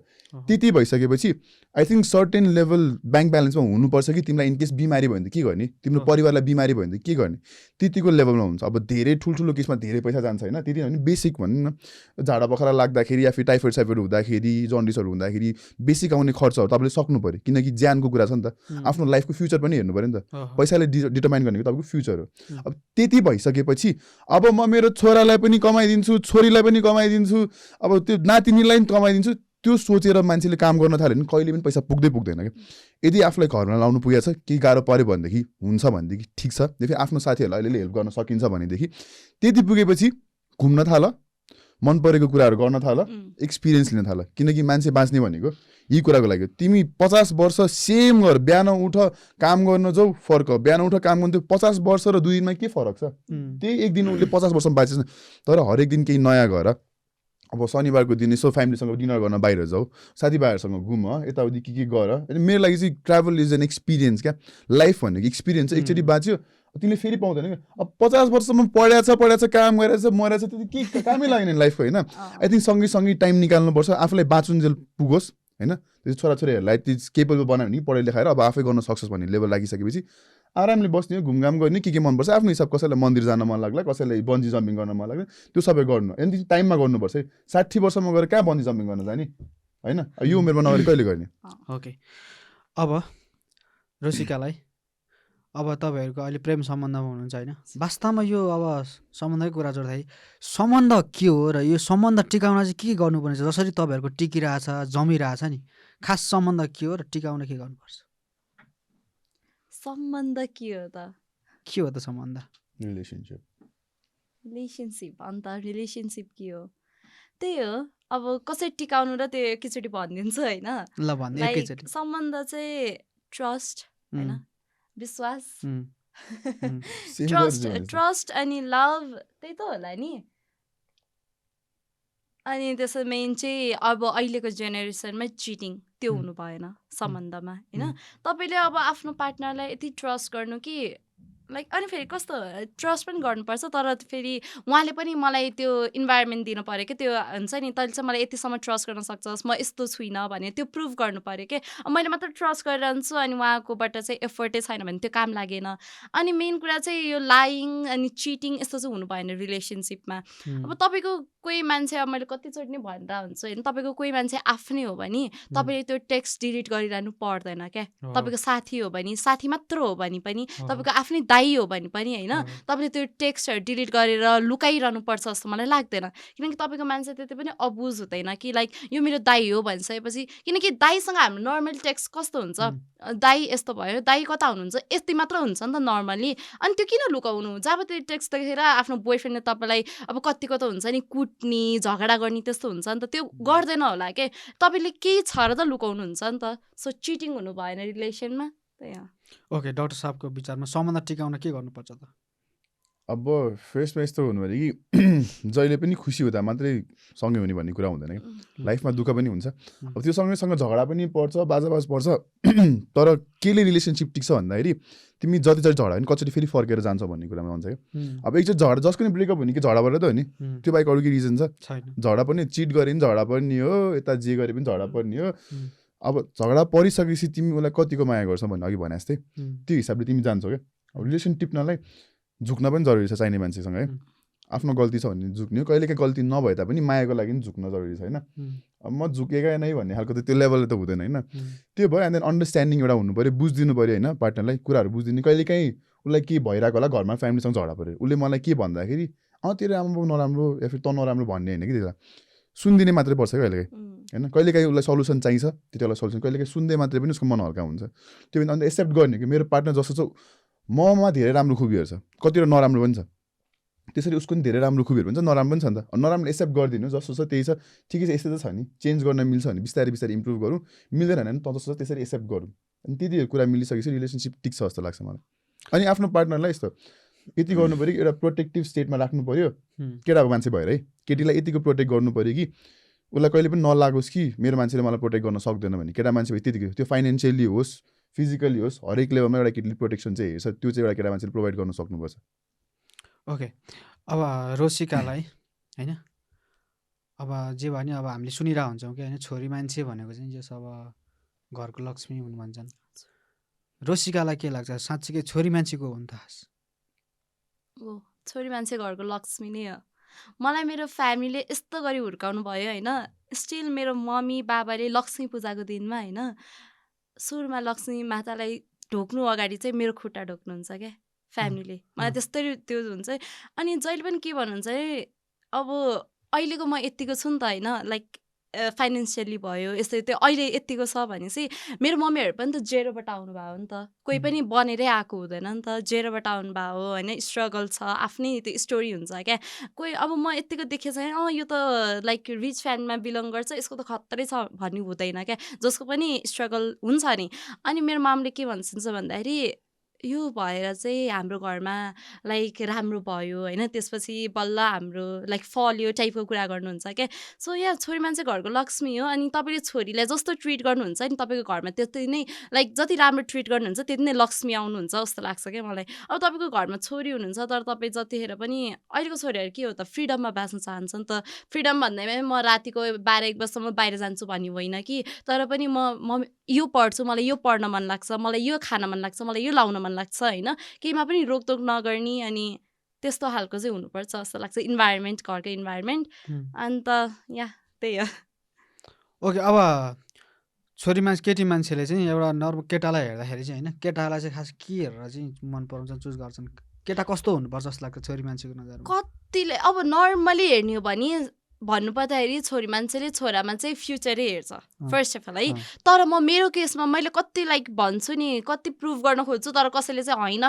त्यति भइसकेपछि I think certain level bank ब्यालेन्समा हुनुपर्छ कि तिमीलाई इनकेस बिमारी भयो भने के गर्ने तिम्रो परिवारलाई बिमारी भयो भने के गर्ने त्यतिको लेभलमा हुन्छ अब धेरै ठुल्ठुलो केसमा धेरै पैसा जान्छ होइन त्यति भने बेसिक भनौँ न झाडा पखरा लाग्दाखेरि या फिर टाइफोइड साइफोइड हुँदाखेरि जन्डिसहरू हुँदाखेरि बेसिक आउने खर्चहरू तपाईँले सक्नु पऱ्यो किनकि ज्यानको कुरा छ नि त आफ्नो लाइफको फ्युचर पनि हेर्नु पऱ्यो नि त पैसाले डिटर्माइन गर्ने तपाईँको फ्युचर हो अब त्यति भइसकेपछि अब म मेरो छोरालाई पनि कमाइदिन्छु छोरीलाई पनि कमाइदिन्छु अब त्यो नातिनीलाई पनि कमाइदिन्छु त्यो सोचेर मान्छेले काम गर्न थाल्यो भने कहिले पनि पैसा पुग्दैन क्या यदि आफूलाई घरमा लाउनु पुगेको छ केही गाह्रो पऱ्यो भनेदेखि हुन्छ भनेदेखि ठिक छ फेरि आफ्नो साथीहरूलाई अलिअलि हेल्प गर्न सकिन्छ भनेदेखि त्यति पुगेपछि घुम्न थाल मन परेको कुराहरू गर्न थाल एक्सपिरियन्स लिन थाल किनकि मान्छे बाँच्ने भनेको यही कुराको लागि तिमी 50 वर्ष सेम गर बिहान उठ काम गर्न जाऊ फर्क बिहान उठ काम गर्नु 50 वर्ष र 2 दिनमा के फरक छ त्यही एक दिन उसले 50 वर्षमा बाँचेछ तर हरेक दिन केही नयाँ गर अब शनिबारको दिन यसो फ्यामिलीसँग डिनर गर्न बाहिर जाऊ साथीभाइहरूसँग घुम यताउति के गर मेरो लागि चाहिँ ट्राभल इज एन एक्सपिरियन्स क्या लाइफ भनेको एक्सपिरियन्स एकचोटि बाँच्यो तिमीले फेरि पाउँदैन क्या अब 50 वर्षसम्म पढाएको छ काम गरेछ मरेछ त्यो के कामै लागेन लाइफको होइन आई थिङ्क सँगै टाइम निकाल्नुपर्छ आफूलाई बाँचुन्जेल पुगोस् होइन त्यो छोराछोरीहरूलाई त्यो केपेबल बनायो भने पढाइ लेखाएर अब आफै गर्न सक्छस् भन्ने लेभल लागिसकेपछि आरामले बस्ने हो घुमघाम गर्ने के मनपर्छ आफ्नो हिसाब कसैलाई मन्दिर जान मन लाग्ला कसैलाई बन्जी जम्पिङ गर्न मन लाग्ला त्यो सबै गर्नु अनि टाइममा गर्नुपर्छ है 60 वर्षमा गएर कहाँ बन्जी जम्पिङ गर्न जाने होइन यो उमेरमा नगरी कहिले गर्ने ओके अब रोसिकालाई अब तपाईँहरूको अहिले प्रेम सम्बन्धमा हुनुहुन्छ होइन वास्तवमा यो अब सम्बन्धकै कुरा जोड्दाखेरि सम्बन्ध के हो र यो सम्बन्ध टिकाउन चाहिँ के गर्नुपर्ने छ जसरी तपाईँहरूको टिकिरहेछ जमिरहेछ नि खास सम्बन्ध के हो र टिकाउन के गर्नुपर्छ सम्बन्ध के हो त सम्बन्ध रिलेसनसिप अन्त रिलेसनसिप के हो त्यही हो अब कसरी टिकाउनु र त्यो एकैचोटि भनिदिन्छु होइन ल भन्नु एकैचोटि सम्बन्ध चाहिँ ट्रस्ट होइन विश्वास ट्रस्ट अनि लभ त्यही त होला नि अनि त्यसो मेन चाहिँ अब अहिलेको जेनेरेसनमा चिटिङ त्यो हुनु भएन सम्बन्धमा होइन तपाईँले अब आफ्नो पार्टनरलाई यति ट्रस्ट गर्नु कि लाइक अनि फेरि कस्तो ट्रस्ट पनि गर्नुपर्छ तर फेरि उहाँले पनि मलाई त्यो इन्भाइरोमेन्ट दिनु पऱ्यो क्या त्यो हुन्छ नि तैँले चाहिँ मलाई यतिसम्म ट्रस्ट गर्न सक्छस् म यस्तो छुइनँ भने त्यो प्रुभ गर्नु पऱ्यो क्या मैले मात्र ट्रस्ट गरिरहन्छु अनि उहाँकोबाट चाहिँ एफर्टै छैन भने त्यो काम लागेन अनि मेन कुरा चाहिँ यो लाइङ अनि चिटिङ यस्तो चाहिँ हुनु भएन रिलेसनसिपमा अब तपाईँको कोही मान्छे अब मैले कतिचोटि नै भनेर हुन्छ होइन तपाईँको कोही मान्छे आफ्नै हो भने तपाईँले त्यो टेक्स्ट डिलिट गरिरहनु पर्दैन क्या तपाईँको साथी हो भने साथी मात्र हो भने पनि तपाईँको आफ्नै दाइ हो भने पनि होइन तपाईँले त्यो टेक्स्टहरू डिलिट गरेर लुकाइरहनु पर्छ जस्तो मलाई लाग्दैन किनकि तपाईँको मान्छे त्यति पनि अबुज हुँदैन कि लाइक यो मेरो दाइ हो भनिसकेपछि किनकि दाइसँग हाम्रो नर्मल टेक्स्ट कस्तो हुन्छ दाइ यस्तो भयो दाइ कता हुनुहुन्छ यति मात्र हुन्छ नि त नर्मली अनि त्यो किन लुकाउनु जब त्यो टेक्स्ट देखेर आफ्नो बोयफ्रेन्डले तपाईँलाई अब कतिको त हुन्छ नि कुट्ने झगडा गर्ने त्यस्तो हुन्छ नि त त्यो गर्दैन होला के तपाईँले केही छ र त लुकाउनुहुन्छ नि त सो चिटिङ हुनु भएन रिलेसनमा त्यही ओके डाक्टर साहबको विचारमा सम्बन्ध टिकाउन के गर्नुपर्छ त अब फर्स्टमा यस्तो हुनु भने कि जहिले पनि खुसी हुँदा मात्रै सँगै हुने भन्ने कुरा हुँदैन कि लाइफमा दुःख पनि हुन्छ अब त्यो सँगैसँग झगडा पनि पर्छ बाजाबाज पर्छ तर केले रिलेसनसिप टिक्छ भन्दाखेरि तिमी जति झगडा भने कतिचोटि फेरि फर्केर जान्छ भन्ने कुरामा हुन्छ क्या अब एकचोटि झगडा जसको नि ब्रेकअप हुने कि झगडाबाट त हो नि त्यो बाहेक अरू के रिजन छ झगडा पनि चिट गरे पनि झगडा पर्ने हो यता जे गरे पनि झगडा पर्ने हो अब झगडा परिसकेपछि तिमी उसलाई कतिको माया गर्छौ भन्ने अघि भने जस्तै त्यो हिसाबले तिमी जान्छौ क्या अब रिलेसन टिप्नलाई झुक्न पनि जरुरी छ चाहिने मान्छेसँग है आफ्नो गल्ती छ भने झुक्ने हो, कहिलेकाहीँ गल्ती नभए तापनि मायाको लागि पनि झुक्न जरुरी छ होइन। अब म झुकेका नै भन्ने खालको त त्यो लेभलले त हुँदैन होइन। त्यो भयो एन्ड देन अन्डरस्ट्यान्डिङ एउटा हुनु पऱ्यो, बुझिदिनु पऱ्यो होइन पार्टनरलाई, कुराहरू बुझिदिनु। कहिलेकाहीँ उसलाई के भइरहेको होला, घरमा फ्यामिलीसँग झगडा पऱ्यो, उसले मलाई के भन्दाखेरि तेरो राम्रो नराम्रो या फिर त नराम्रो भन्ने होइन कि त्यसलाई सुनिदिने मात्रै पर्छ क्या कहिलेकाहीँ होइन। कहिलेकाहीँ उसलाई सल्युसन चाहिन्छ, त्यति बेला सल्युसन, कहिलेकाहीँ सुन्दै मात्रै पनि उसको मन हल्का हुन्छ। त्यो पनि अन्त एक्सेप्ट गर्ने कि मेरो पार्टनर जस्तो छ ममा धेरै राम्रो खुबीहरू छ, कतिवटा नराम्रो पनि छ, त्यसरी उसको पनि धेरै राम्रो खुबीहरू हुन्छ, नराम्रो पनि छ नि त। नराम्रो एक्सेप्ट गरिदिनु, जस्तो छ त्यही छ, ठिकै छ, यस्तो त छ नि, चेन्ज गर्न मिल्छ भने बिस्तारै बिस्तारै इम्प्रुभ गरौँ, मिल्दैन भने त जस्तो छ त्यसरी एक्सेप्ट गरौँ। अनि त्यति कुरा मिलिसकेपछि रिलेसनसिप टिक्छ जस्तो लाग्छ मलाई। अनि आफ्नो पार्टनरलाई यस्तो यति गर्नु पऱ्यो कि एउटा प्रोटेक्टिभ स्टेटमा राख्नु पऱ्यो, केटाको मान्छे भएर है, केटीलाई यतिको प्रोटेक्ट गर्नु पऱ्यो कि उसलाई कहिले पनि नलागोस् कि मेरो मान्छेले मलाई प्रोटेक्ट गर्न सक्दैन भने। केटा मान्छे भयो त्यतिकै, त्यो फाइनेन्सियली होस् फिजिकली होस् हरेक लेभलमा एउटा केटीले प्रोटेक्सन चाहिँ हेर्छ, त्यो चाहिँ एउटा केटा मान्छेले प्रोभाइड गर्न सक्नुपर्छ। ओके, अब रोसिकालाई होइन, अब जे भने अब हामीले सुनिरहेको हुन्छौँ कि होइन, छोरी मान्छे भनेको चाहिँ जस अब घरको लक्ष्मी हुनु भन्छन्। रोसिकालाई के लाग्छ, साँच्चीकै छोरी मान्छेको हो नि त खास? छोरी मान्छे घरको लक्ष्मी नै हो। मलाई मेरो फ्यामिलीले यस्तो गरी हुर्काउनु भयो होइन, स्टिल मेरो मम्मी बाबाले लक्ष्मी पूजाको दिनमा होइन सुरुमा लक्ष्मी मातालाई ढोक्नु अगाडि चाहिँ मेरो खुट्टा ढोक्नुहुन्छ क्या फ्यामिलीले। मलाई त्यस्तै त्यो हुन्छ। अनि जहिले पनि के भन्नुहुन्छ है, अब अहिलेको म यत्तिको छु नि त होइन, लाइक फाइनेन्सियली भयो यस्तै, त्यो अहिले यत्तिको छ भनेपछि मेरो मम्मीहरू पनि त जेरोबाट आउनु भयो नि त, कोही पनि बनेरै आएको हुँदैन नि त, जेरोबाट आउनु भयो होइन, स्ट्रगल छ, आफ्नै त्यो स्टोरी हुन्छ क्या। कोही अब म यत्तिको देखेको छैन यो त लाइक रिच फ्यामिलीमा बिलङ गर्छ यसको त खत्तरै छ भन्ने हुँदैन क्या, जसको पनि स्ट्रगल हुन्छ नि। अनि मेरो मामले के भन्छ भन्दाखेरि यो भएर चाहिँ हाम्रो घरमा लाइक राम्रो भयो होइन, त्यसपछि बल्ल हाम्रो लाइक फल्यो टाइपको कुरा गर्नुहुन्छ क्या। सो यहाँ छोरी मान्छे घरको लक्ष्मी हो। अनि तपाईँले छोरीलाई जस्तो ट्रिट गर्नुहुन्छ नि तपाईँको घरमा त्यति नै लाइक जति राम्रो ट्रिट गर्नुहुन्छ त्यति नै लक्ष्मी आउनुहुन्छ जस्तो लाग्छ क्या मलाई। अब तपाईँको घरमा छोरी हुनुहुन्छ तर तपाईँ जतिखेर पनि अहिलेको छोरीहरू के हो त फ्रिडममा बाँच्न चाहन्छ नि त। फ्रिडम भन्दैमा म रातिको 12-1 बजीसम्म बाहिर जान्छु भन्ने होइन कि, तर पनि म यो पढ्छु, मलाई यो पढ्न मन लाग्छ, मलाई यो खान मन लाग्छ, मलाई यो लाउन मन लाग्छ होइन, केहीमा पनि रोकटोक नगर्ने। अनि त्यस्तो खालको चाहिँ हुनुपर्छ जस्तो लाग्छ इन्भाइरोमेन्ट, घरको इन्भाइरोमेन्ट। अन्त यहाँ त्यही हो। ओके, अब छोरी मान्छे केटी मान्छेले चाहिँ एउटा नर्मल केटालाई हेर्दाखेरि चाहिँ होइन, केटालाई चाहिँ खास के हेरेर चाहिँ मन पराउँछन्, चुज गर्छन्, केटा कस्तो हुनुपर्छ जस्तो लाग्छ छोरी मान्छेको नजरमा? कतिले अब नर्मली हेर्ने हो भने भन्नु पर्दाखेरि छोरी मान्छेले छोरामा चाहिँ फ्युचरै हेर्छ फर्स्ट अफ अल है। तर म मेरो केसमा मैले कति लाइक भन्छु नि, कति प्रुभ गर्न खोज्छु, तर कसैले चाहिँ होइन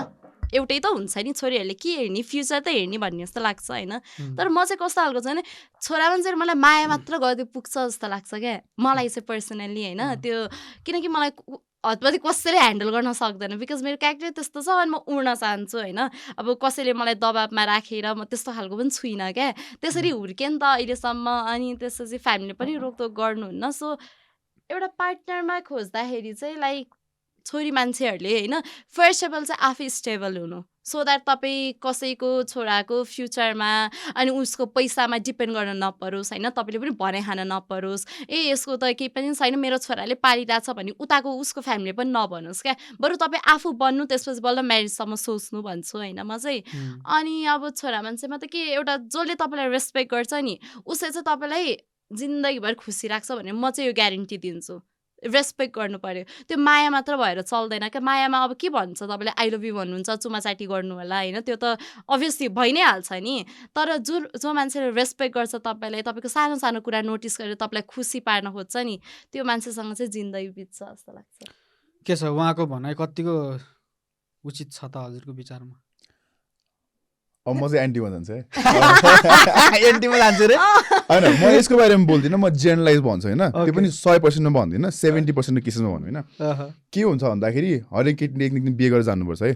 एउटै त हुन्छ नि, छोरीहरूले के हेर्ने फ्युचर त हेर्ने भन्ने जस्तो लाग्छ होइन। तर म चाहिँ कस्तो खालको छ भने छोरा मान्छेले मलाई माया मात्र गर्दै पुग्छ जस्तो लाग्छ क्या मलाई चाहिँ पर्सनल्ली होइन। त्यो किनकि मलाई हतपति कसैले ह्यान्डल गर्न सक्दैन, बिकज मेरो क्यारेक्टर त्यस्तो छ। अनि म उड्न चाहन्छु होइन, अब कसैले मलाई दबाबमा राखेर म त्यस्तो खालको पनि छुइनँ क्या, त्यसरी हुर्केँ नि त अहिलेसम्म। अनि त्यसपछि फ्यामिलीले पनि रोकटोक गर्नुहुन्न। सो एउटा पार्टनरमा खोज्दाखेरि चाहिँ लाइक छोरी मान्छेहरूले होइन फर्स्ट अफ अल चाहिँ आफै स्टेबल हुनु, सो द्याट तपाईँ कसैको छोराको फ्युचरमा अनि उसको पैसामा डिपेन्ड गर्न नपरोस् होइन, तपाईँले पनि भनाइ खान नपरोस् यसको त केही पनि छैन मेरो छोराले पालिरहेछ भने उताको उसको फ्यामिलीले पनि नभनोस् क्या। बरु तपाईँ आफू बन्नु त्यसपछि बल्ल म्यारिजसम्म सोच्नु भन्छु होइन म चाहिँ। अनि अब छोरा मान्छेमा त के एउटा जसले तपाईँलाई रेस्पेक्ट गर्छ नि उसले चाहिँ तपाईँलाई जिन्दगीभर खुसी राख्छ भने म चाहिँ यो ग्यारेन्टी दिन्छु। रेस्पेक्ट गर्नु पर्यो, त्यो माया मात्र भएर चल्दैन क्या। मायामा अब के भन्छ तपाईँले आई लभ यु भन्नुहुन्छ, चुमाचाटी गर्नु होला होइन, त्यो त अभियसली भइ नै हाल्छ नि। तर जो मान्छेले रेस्पेक्ट गर्छ तपाईँलाई, तपाईँको सानो सानो कुरा नोटिस गरेर तपाईँलाई खुसी पार्न खोज्छ नि, त्यो मान्छेसँग चाहिँ जिन्दगी बित्छ जस्तो लाग्छ। के छ उहाँको भनाइ कतिको उचित छ त हजुरको विचारमा? अब म चाहिँ एन्टीमा जान्छु है। एन्टीमा जान्छु रे होइन, म यसको बारेमा बोल्दिनँ, म जेनरलाइज भन्छु होइन। त्यो पनि 100% भन्दिनँ, 70% केसेसमा भन्नु होइन। के हुन्छ भन्दाखेरि हरेक केटीले एक दिन बिहे गरेर जानुपर्छ है।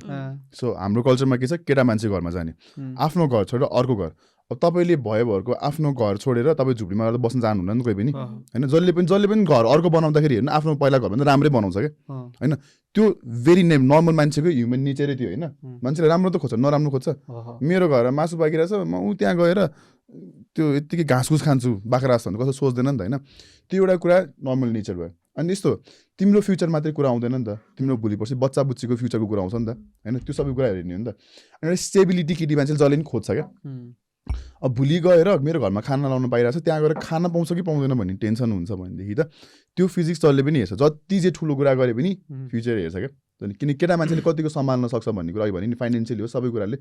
सो हाम्रो कल्चरमा के छ, केटा मान्छे घरमा जाने, आफ्नो घर छोडेर अर्को घर। अब तपाईँले भयोभरको आफ्नो घर छोडेर तपाईँ झुपडीमा गएर बस्न जानुहुन्न नि कोही पनि होइन। जसले पनि घर अर्को बनाउँदाखेरि हेर्नु आफ्नो पहिला घर भन्दा राम्रै बनाउँछ क्या होइन। त्यो भेरी नर्मल मान्छेको ह्युमन नेचरै त्यो होइन। मान्छेले राम्रो त खोज्छ नराम्रो खोज्छ। मेरो घरमा मासु पाकिरहेछ म त्यहाँ गएर त्यो यत्तिकै घाँसघुस खान्छु बाख्रा जस्तो भने कसो सोच्दैन नि त होइन। त्यो एउटा कुरा नर्मल नेचर भयो। अनि यस्तो तिम्रो फ्युचर मात्रै कुरा आउँदैन नि त, तिम्रो भोलि पर्सि बच्चा बुच्चीको फ्युचरको कुरा आउँछ नि त होइन। त्यो सबै कुरा हेर्ने हो नि त। अनि एउटा स्टेबिलिटी केटी मान्छेले जसले पनि खोज्छ क्या अब भोलि गएर मेरो घरमा खाना लाउनु पाइरहेको छ, त्यहाँ गएर खाना पाउँछ कि पाउँदैन भन्ने टेन्सन हुन्छ भनेदेखि त त्यो फिजिक्स जसले पनि हेर्छ, जति चाहिँ ठुलो कुरा गरे पनि फ्युचर हेर्छ क्या। किन केटा मान्छेले कतिको सम्हाल्न सक्छ भन्ने कुरा भने नि फाइनेन्सियली हो, सबै कुराले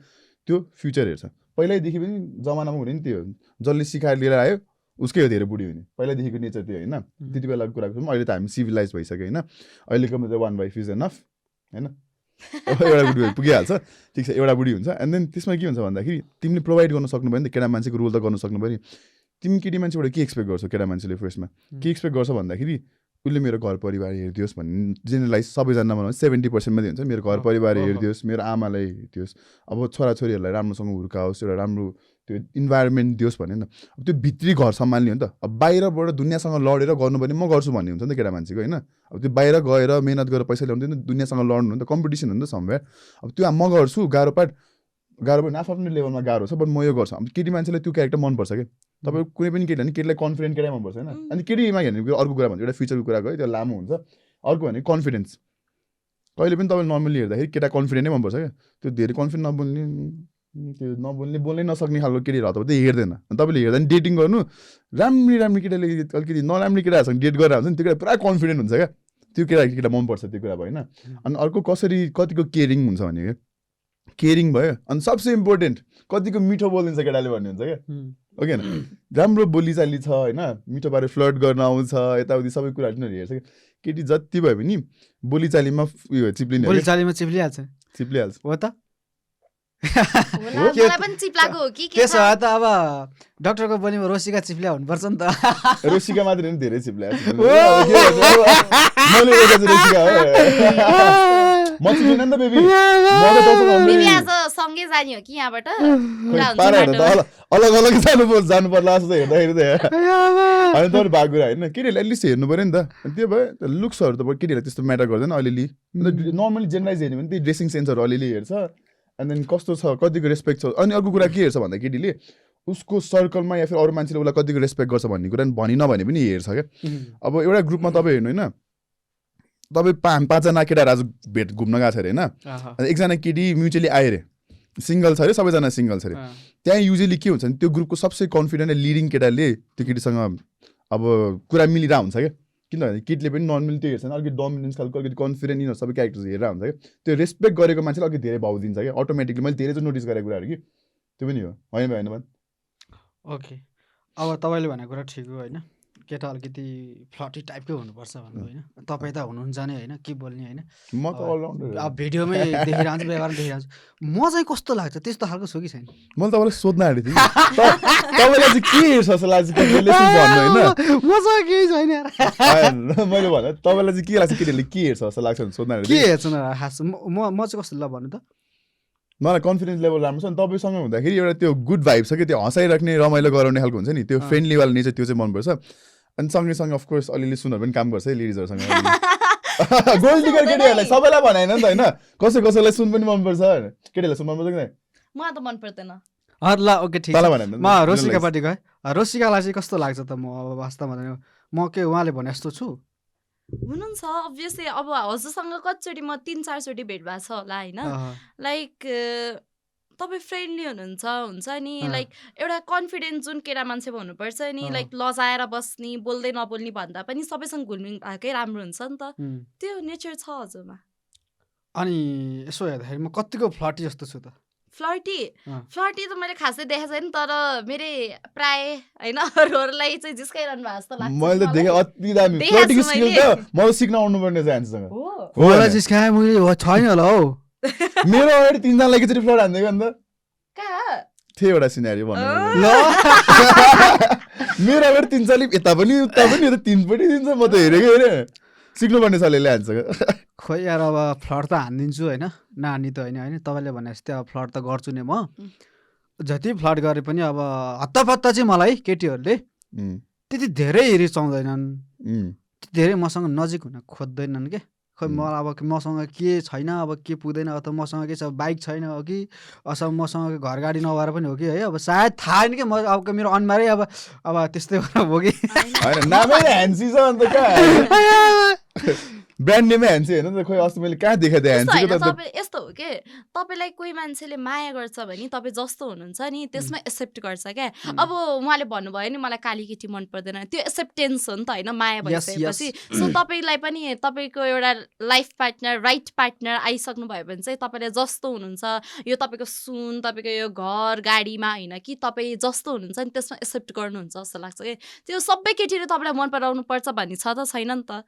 त्यो फ्युचर हेर्छ। पहिल्यैदेखि पनि जमानामा हुने नि त्यो जसले सिकाएर लिएर आयो उसकै हो धेरै बुढी हुने, पहिल्यैदेखिको नेचर त्यो होइन। त्यति बेलाको कुराको अहिले त हामी सिभिलाइज भइसक्यो होइन, अहिलेको मतलब 1 वाइफ इज एनफ होइन, एउटा बुढी पुगिहाल्छ, ठिक छ, एउटा बुढी हुन्छ। एन्ड देन त्यसमा के हुन्छ भन्दाखेरि तिमीले प्रोभाइड गर्न सक्नु भयो नि त, केटा मान्छेको रोल त गर्न सक्नु भयो नि। तिमी केटी मान्छेबाट के एक्सपेक्ट गर्छौ, केटा मान्छेले फर्स्टमा के एक्सपेक्ट गर्छ भन्दाखेरि उसले मेरो घर परिवार हेरिदियोस् भन्ने जेनरलाइज सबैजनामा 70% मात्रै हुन्छ, मेरो घर परिवार हेरिदियोस्, मेरो आमालाई हेरिदियोस्, अब छोराछोरीहरूलाई राम्रोसँग हुर्काओस्, एउटा राम्रो त्यो इन्भाइरोमेन्ट दियोस् भन्ने नि। अब त्यो भित्री घर सम्हाल्ने हो नि त। अब बाहिरबाट दुनियाँसँग लडेर गर्नु भने म गर्छु भन्ने हुन्छ नि त केटा मान्छेको होइन। अब त्यो बाहिर गएर मेहनत गरेर पैसा ल्याउँदैन, दुनियाँसँग लड्नु हो नि त, कम्पिटिसन हो नि त समवेयर। अब त्यो म गर्छु गाह्रो पाठ आफ्नो लेभलमा गाह्रो छ, बट म यो गर्छु। अब केटी मान्छेलाई त्यो क्यारेक्टर मनपर्छ क्या। तपाईँ कुनै पनि केटी भने केटीलाई कन्फिडेन्ट केटा मनपर्छ होइन। अनि केटीमा हेर्ने अर्को कुरा भन्छ, एउटा फ्युचरको कुरा गयो त्यो लामो हुन्छ। अर्को भने कन्फिडेन्स, कहिले पनि तपाईँले नर्मली हेर्दाखेरि केटा कन्फिडेन्टै मनपर्छ क्या। त्यो धेरै कन्फिडेन्ट नबोल्ने बोल्नै नसक्ने खालको केटीहरू त त्यो हेर्दैन। अनि तपाईँले हेर्दा नि डेटिङ गर्नु राम्री केटाले अलिकति नराम्री केटाहरूसँग डेट गरेर हुन्छ नि, त्यो केटा पुरा कन्फिडेन्ट हुन्छ क्या, त्यो केटा मनपर्छ त्यो कुरा भयो होइन। अनि अर्को कतिको केयरिङ हुन्छ भने क्या, केयरिङ भयो। अनि सबसे इम्पोर्टेन्ट कतिको मिठो बोलिदिन्छ केटाले भन्ने हुन्छ क्या, हो कि राम्रो बोलीचाली छ होइन, मिठो पारेर फ्लर्ट गर्न आउँछ, यताउति सबै कुराहरू तिनीहरू हेर्छ। केटी जति भयो भने बोलीचालीमा उयो चिप्लिने, बोलीचालीमा चिप्लिहाल्छ मलाई हो त। पनि चिप्लाएको हो कि के छ त, अब डाक्टरको बोलीमा रोसिका चिप्ल्या हुनुपर्छ नि त। रोसिका मात्रै नि धेरै चिप्ल्या म चिप्लिन नि त बेबी, आज सँगै जाने हो कि यहाँबाट अलग अलग जानु पर्ला जस्तो हेर्दाखेरि त होइन तपाईँ भएको कुरा होइन। केटीहरूले एटलिस्ट हेर्नु पऱ्यो नि त। त्यो भयो लुक्सहरू त केटीहरूलाई त्यस्तो म्याटर गर्दैन अलिअलि, नर्मली जेनरलाइज हेर्ने भने त्यही ड्रेसिङ सेन्सहरू अलिअलि हेर्छ। एन्ड देन कस्तो छ, कतिको रेस्पेक्ट छ। अनि अर्को कुरा के हेर्छ भन्दा केटीले उसको सर्कलमा या फिर अरू मान्छेले उसलाई कतिको रेस्पेक्ट गर्छ भन्ने कुरा भनि नभने पनि हेर्छ क्या। अब एउटा ग्रुपमा तपाईँ हेर्नु होइन, तपाईँ 5जना केटाहरू आज भेट घुम्न गएको छ अरे होइन, एकजना केटी म्युचुअली आयो अरे, सिङ्गल छ अरे, सबैजना सिङ्गल छ अरे। त्यहाँ युजली के हुन्छ भने त्यो ग्रुपको सबसे कन्फिडेन्ट लिडिङ केटाले त्यो केटीसँग अब कुरा मिलिरहेको हुन्छ क्या। किनभने केटीले पनि नर्मली त्यो हेर्छ, अलिकति डोमिनेन्स खालको अलिकति कन्फिडेन्ट यिनीहरू सबै क्यारेक्टर्स हेरेर हुन्छ क्या। त्यो रेस्पेक्ट गरेको मान्छेले अलिकति धेरै भाउ दिन्छ क्या अटोमेटिकली। मैले धेरै चाहिँ नोटिस गरेको कुराहरू कि त्यो पनि हो, होइन भएन भने। ओके, अब तपाईँले भनेको कुरा ठिक हो होइन, केटा अलिकति फ्लटी टाइपकै हुनुपर्छ भन्नु होइन। तपाईँ त हुनुहुन्छ नि होइन, के बोल्ने होइन। म त अलराउन्डर, अब भिडियोमै देखिरहन्छु, व्यवहार देखिरहन्छु। म चाहिँ कस्तो लाग्छ त्यस्तो खालको छु कि छैन? मैले तपाईँलाई सोध्न आँटेको थिएँ तपाईँलाई चाहिँ के हेर्छ जस्तो लाग्छ भन्नु होइन। मसँग केही छैन मैले भने तपाईँलाई चाहिँ के लाग्छ, केटीहरूले के हेर्छ जस्तो लाग्छ सोध्न आँटेको के हेर्छ न खास। म चाहिँ कस्तो ल भन्नु त, मलाई कन्फिडेन्स लेभल राम्रो छ नि। तपाईँसँग हुँदाखेरि एउटा त्यो गुड भाइब छ कि, त्यो हँसाइराख्ने रमाइलो गराउने खालको हुन्छ नि, त्यो फ्रेन्डलीवाला नेचर, त्यो चाहिँ मनपर्छ। अनि सँगैसँगै अफकोर्स अलिअलि सुनहरू पनि काम गर्छ है लेडिजहरूसँग। गोल्ड डिगर केटीहरूलाई सबैलाई भनेन नि त होइन, कसैलाई सुन पनि मनपर्छ, केटीहरूलाई सुन मनपर्छ कि नै? मलाई त मन पर्दैन। ल ओके ठिक छ, म रोसिकापट्टि गएँ। रोसिकालाई चाहिँ कस्तो लाग्छ त? म अब वास्तवमा म के उहाँले भने जस्तो छु हुनुहुन्छ अभियसली। अब हजुरसँग कतिचोटि म 3-4 चोटि भेट भएको छ होला होइन, लाइक तपाईँ फ्रेन्डली हुन्छ नि, लाइक एउटा कन्फिडेन्स जुन केटा मान्छेमा हुनुपर्छ नि, लाइक लजाएर बस्ने, बोल्दै नबोल्ने भन्दा पनि सबैसँग घुलमिल भएकै राम्रो हुन्छ नि त, त्यो नेचर छ हजुरमा। अनि यसो हेर्दाखेरि म कतिको फ्लटी जस्तो छु त? फ्लर्टी त मैले खासै देखेको छैन, तर मेरो प्राय होइन अरूहरूलाई चाहिँ जिस्काइरहनु भएको जस्तो लाग्छ। मैले त देखेँ अति दामी फ्लर्टिङ स्किल त म सिक्न आउनुपर्ने छ हामीसँग। होला जिस्काए मैले छैन होला हौ। मेरो अगाडि 3जनालाई एकचोटि फ्लट हान्दिएको नि त थियो एउटा सिनारी भन्नु ल। मेरो अगाडि 3जनाले यता पनि उता पनि यता 3 पनि दिन्छ, म त हेरेको हेरेँ। सिक्नुपर्ने छ ले हान्छ खोइ यार। अब फ्लट त हानिदिन्छु होइन, नानी त होइन तपाईँले भने जस्तै अब फ्लट त गर्छु नि म। जति फ्लट गरे पनि अब हत्तापत्ता चाहिँ मलाई केटीहरूले त्यति धेरै रिसाउँदैनन्, धेरै मसँग नजिक हुन खोज्दैनन् के। खोइ मलाई अब मसँग के छैन, अब के पुग्दैन, अब त मसँग के छ, बाइक छैन हो कि अथवा मसँग घर गाडी नभएर पनि हो कि है, अब सायद थाहा छैन कि म अब मेरो अनुहारै अब त्यस्तै हो कि ब्रान्ड नेमै ह्यान्सी होइन नि त खोइ अस्ति मैले कहाँ देखाएको थिएँ यस्तो ह्यान्सीको होइन, त तपाईँ यस्तो हो के तपाईँलाई कोही मान्छेले माया गर्छ भने तपाईँ जस्तो हुनुहुन्छ नि त्यसमा एक्सेप्ट गर्छ क्या। अब उहाँले भन्नुभयो नि मलाई काली केटी मन पर्दैन, त्यो एक्सेप्टेन्स हो नि त होइन माया Yes, भइसकेपछि। yes. सो तपाईँलाई पनि तपाईँको एउटा लाइफ पार्टनर राइट पार्टनर आइसक्नु भयो भने चाहिँ तपाईँले जस्तो हुनुहुन्छ, यो तपाईँको सुन तपाईँको यो घर गाडीमा होइन कि तपाईँ जस्तो हुनुहुन्छ नि त्यसमा एक्सेप्ट गर्नुहुन्छ जस्तो लाग्छ कि। त्यो सबै केटीले तपाईँलाई मन पराउनु पर्छ भन्ने छ त छैन नि त।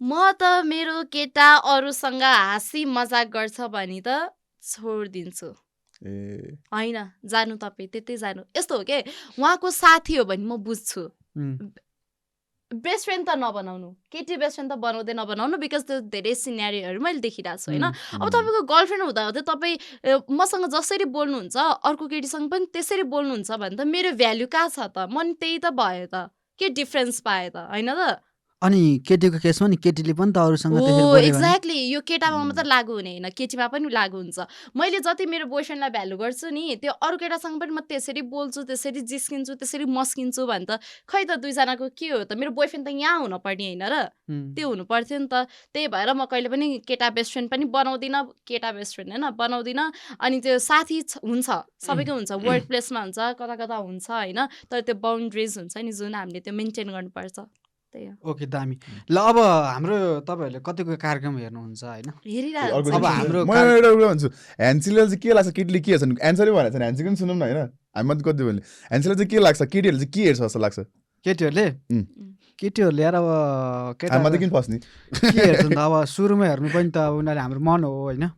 म त मेरो केटा अरूसँग हाँसी मजाक गर्छ भने त छोडिदिन्छु। ए होइन जानु तपाईँ त्यतै जानु। यस्तो हो के उहाँको साथी हो भने म बुझ्छु, बेस्ट फ्रेन्ड त नबनाउनु, केटी बेस्ट फ्रेन्ड त बनाउँदै नबनाउनु बिकज त्यो धेरै सिनेरियोहरू मैले देखिरहेको छु होइन। अब तपाईँको गर्लफ्रेन्ड हुँदा हुँदै तपाईँ मसँग जसरी बोल्नुहुन्छ अर्को केटीसँग पनि त्यसरी बोल्नुहुन्छ भने त मेरो भ्याल्यु कहाँ छ त, म नि त्यही त भयो त, के डिफ्रेन्स पाएँ त होइन त। अनि केटीको केसमा नि केटीले पनि त अरूसँग त्यसरी हो बोल्यो भने एक्ज्याक्टली, यो केटामा मात्र लागु हुने होइन केटीमा पनि लागु हुन्छ। मैले जति मेरो बोयफ्रेन्डलाई भ्यालु गर्छु नि त्यो अरू केटासँग पनि म त्यसरी बोल्छु त्यसरी जिस्किन्छु त्यसरी मस्किन्छु भने त खै त दुईजनाको के हो त, मेरो बोयफ्रेन्ड त यहाँ हुनुपर्ने होइन र, त्यो हुनु पर्थ्यो नि त। त्यही भएर म कहिले पनि केटा बेस्ट फ्रेन्ड पनि बनाउँदिनँ, केटा बेस्ट फ्रेन्ड होइन बनाउँदिनँ। अनि त्यो साथी हुन्छ सबैको हुन्छ, वर्क प्लेसमा हुन्छ कता कता हुन्छ होइन, तर त्यो बााउन्ड्रिज हुन्छ नि जुन हामीले त्यो मेन्टेन गर्नुपर्छ। ओके दामी। ल अब हाम्रो तपाईँहरूले कतिको कार्यक्रम हेर्नुहुन्छ होइन? हेरिरहेको अब हाम्रो म एउटा कुरा भन्छु ह्यान्सीलाई चाहिँ के लाग्छ केटीले के हेर्छन् एन्सरै भनेको छैन, ह्यान्सीको पनि सुनौँ न होइन हामी मात्रै कति भने ह्यान्सीलाई चाहिँ के लाग्छ केटीहरूले चाहिँ के हेर्छ जस्तो लाग्छ? केटीहरूले यार अब केटा मात्रै किन फस्ने के हेर्छन् त अब सुरुमा हेर्नु पनि त अब उनीहरूले हाम्रो मन हो होइन,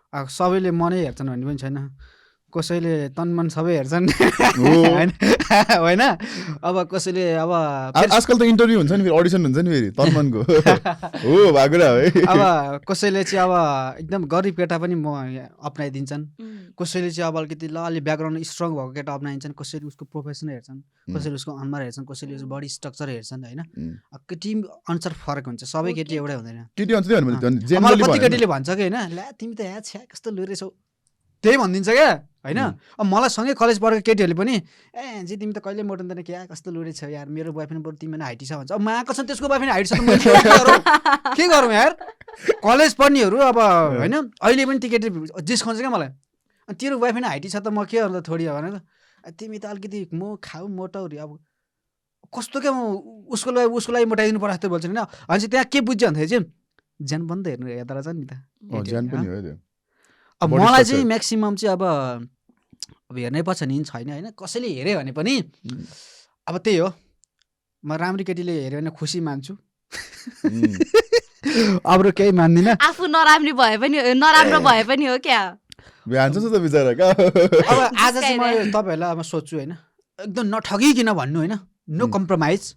अब सबैले मनै हेर्छन् भन्ने पनि छैन, कसैले तनमन सबै हेर्छन् होइन होइन। अब कसैले अब आजकल त इन्टरभ्यू हुन्छ नि फेरि अडिसन हुन्छ नि फेरि तनमनको हो भएको है। अब कसैले चाहिँ अब एकदम गरिब केटा पनि म अप्नाइदिन्छन्, कसैले चाहिँ अब अलिकति ल अलि ब्याकग्राउन्ड स्ट्रङ भएको केटा अप्नाइदिन्छन्, कसैले उसको प्रोफेसन हेर्छन्, कसैले उसको अनुहार हेर्छन्, कसैले उसको बडी स्ट्रक्चर हेर्छन् होइन। केटी अनुसार फरक हुन्छ, सबै केटी एउटै हुँदैन। केटी भन्छ त्यो भने मलाई कति केटीले भन्छ कि होइन ला तिमी त यहाँ छ्या कस्तो लुरेछौ त्यही भनिदिन्छ क्या होइन। अब मलाई सँगै कलेज पढेको केटीहरूले पनि ए जी तिमी त कहिले मोटिँदैन क्या कस्तो लुरे छ यार, मेरो बोयफ्रेन्ड बरु तिमी हाइटी छ भन्छ। अब माको छ त्यसको बोयफ्रेन्ड हाइट छ त मैले के गरौँ यार, कलेज पढ्नेहरू अब होइन अहिले पनि ती केटी जिस्काउँछ क्या मलाई, तेरो बोयफ्रेन्ड हाइटी छ त म के गर्नु त थोडी हो भने तिमी त अलिकति म खाऊ मोटाउरी अब कस्तो क्या उसको लागि मोटाइदिनु पर्छ जस्तो बोल्छ होइन। अनि त्यहाँ के बुझ्छ भन्दाखेरि चाहिँ ज्यान पनि त हेर्नु हेर्दा रहेछ नि त। ज्यान पनि हो त्यो। अब मलाई चाहिँ म्याक्सिमम चाहिँ अब हेर्नै पर्छ नि छैन होइन, कसैले हेऱ्यो भने पनि अब त्यही हो, म राम्रो केटीले हेऱ्यो भने खुसी मान्छु अरू केही मान्दिनँ। आफू नराम्रो भए पनि हो क्या भ्यान्छ त बिचरा का। अब आज चाहिँ म तपाईँहरूलाई अब सोध्छु होइन एकदम नठगिकन भन्नु होइन, नो कम्प्रोमाइज।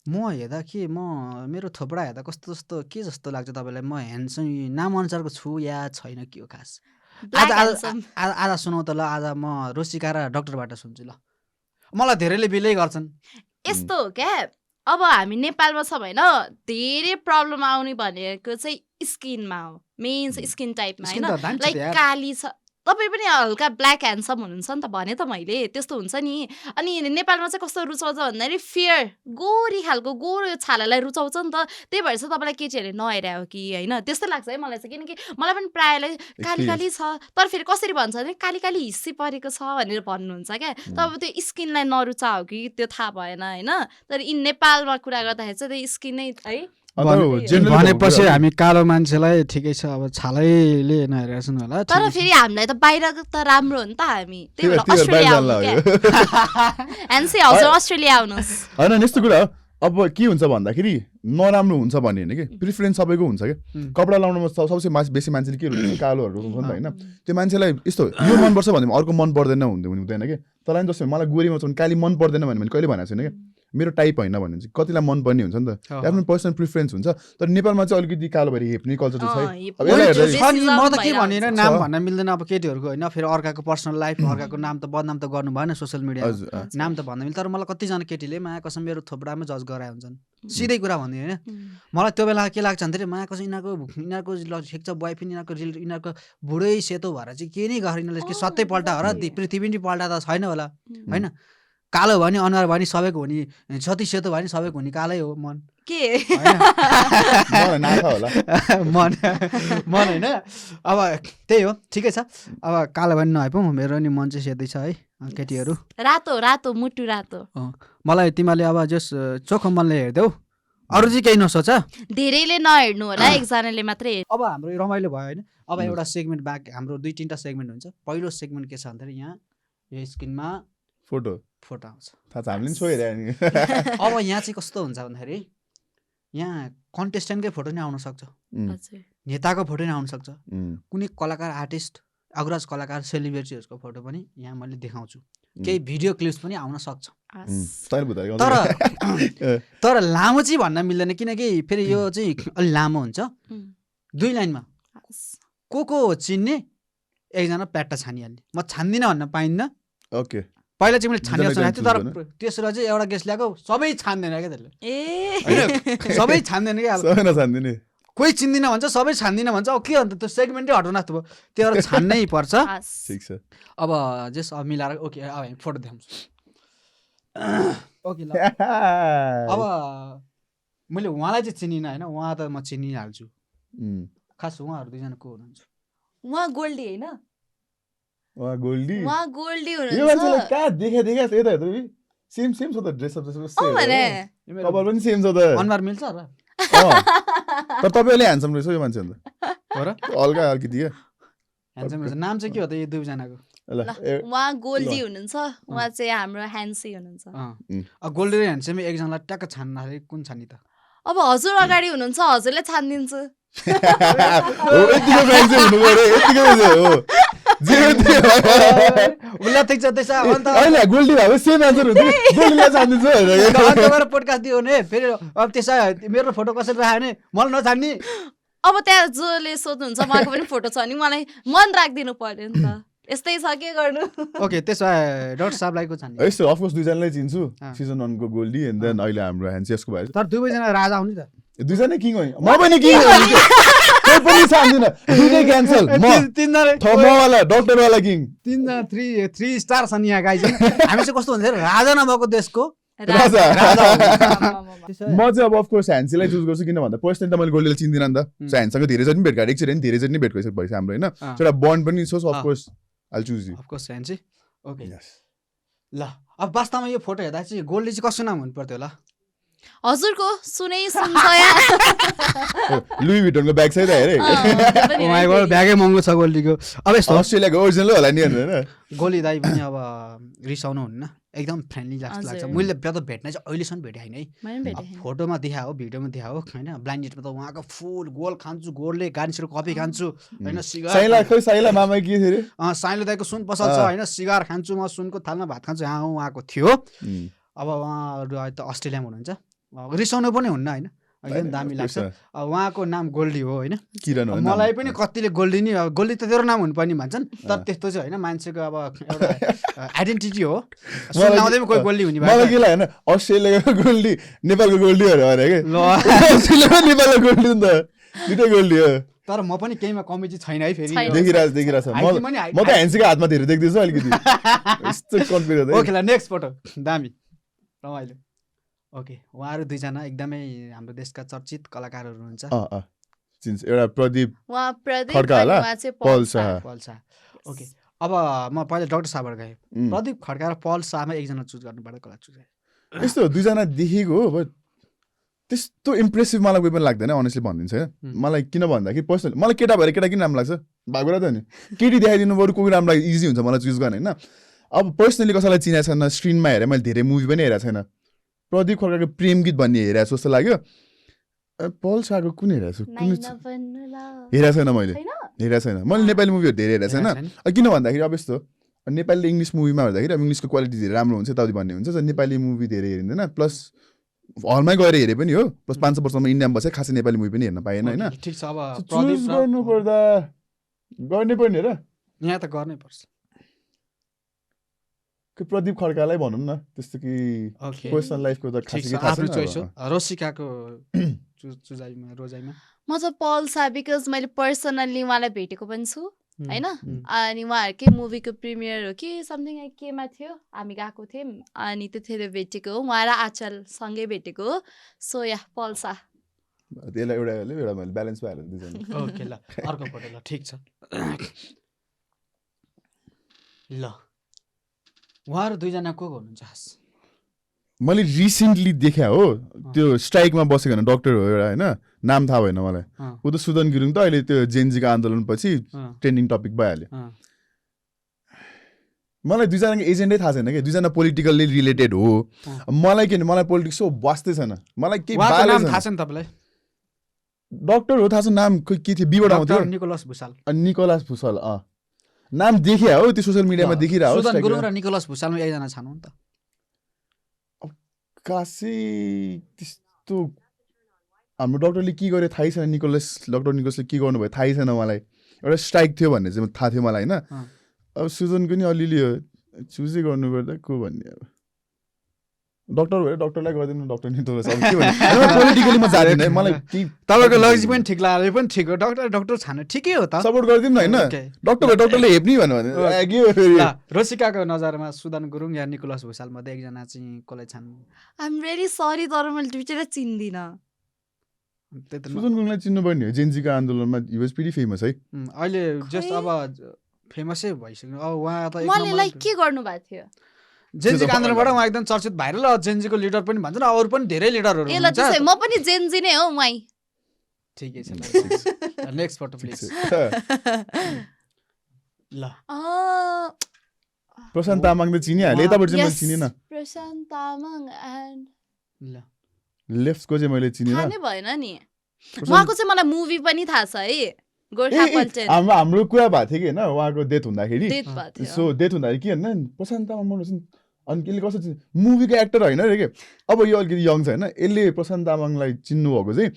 म हेर्दा के मेरो थोपडा हेर्दा कस्तो जस्तो के जस्तो लाग्छ तपाईँलाई, म ह्यान्डसम नाम अनुसारको छु या छैन के हो खास? आज सुनाउ त ल, आज म रोसिका र डक्टरबाट सुन्छु ल, मलाई धेरैले बिलै गर्छन्। यस्तो हो क्या अब हामी नेपालमा छ होइन धेरै प्रब्लम आउने भनेको चाहिँ स्किनमा हो, मेन स्किन टाइपमा होइन, लाइक काली छ तपाईँ पनि हल्का ब्ल्याक ह्यान्डसम हुनुहुन्छ नि त भने त मैले त्यस्तो हुन्छ नि। अनि नेपालमा चाहिँ कस्तो रुचाउँछ भन्दाखेरि फेयर गोरी खालको गोरो छालालाई रुचाउँछ नि त, त्यही भएर चाहिँ तपाईँलाई केटीहरूले नहेर्या हो कि होइन त्यस्तो लाग्छ है मलाई चाहिँ। किनकि मलाई पनि प्रायःलाई काली काली छ तर फेरि कसरी भन्छ भने काली काली हिस्सी परेको छ भनेर भन्नुहुन्छ क्या, तब त्यो स्किनलाई नरुचा हो कि त्यो थाहा भएन होइन। तर नेपालमा कुरा गर्दाखेरि चाहिँ त्यो स्किन नै है भनेपछि हामी कालो मान्छेलाई ठिकै छ अब छालैले नहेरेको छन् होला, तर फेरि हामीलाई त बाहिर त राम्रो हो नि त, हामी त्यही भएर अस्ट्रेलिया आउनु एनसी हाउस अस्ट्रेलिया आउनुहोस् होइन। यस्तो कुरा अब के हुन्छ भन्दाखेरि नराम्रो हुन्छ भन्ने होइन कि प्रिफरेन्स सबैको हुन्छ क्या। कपडा लाउनुमा सबसे बेसी मान्छेले के हुन्छ कालोहरू हुन्छ नि त होइन, त्यो मान्छेलाई यस्तो यो मनपर्छ भने अर्को मन पर्दैन हुँदैन कि। तँलाई जस्तो मलाई गोरीमा छ भने काली मन पर्दैन भने कहिले भनेको छैन क्या, मेरो टाइप होइन भने चाहिँ कतिलाई मन पर्ने हुन्छ नि त, आफ्नो पर्सनल प्रिफरेन्स हुन्छ। तर नेपालमा चाहिँ अलिकति कालो भएर हेप्ने कल्चर चाहिँ छ। म त के भनेर नाम भन्न मिल्दैन अब केटीहरूको होइन, फेरि अर्काको पर्सनल लाइफ अर्काको नाम त बदनाम त गर्नु भएन सोसियल मिडियामा, नाम त भन्न मिल्छ। तर मलाई कतिजना केटीले माया कसम मेरो थोपडामै जज गराए हुन्छन्, सिधै कुरा भन्ने होइन। मलाई त्यो बेला के लाग्छ भन्दाखेरि माया कसम यिनीहरूको ठिक छ बोयफ्रेन्ड यिनीहरूको बुढै सेतो भएर चाहिँ के नै गरेर यिनीहरूले के सत्तै पल्टा हो र पृथ्वी नै पल्टा त छैन होला होइन। कालो भयो नि अनुहार भयो नि सबैको हुने, जति सेतो भयो नि सबैको हुने कालै हो मन के मलाई नाफा होला मन होइन अब त्यही हो ठिकै छ अब कालो पनि नआइपाउँ मेरो नि मन चाहिँ सेतै छ है केटीहरू रातो रातो मुटु रातो मलाई तिमीले अब जस चोखो मनले हेर्देऊ अरू चाहिँ केही नसोच धेरैले नहेर्नु होला एकजनाले मात्रै अब हाम्रो रमाइलो भयो होइन अब एउटा सेगमेन्ट बाँकी हाम्रो 2-3टा सेगमेन्ट हुन्छ पहिलो सेगमेन्ट के छ भन्दाखेरि यहाँ यो स्क्रिनमा फोटो आउँछ थाहा छ हामीले नि छोइरहेको नि अब यहाँ चाहिँ कस्तो हुन्छ भन्दाखेरि यहाँ कन्टेस्टेन्टकै फोटो नै आउन सक्छ नेताको फोटो नै आउन सक्छ कुनै कलाकार आर्टिस्ट अग्रज कलाकार सेलिब्रिटीहरूको फोटो पनि यहाँ मैले देखाउँछु केही भिडियो क्लिप्स पनि आउन सक्छ तर लामो चाहिँ भन्न मिल्दैन किनकि फेरि यो चाहिँ अलि लामो हुन्छ 2 लाइनमा को चिन्ने एकजना प्याट्टा छानिहाल्ने म छान्दिनँ भन्न पाइन्न ओके पहिला चाहिँ मैले छानेर सुनाएको थिएँ तर तेस्रो चाहिँ एउटा गेस्ट ल्याएको सबै छान्दैन क्या त्यसले सबै छान्दैन क्या छान्दिने कोही चिन्दिनँ भन्छ सबै छान्दिनँ भन्छ अब के अन्त त्यो सेगमेन्टै हटाउन जस्तो भयो त्यो एउटा छान्नै पर्छ ठिक छ अब जस अब मिलाएर ओके अब हामी फोटो देखाउँछु ओके ल अब मैले उहाँलाई चाहिँ चिनिनँ होइन उहाँ त म चिनिहाल्छु खास उहाँहरू 2जना को हुनुहुन्छ उहाँ गोल्डी होइन उहाँ गोल्डी यो मान्छेले कहाँ देखा यता हेर्दा सेम छ त ड्रेस अप कपाल पनि सेम छ त अनुहार मिल्छ र तर तपाईँले ह्यान्डसम रहेछ यो मान्छे अन्त हल्का अलिकति क्या ह्यान्डसम रहेछ नाम चाहिँ के हो त यो 2जनाको उहाँ गोल्डी हुनुहुन्छ उहाँ चाहिँ हाम्रो ह्यान्सी हुनुहुन्छ गोल्डी र ह्यान्डसम एकजनालाई ट्याक्क छान्दाखेरि कुन छान्ने त अब हजुर अगाडि हुनुहुन्छ हजुरले छानिदिन्छु पोडकास्ट दियो भने फेरि अब त्यसै मेरो फोटो कसरी राख्यो भने मलाई नछान्ने अब त्यहाँ जसले सोध्नुहुन्छ उहाँको पनि फोटो छ नि मलाई मन राखिदिनु पर्यो नि त यस्तै छ के गर्नु ओके त्यसो भए डाक्टर साहबलाई को छान्ने यस्तो अफ कोर्स 2जनालाई चिन्छु सिजन 1 को गोल्डी एन्ड देन अहिले हाम्रो ह्यान्सियसको भयो तर 2जना राजा आउने त 2जना किङ हो म पनि किङ हो कोही पनि छान्दिन दुईटै क्यान्सल म 3जना थमवाला डाक्टर वाला किङ 3 स्टार छन् यहाँ गाइज हामी चाहिँ कस्तो हुन्छ राजा नभएको देशको राजा म चाहिँ अब अफकोर्स ह्यान्सीलाई चुज गर्छु किन भन्दा पर्सनली त मैले गोल्डीलाई चिन्दिनँ नि त सो ह्यान्डसँग धेरैचोटि पनि भेटघाट एकचोटि धेरैचोटि नै भेट भइसक्यो हाम्रो होइन एउटा बन्ड पनि छ so of course I'll choose you. Of course, Sanji. Okay. Yes. ल अब वास्तवमा यो फोटो हेर्दा चाहिँ गोल्डी चाहिँ कसको नाम हुनु पर्थ्यो होला हजुरको सुनै सुनसया लुई भिटनको ब्याग छ त हेरे ब्यागै महँगो छ गोल्डीको अब यस्तो अस्ट्रेलियाको ओरिजिनल होला नि हैन गोली दाइ पनि अब रिसाउनु हुन्न एकदम फ्रेन्डली लाग्छ मैले भेट्न चाहिँ अहिलेसम्म भेटेँ होइन है फोटोमा देखाओ भिडियोमा देखाओ होइन ब्लाइन्ड डेटमा त उहाँको फुल गोल खान्छु गोलले गार्निसको कफी खान्छु होइन साइला मामा के थियो रे साइलो दाइको सुन पसल छ होइन सिगार खान्छु म सुनको थालमा भात खान्छु यहाँ उहाँको थियो अब उहाँहरू त अस्ट्रेलियामा हुनुहुन्छ रिसाउनु पनि हुन्न होइन एकदम दामी लाग्छ उहाँको नाम गोल्डी हो होइन मलाई पनि कतिले गोल्डी नि गोल्डी त तेरो नाम हुनुपर्ने भन्छन् तर त्यस्तो चाहिँ होइन मान्छेको अब एउटा आइडेन्टिटी हो सुनाउँदै कोही गोल्डी हुने मलाई के लाग्यो होइन अस्ट्रेलियाको गोल्डी नेपालको गोल्डी अरे के नेपालको गोल्डी नि त दुइटै गोल्डी हो तर म पनि केहीमा कमी चाहिँ छैन है फेरि देखिरहेछ म त ह्यान्सीको हातमा धेरै देख्दैछु अलिकति ओके ल नेक्स्ट फोटो दामी रमाइलो ओके उहाँहरू 2जना एकदमै हाम्रो देशका चर्चित कलाकारहरू हुनुहुन्छ एउटा प्रदीप खड्का होला पल शाह ओके अब म पहिला डाक्टर साहबबाट गएँ प्रदीप खड्का र पल शाहमा एकजना चुज गर्नुपर्दा कसलाई चुज गरेँ यस्तो 2जना देखेको हो बट त्यस्तो इम्प्रेसिभ मलाई कोही पनि लाग्दैन अनेस्टली भनिदिन्छ क्या मलाई किन भन्दाखेरि पर्सनली मलाई केटा भएर केटा किन राम्रो लाग्छ भएको त नि केटी देखाइदिनु बरु कोही राम्रो लागि इजी हुन्छ मलाई चुज गर्ने होइन अब पर्सनली कसैलाई चिनाएको छैन स्क्रिनमा हेरेँ मैले धेरै मुभी पनि हेरेको छैन प्रदीप खड्काको प्रेम गीत भन्ने हेरेको छु जस्तो लाग्यो पल शाहको कुन हेरेको छु कुन हेरेको छैन मैले नेपाली मुभीहरू धेरै हेरेको छैन किन भन्दाखेरि अब यस्तो नेपाली इङ्ग्लिस मुभीमा हेर्दाखेरि अब इङ्ग्लिसको क्वालिटी धेरै राम्रो हुन्छ यताउति भन्ने हुन्छ नेपाली मुभी धेरै हेरिँदैन प्लस हलमै गएर हेरे पनि हो प्लस 500 वर्षमा इन्डियामा बसेँ खासै नेपाली मुभी पनि हेर्न पाएन होइन ठिक छ अब चुज गर्नुपर्दा गर्ने पर्ने र यहाँ त गर्नै पर्छ प्रदीप खड्कालाई भनौँ न त्यस्तो कि पर्सनल लाइफको त खासै थाहा छैन रोसिकाको चुजाइमा रोजाइमा म चाहिँ पल शाह बिकज मैले पर्सनल्ली उहाँलाई भेटेको पनि छु होइन अनि उहाँहरूकै मुभीको प्रिमियर हो कि समथिङ केमा थियो हामी गएको थियौँ अनि त्यतिखेर भेटेको हो उहाँ र आचल सँगै भेटेको हो सो या पल शाह त्यसलाई एउटा मैले ब्यालेन्स पाइहाल्छु दुईजना ओके ल अर्को फोटो ल ठिक छ ल उहाँहरू दुईजना को हुनुहुन्छ खास मैले रिसेन्टली देखेँ हो त्यो स्ट्राइकमा बसेको होइन डक्टर हो एउटा होइन नाम थाहा भएन मलाई ऊ त सुदन गुरुङ त अहिले त्यो जेनजीको आन्दोलनपछि ट्रेन्डिङ टपिक भइहाल्यो मलाई दुईजनाको एजेन्डै थाहा छैन कि दुईजना पोलिटिकल्ली रिलेटेड हो मलाई के मलाई पोलिटिक्स सो बस्दै छैन मलाई केही नाम थाहा छ नि तपाईँलाई डक्टर हो थाहा छ नाम के थियो बीबाट आउँथ्यो निकोलस भुसाल निकोलस भुसाल नाम देखिया हो त्यो सोसियल मिडियामा देखिरहेको सुदन गुरुङ र निकोलस भुसालमा एकजना छन् नि त कासी त्यस्तो हाम्रो डक्टरले के गर्यो थाहै छैन डक्टर निकोलसले के गर्नुभयो थाहै छैन मलाई एउटा स्ट्राइक थियो भन्ने चाहिँ थाहा थियो मलाई होइन अब सुजनको नि अलिअलि चुजै गर्नुपर्दा को भन्ने अब डक्टर भएर डक्टरलाई गरिदिनु डक्टर निकोलस अब के भन्ने पोलिटिकली म जाँदिनँ मलाई तपाईँको लजिक पनि ठिक लाग्यो पनि ठिक हो डक्टर छान्नु ठिकै हो त सपोर्ट गरिदिउँ न होइन डक्टर भए डक्टरले हेप्ने भन्नु रोसिकाको नजरमा सुदन गुरुङ या निकोलस भुसाल मध्ये एकजना चाहिँ कसलाई छान्नु आइएम भेरी सरी तर मैले दुईवटा चिन्दिनँ सुदन गुरुङलाई चिन्नुपर्ने हो जेनजीको आन्दोलनमा हि वाज प्रिटी फेमस है अहिले जस्ट अब फेमसै भइसक्यो अब उहाँ त उहाँले लाइक के गर्नुभएको थियो जेनजीको आन्दोलनबाट उहाँ एकदम चर्चित भाइरल जेनजीको लिडर पनि भन्छ न अरू पनि धेरै लिडरहरू ए ल त्यसै म पनि जेनजी नै हो माइ ठिकै छ नेक्स्ट फोटो प्लिज ल प्रशान्त तामाङ त चिनिहालेँ यताबाट चाहिँ मैले चिनिनँ प्रशान्त तामाङ एन्ड ल लेफ्टको चाहिँ मैले चिनिनँ थाहा नै भएन नि उहाँको चाहिँ मलाई मुभी पनि थाहा छ है गोर्खा पल्टन हाम्रो कुरा भएको थियो कि होइन उहाँको डेथ हुँदाखेरि डेथ भएको थियो सो डेथ हुँदाखेरि के होइन प्रशान्त तामाङ अनि यसले कसो चिन्छ मुभीको एक्टर होइन रे के अब यो अलिकति यङ छ होइन यसले प्रशान्त तामाङलाई चिन्नु भएको चाहिँ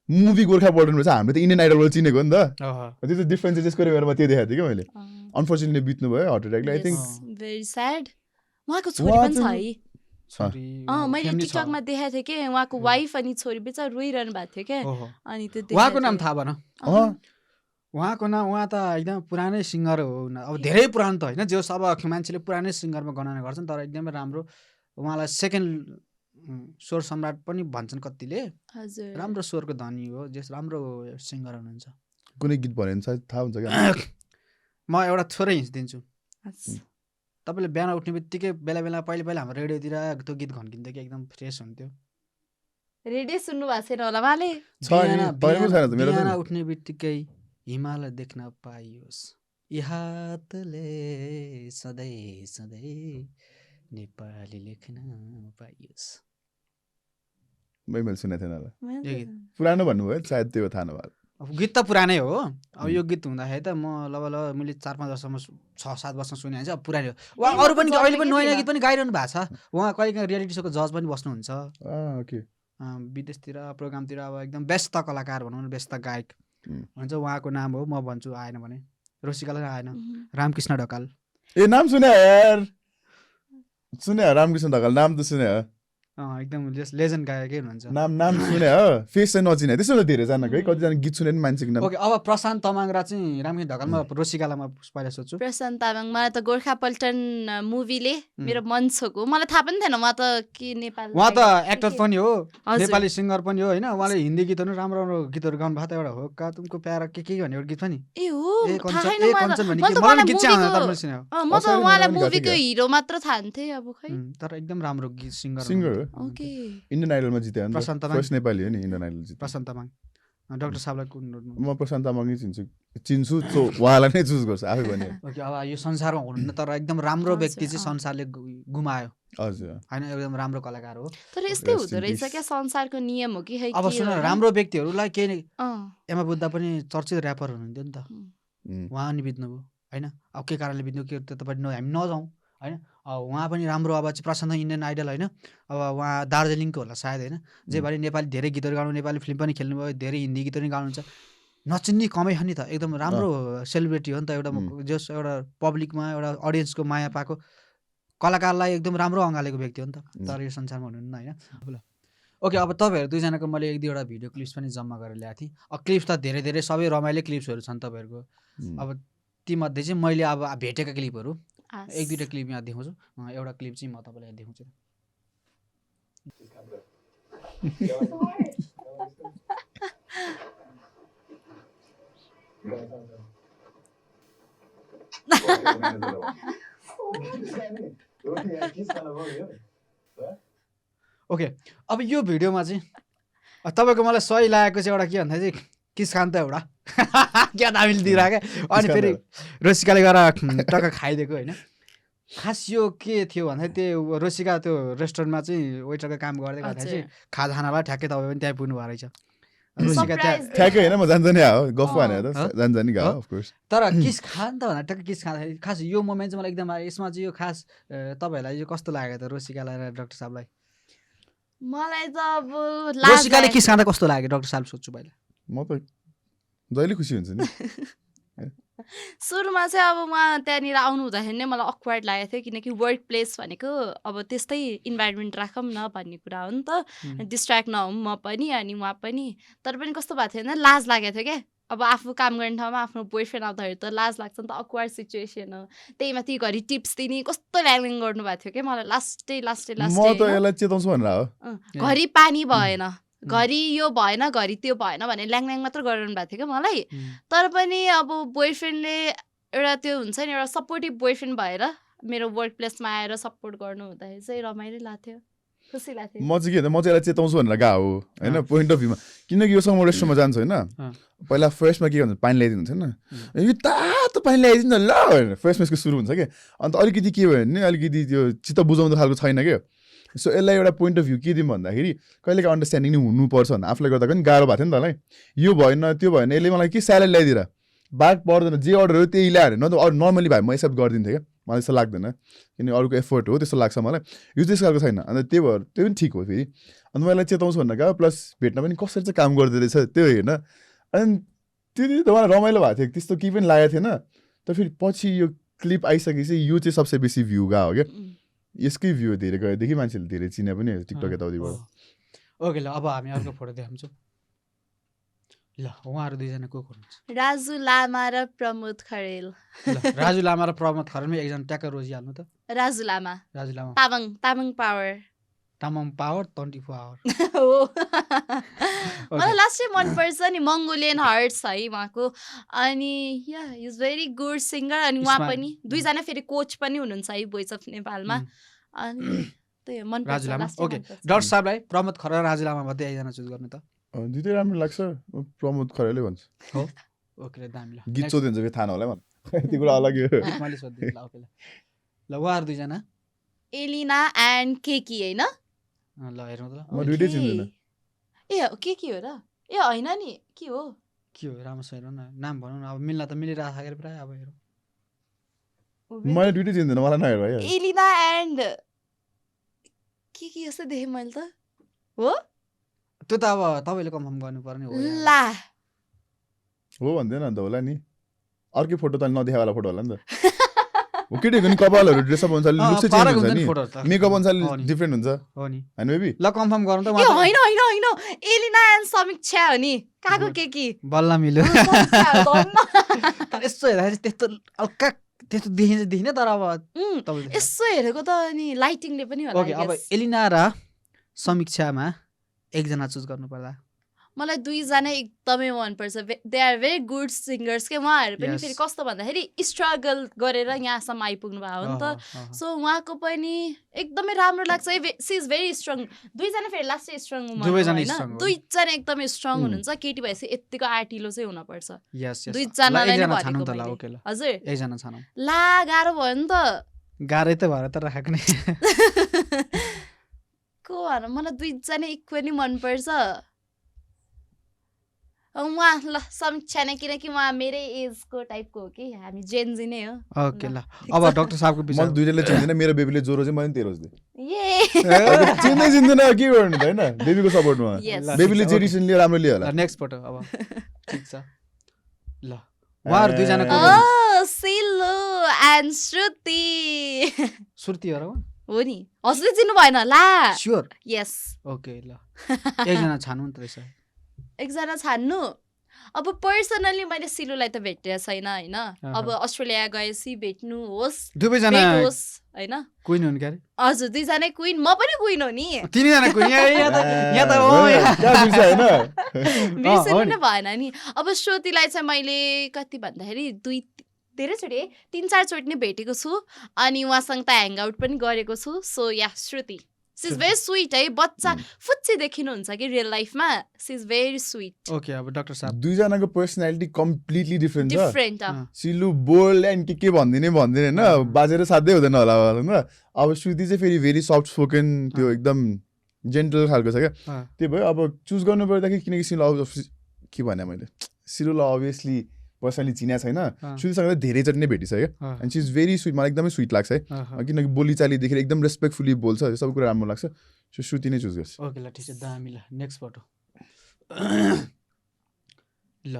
मुभी गोर्खा पल्टनमा चाहिँ हामीले त इन्डियन आइडलबाट चिनेको नि त त्यो चाहिँ डिफ्रेन्स त्यसको बेलामा त्यो देखाएको थियो कि मैले अनफर्चुनेटली बित्नु भयो हार्ट एट्याकले आई थिङ्क भेरी स्याड उहाँको छोरी पनि छ है मैले टिकटकमा देखाएको थिएँ कि उहाँको वाइफ अनि छोरी बिचा रोइरहनु भएको थियो क्या अनि त्यो उहाँको नाम थाहा भन उहाँको नाम उहाँ त एकदम पुरानै सिङ्गर हो अब धेरै पुरानो त होइन जस अब मान्छेले पुरानै सिङ्गरमा गणना गर्छन् तर एकदमै राम्रो उहाँलाई सेकेन्ड स्वर सम्राट पनि भन्छन् कतिले राम्रो स्वरको धनी हो जस राम्रो सिङ्गर हुनुहुन्छ कुनै गीत भन्यो भने सायद थाहा हुन्छ क्या म एउटा थोरै हिँड्दिन्छु तपाईँले बिहान उठ्ने बित्तिकै बेला बेला पहिला हाम्रो रेडियोतिर त्यो गीत घन्किन्थ्यो कि एकदम फ्रेस हुन्थ्यो रेडियो सुन्नु भएको छैन होला उहाँले बिहान उठ्ने बित्तिकै हिमाल देख्न पाइयोस् हातले सधैँ सधैँ नेपाली लेख्न पाइयोस् मैले सुनेको थिएन होला पुरानो भन्नुभयो सायद त्यो थाहा नभएको अब गीत त पुरानै हो अब यो गीत हुँदाखेरि त म लगभग मैले 4-5 वर्षमा 6-7 वर्ष सुने भने चाहिँ अब पुरानै हो उहाँ अरू पनि अहिले पनि नयाँ गीत पनि गाइरहनु भएको छ उहाँ कहिले रियालिटी सोको जज पनि बस्नुहुन्छ विदेशतिर प्रोग्रामतिर अब एकदम व्यस्त कलाकार भनौँ न व्यस्त गायक हुन्छ उहाँको नाम हो म भन्छु आएन भने रोसिकालाई आएन रामकृष्ण ढकाल ए नाम सुने यार सुने रामकृष्ण ढकाल नाम त सुने एकदम जस्ट लेजेन्ड गायकै हुनुहुन्छ नाम सुने हो फेस चाहिँ नचिने त्यसो त धेरैजनाको है कतिजना गीत सुने नि मान्छेको नाम ओके अब प्रशान्त तामाङ र चाहिँ रामकृष्ण ढकालमा रोसिकालाई म पहिला सोध्छु प्रशान्त तामाङ मलाई त गोर्खा पल्टन मुभीले मेरो मन छोको मलाई थाहा पनि थिएन उहाँ त के नेपाल उहाँ त एक्टर पनि हो नेपाली सिङ्गर पनि हो होइन उहाँले हिन्दी गीतहरू राम्रो राम्रो गीतहरू गाउनु भएको त एउटा हो का तुमको प्यारा के भन्ने एउटा गीत पनि ए हो म त उहाँलाई मुभीको हिरो मात्र थान्थे अब खै तर एकदम राम्रो गीत सिङ्गर ओके इन्डियन आइडलमा जित्यो नि प्रशान्त तामाङ फर्स्ट नेपाली हो नि इन्डियन आइडल जित्यो प्रशान्त तामाङ डाक्टर साहबलाई कुन म प्रशान्त तामाङै चिन्छु सो उहाँलाई नै चुज गर्छु आफै भने ओके अब यो संसारमा हुनुहुन्न तर एकदम राम्रो व्यक्ति चाहिँ संसारले गुमायो हजुर होइन एकदम राम्रो कलाकार हो तर यस्तै हुँदो रहेछ क्या संसारको नियम हो कि है अब सुन राम्रो व्यक्तिहरूलाई केही एमा बुद्ध पनि चर्चित ऱ्यापर हुनुहुन्थ्यो नि त उहाँ नि बित्नुभयो होइन अब के कारणले बित्नु के तपाईँ हामी नजाउँ होइन उहाँ पनि राम्रो अब चाहिँ प्रशान्त इन्डियन आइडल होइन अब उहाँ दार्जिलिङको होला सायद होइन जे भए नेपाली धेरै गीतहरू गाउनु नेपाली फिल्म पनि खेल्नुभयो धेरै हिन्दी गीतहरू पनि गाउनुहुन्छ नचिन्ने कमै हो नि त एकदम राम्रो सेलिब्रिटी हो नि त एउटा जस एउटा पब्लिकमा एउटा अडियन्सको माया पाएको कलाकारलाई एकदम राम्रो अँगालेको व्यक्ति हो नि त तर यो संसारमा हुनुहुन्न होइन ओके अब तपाईँहरू दुईजनाको मैले 1-2वटा भिडियो क्लिप्स पनि जम्मा गरेर ल्याएको थिएँ अब क्लिप्स त धेरै धेरै सबै रमाइलो क्लिप्सहरू छन् तपाईँहरूको अब तीमध्ये चाहिँ मैले अब भेटेका क्लिपहरू 1-2वटा क्लिप यहाँ देखाउँछु एउटा क्लिप चाहिँ म तपाईँलाई देखाउँछु ओके अब यो भिडियोमा चाहिँ तपाईँको मलाई सही लागेको चाहिँ एउटा के भन्दा चाहिँ किस खान त एउटा क्या दामीले दिइरहेको क्या अनि फेरि रोसिकाले गएर टक्क खाइदिएको होइन खास यो के थियो भन्दा त्यो रोसिका त्यो रेस्टुरेन्टमा चाहिँ वेटरको काम गर्दै गर्दा चाहिँ खानालाई ठ्याक्कै तपाईँ पनि त्यहाँ पुग्नु भएको रहेछ रोसिका त्यहाँ ठ्याक्कै होइन म जान्छ नि हो गफ भनेर त जान्छ नि गाउँ अफकोर्स तर किस खान त भन्दा टक्क किस खाँदाखेरि खास यो मोमेन्ट चाहिँ मलाई एकदम यसमा चाहिँ यो खास तपाईँहरूलाई यो कस्तो लाग्यो त रोसिकालाई र डाक्टर साहबलाई मलाई त अब लाज रोसिकाले लाग्यो। किस खाँदा कस्तो लाग्यो डाक्टर साहब सोध्छु पहिला म त जहिले खुसी हुन्छ नि सुरुमा चाहिँ अब उहाँ त्यहाँनिर आउनु हुँदाखेरि नै मलाई अक्वर्ड लागेको थियो किनकि वर्क प्लेस भनेको अब त्यस्तै इन्भाइरोमेन्ट राखौँ न भन्ने कुरा हो नि त डिस्ट्र्याक्ट नहौँ म पनि अनि उहाँ पनि तर पनि कस्तो भएको थियो भने लाज लागेको थियो क्या अब आफू काम गर्ने ठाउँमा आफ्नो बोयफ्रेन्ड आउँदाखेरि त लाज लाग्छ नि त अक्वर्ड सिचुएसन हो त्यही माथि घरि टिप्स दिने कस्तो ल्याङ गर्नुभएको थियो क्या मलाई लास्टै म त यसलाई चेताउँछु भनेर हो घरि पानी भएन घरि यो भएन घरि त्यो भएन भने ल्याङ मात्र गरिरहनु भएको थियो क्या मलाई तर पनि अब बोयफ्रेन्डले एउटा त्यो हुन्छ नि एउटा सपोर्टिभ बोयफ्रेन्ड भएर मेरो वर्क प्लेसमा आएर सपोर्ट गर्नु हुँदाखेरि चाहिँ रमाइलो लाग्थ्यो खुसी लाग्थ्यो म चाहिँ के म चाहिँ यसलाई चेताउँछु भनेर गएको हो होइन पोइन्ट अफ भ्यूमा किनकि योसँग म रेस्टुरेन्टमा जान्छु होइन पहिला फर्स्टमा के भन्छ पानी ल्याइदिनु हुन्छ होइन यो तातो पानी ल्याइदिनु ल भनेर फर्स्टमा यसको सुरु हुन्छ क्या अन्त अलिकति के भयो भने अलिकति त्यो चित्त बुझाउँदो खालको छैन क्या सो यसलाई एउटा पोइन्ट अफ भ्यू के दिउँ भन्दाखेरि कहिलेको अन्डरस्ट्यान्डिङ नै हुनुपर्छ भन्दा आफूलाई गर्दा पनि गाह्रो भएको थियो नि त मलाई यो भएन त्यो भएन यसले मलाई के स्यालेड ल्याइदिएर बाघ पर्दैन जे अर्डर हो त्यही ल्याएर न त अरू नर्मली भए म एक्सेप्ट गरिदिन्थेँ क्या मलाई त्यस्तो लाग्दैन किनकि अरूको एफोर्ट हो त्यस्तो लाग्छ मलाई यो त्यस्तो खालको छैन अन्त त्यही भएर त्यो पनि ठिक हो फेरि अन्त मैले चेताउँछु भनेर गयो प्लस भेट्न पनि कसरी चाहिँ काम गर्दो रहेछ त्यो हेर्न अनि त्यो त मलाई रमाइलो भएको थियो त्यस्तो केही पनि लागेको थिएन तर फेरि पछि यो क्लिप आइसकेपछि यो चाहिँ सबसे बेसी भ्यू गएको हो क्या यसकै भ्यू धेरै गएदेखि मान्छेले धेरै चिने पनि टिकटक यताउतिबाट ओके ल अब हामी अर्को फोटो देखाउँछौँ ल उहाँहरू दुईजना को हुनुहुन्छ राजु लामा र प्रमोद खरेल ल राजु लामा र प्रमोद खरेलमै एकजना ट्याक्क रोजिहाल्नु त Raju Lama Raju Lama Tamang power Tamang power 24 hour हो मलाई लास्टै मनपर्छ नि मङ्गोलियन हर्ट्स है उहाँको अनि या इज भेरी गुड सिङ्गर अनि उहाँ पनि दुईजना फेरि कोच पनि हुनुहुन्छ है भोइस अफ नेपालमा अनि त्यही मनपर्छ राजु लामा लास्टै ओके मनपर्छ। डाक्टर साहबलाई प्रमोद खरेल र राजु लामा मध्ये एकजना चुज गर्नु त दुइटै राम्रो लाग्छ प्रमोद खरेलै भन्छ हो ओके दामी ल गीत सोधिन्छ फेरि थाहा नहोला त्यो कुरा अलग हो मैले सोध्दिएँ ल ओके ल उहाँहरू दुईजना एलिना एन्ड केकी होइन ल हेर्नु त ल म दुइटै चिन्दिनँ ए के हो र ए होइन नि के हो के हो राम्रोसँग हेरौँ न नाम भनौँ न अब मिल्न त मिलिरहेको छ प्रायः अब हेरौँ मैले दुइटै चिन्दिनँ मलाई नहेर है एलिना एन्ड के जस्तो देखेँ मैले त हो त्यो त अब तपाईँले कन्फर्म गर्नु पर्ने हो यार। ला हो भन्दैन अन्त होला नि अर्कै फोटो त नदेखावाला फोटो होला नि त हो केटीहरूको नि कपालहरू ड्रेसअप अनुसार लुक चाहिँ फरक चेन्ज हुन्छ हुन्छ नि नि फोटोहरू त मेकअप अनुसार हो नि। डिफ्रेन्ट हुन्छ हो नि होइन बेबी ल कन्फर्म गरौँ त ए उहाँ त होइन एलिना एन्ड समीक्षा हो नि काको केकी बल्ल मिल्यो समीक्षा हो, धन्न। तर यसो हेर्दाखेरि त्यस्तो हल्का त्यस्तो देखिने तर अब उम्, तपाईँले यसो हेरेको त अनि लाइटिङले पनि होला ओके I अब guess। एलिना र समीक्षामा एकजना चुज गर्नु पर्दा मलाई दुईजना एकदमै मनपर्छ they are very good singers के उहाँहरू पनि Yes. फेरि कस्तो भन्दाखेरि स्ट्रगल गरेर यहाँसम्म आइपुग्नु भएको हो नि त सो उहाँको पनि एकदमै राम्रो लाग्छ सी इज भेरी स्ट्रङ दुईजना फेरि लास्टै स्ट्रङ दुवैजना strong हो। दुईजना एकदमै स्ट्रङ हुनुहुन्छ केटी भएपछि यत्तिको आँटिलो चाहिँ हुनपर्छ यस यस दुईजनालाई नै एकजना भनेको छानौँ त ल मैले। ओके ल हजुर एकजना छानौँ ला गाह्रो भयो नि त गाह्रै त भएर त राखेको नि को भन मलाई दुईजना इक्वली मनपर्छ उहाँ ल समीक्षा नै किनकि उहाँ मेरै एजको टाइपको हो कि हामी जेनजी नै हो ओके ल ठिक अब छ। डाक्टर साहबको मैले विचार दुइटैले चिन्दिनँ मेरो बेबीले ज्वरो चाहिँ मैले तेरो दिएँ ये चिन्दै चिन्दैन के गर्नु त होइन बेबीको सपोर्टमा Yes। ल, बेबीले ठिक छ, जे ओके। डिसिसन लियो राम्रो लियो होला नेक्स्ट फोटो अब ठिक छ ल उहाँहरू दुईजना को ओ सिलो एन्ड श्रुति सुर्ती हो र हो नि हजुरले चिन्नु भएन ला स्योर यस ओके ल एकजना छान्नु नि त रहेछ एकजना छान्नु अब पर्सनली मैले सिलुलाई त भेटेको छैन होइन अब अस्ट्रेलिया गएपछि भेट्नु होस् दुवैजना भेट होस् होइन क्विन हुन् क्यारे हजुर दुईजना क्विन म पनि क्विन हो नि तिनैजना क्विन यहाँ त हो बिर्सिनु नै भएन नि अब श्रुतिलाई चाहिँ मैले कति भन्दाखेरि धेरैचोटि 3-4 चोटि नै भेटेको छु अनि उहाँसँग त ह्याङ आउट पनि गरेको छु so yeah Shruti she is very sweet है बच्चा फुच्ची देखिनुहुन्छ कि रियल लाइफमा she is very sweet okay अब डाक्टर साहब दुईजनाको पर्सनालिटी कम्प्लिटली डिफ्रेन्ट छ डिफ्रेन्ट सिलु बोल्ड एन्ड के भन्दिने होइन बाजेर साध्यै हुँदैन होला होइन अब श्रुति चाहिँ फेरि भेरी सफ्ट स्पोकन त्यो एकदम जेन्टल खालको छ क्या त्यही भयो अब चुज गर्नु पर्दाखेरि किनकि सिलु के भने मैले सिलुलाई अभियसली पर्सनली चिना छैन श्रुतिसँग चाहिँ धेरैचोटि नै भेटिसक्यो and she is very sweet मलाई एकदमै स्विट लाग्छ है किनकि बोलीचाली देखेर एकदम रेस्पेक्टफुल्ली बोल्छ सबै कुरा राम्रो लाग्छ सो श्रुति नै चुज गर्छ ओके ल ठिक छ दामी ल नेक्स्ट फोटो ल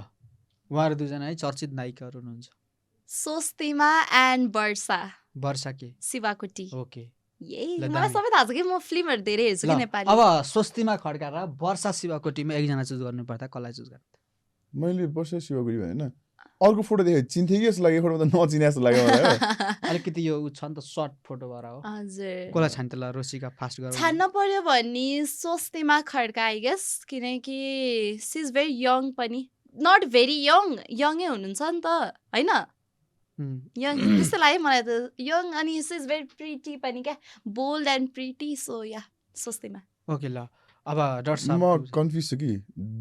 उहाँहरू दुईजना है चर्चित नायिकाहरू हुनुहुन्छ स्वस्तिमा एन्ड वर्षा के शिवाकोटी ओके मलाई सबै थाहा छ कि म फिल्महरू धेरै हेर्छु कि नेपाली अब स्वस्तिमा खड्का र वर्षा शिवाकोटीमा एकजना चुज गर्नु पर्दा कसलाई चुज गर्नु मैले वर्षा शिवाकोटी भने अर्को फोटो देखेँ चिन्थेँ कि जस्तो लाग्यो फोटोमा त नचिने जस्तो लाग्यो मलाई अलिकति यो छ नि त सर्ट फोटो भएर हो हजुर कसलाई छान्थ्यो ल रोसिका फास्ट गरौँ छान्न पर्यो भने स्वस्तिमा खड्का आई गेस किनकि सी इज भेरी यङ पनि नट भेरी यङै हुनुहुन्छ नि त होइन यङ त्यस्तो लाग्यो मलाई त यङ अनि सी इज भेरी प्रिटी पनि क्या bold and pretty so yeah Swastima okay ल अब डाक्टर साहब म कन्फ्युज छु कि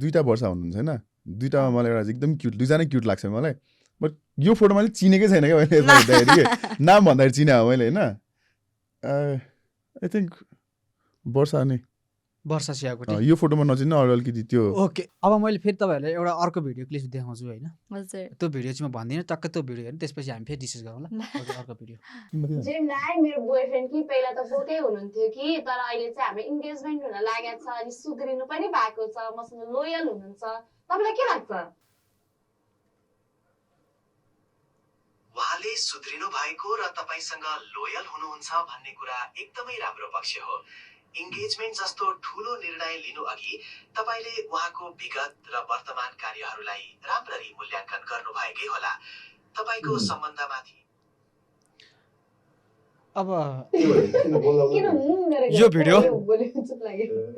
दुईटा वर्षा हुनुहुन्छ होइन दुईटामा मलाई एउटा एकदम क्युट दुईजना क्युट लाग्छ मलाई बट यो फोटो मैले चिनेकै छैन क्या मैले हेर्दाखेरि नाम भन्दाखेरि चिने हो मैले होइन आई थिङ्क वर्षा शिवाकोटी यो फोटोमा नचिन्नु अरू अलिकति त्यो ओके अब मैले फेरि तपाईँहरूलाई एउटा अर्को भिडियो क्लिप देखाउँछु होइन हजुर त्यो भिडियो चाहिँ म भन्दिनँ टक्क त्यो भिडियो हेर्नु त्यसपछि हामी फेरि डिस्कस गरौँ ल ओके अर्को भिडियो जेमलाई मेरो बोयफ्रेन्ड कि पहिला त बोकै हुनुहुन्थ्यो कि तर अहिले चाहिँ हाम्रो इन्गेजमेन्ट हुन लागेको छ अनि सुग्रिनु पनि भएको छ मसँग लोयल हुनुहुन्छ तपाईँलाई के लाग्छ उहाँले सुध्रिनु भएको र तपाईसँग लोयल हुनुहुन्छ भन्ने कुरा एकदमै राम्रो पक्ष हो इन्गेजमेन्ट जस्तो ठूलो निर्णय लिनु अघि तपाईले उहाँको विगत र वर्तमान कार्यहरूलाई राम्ररी मूल्याङ्कन गर्नुभएकै होला तपाईको सम्बन्धमाथि अब यो भिडियो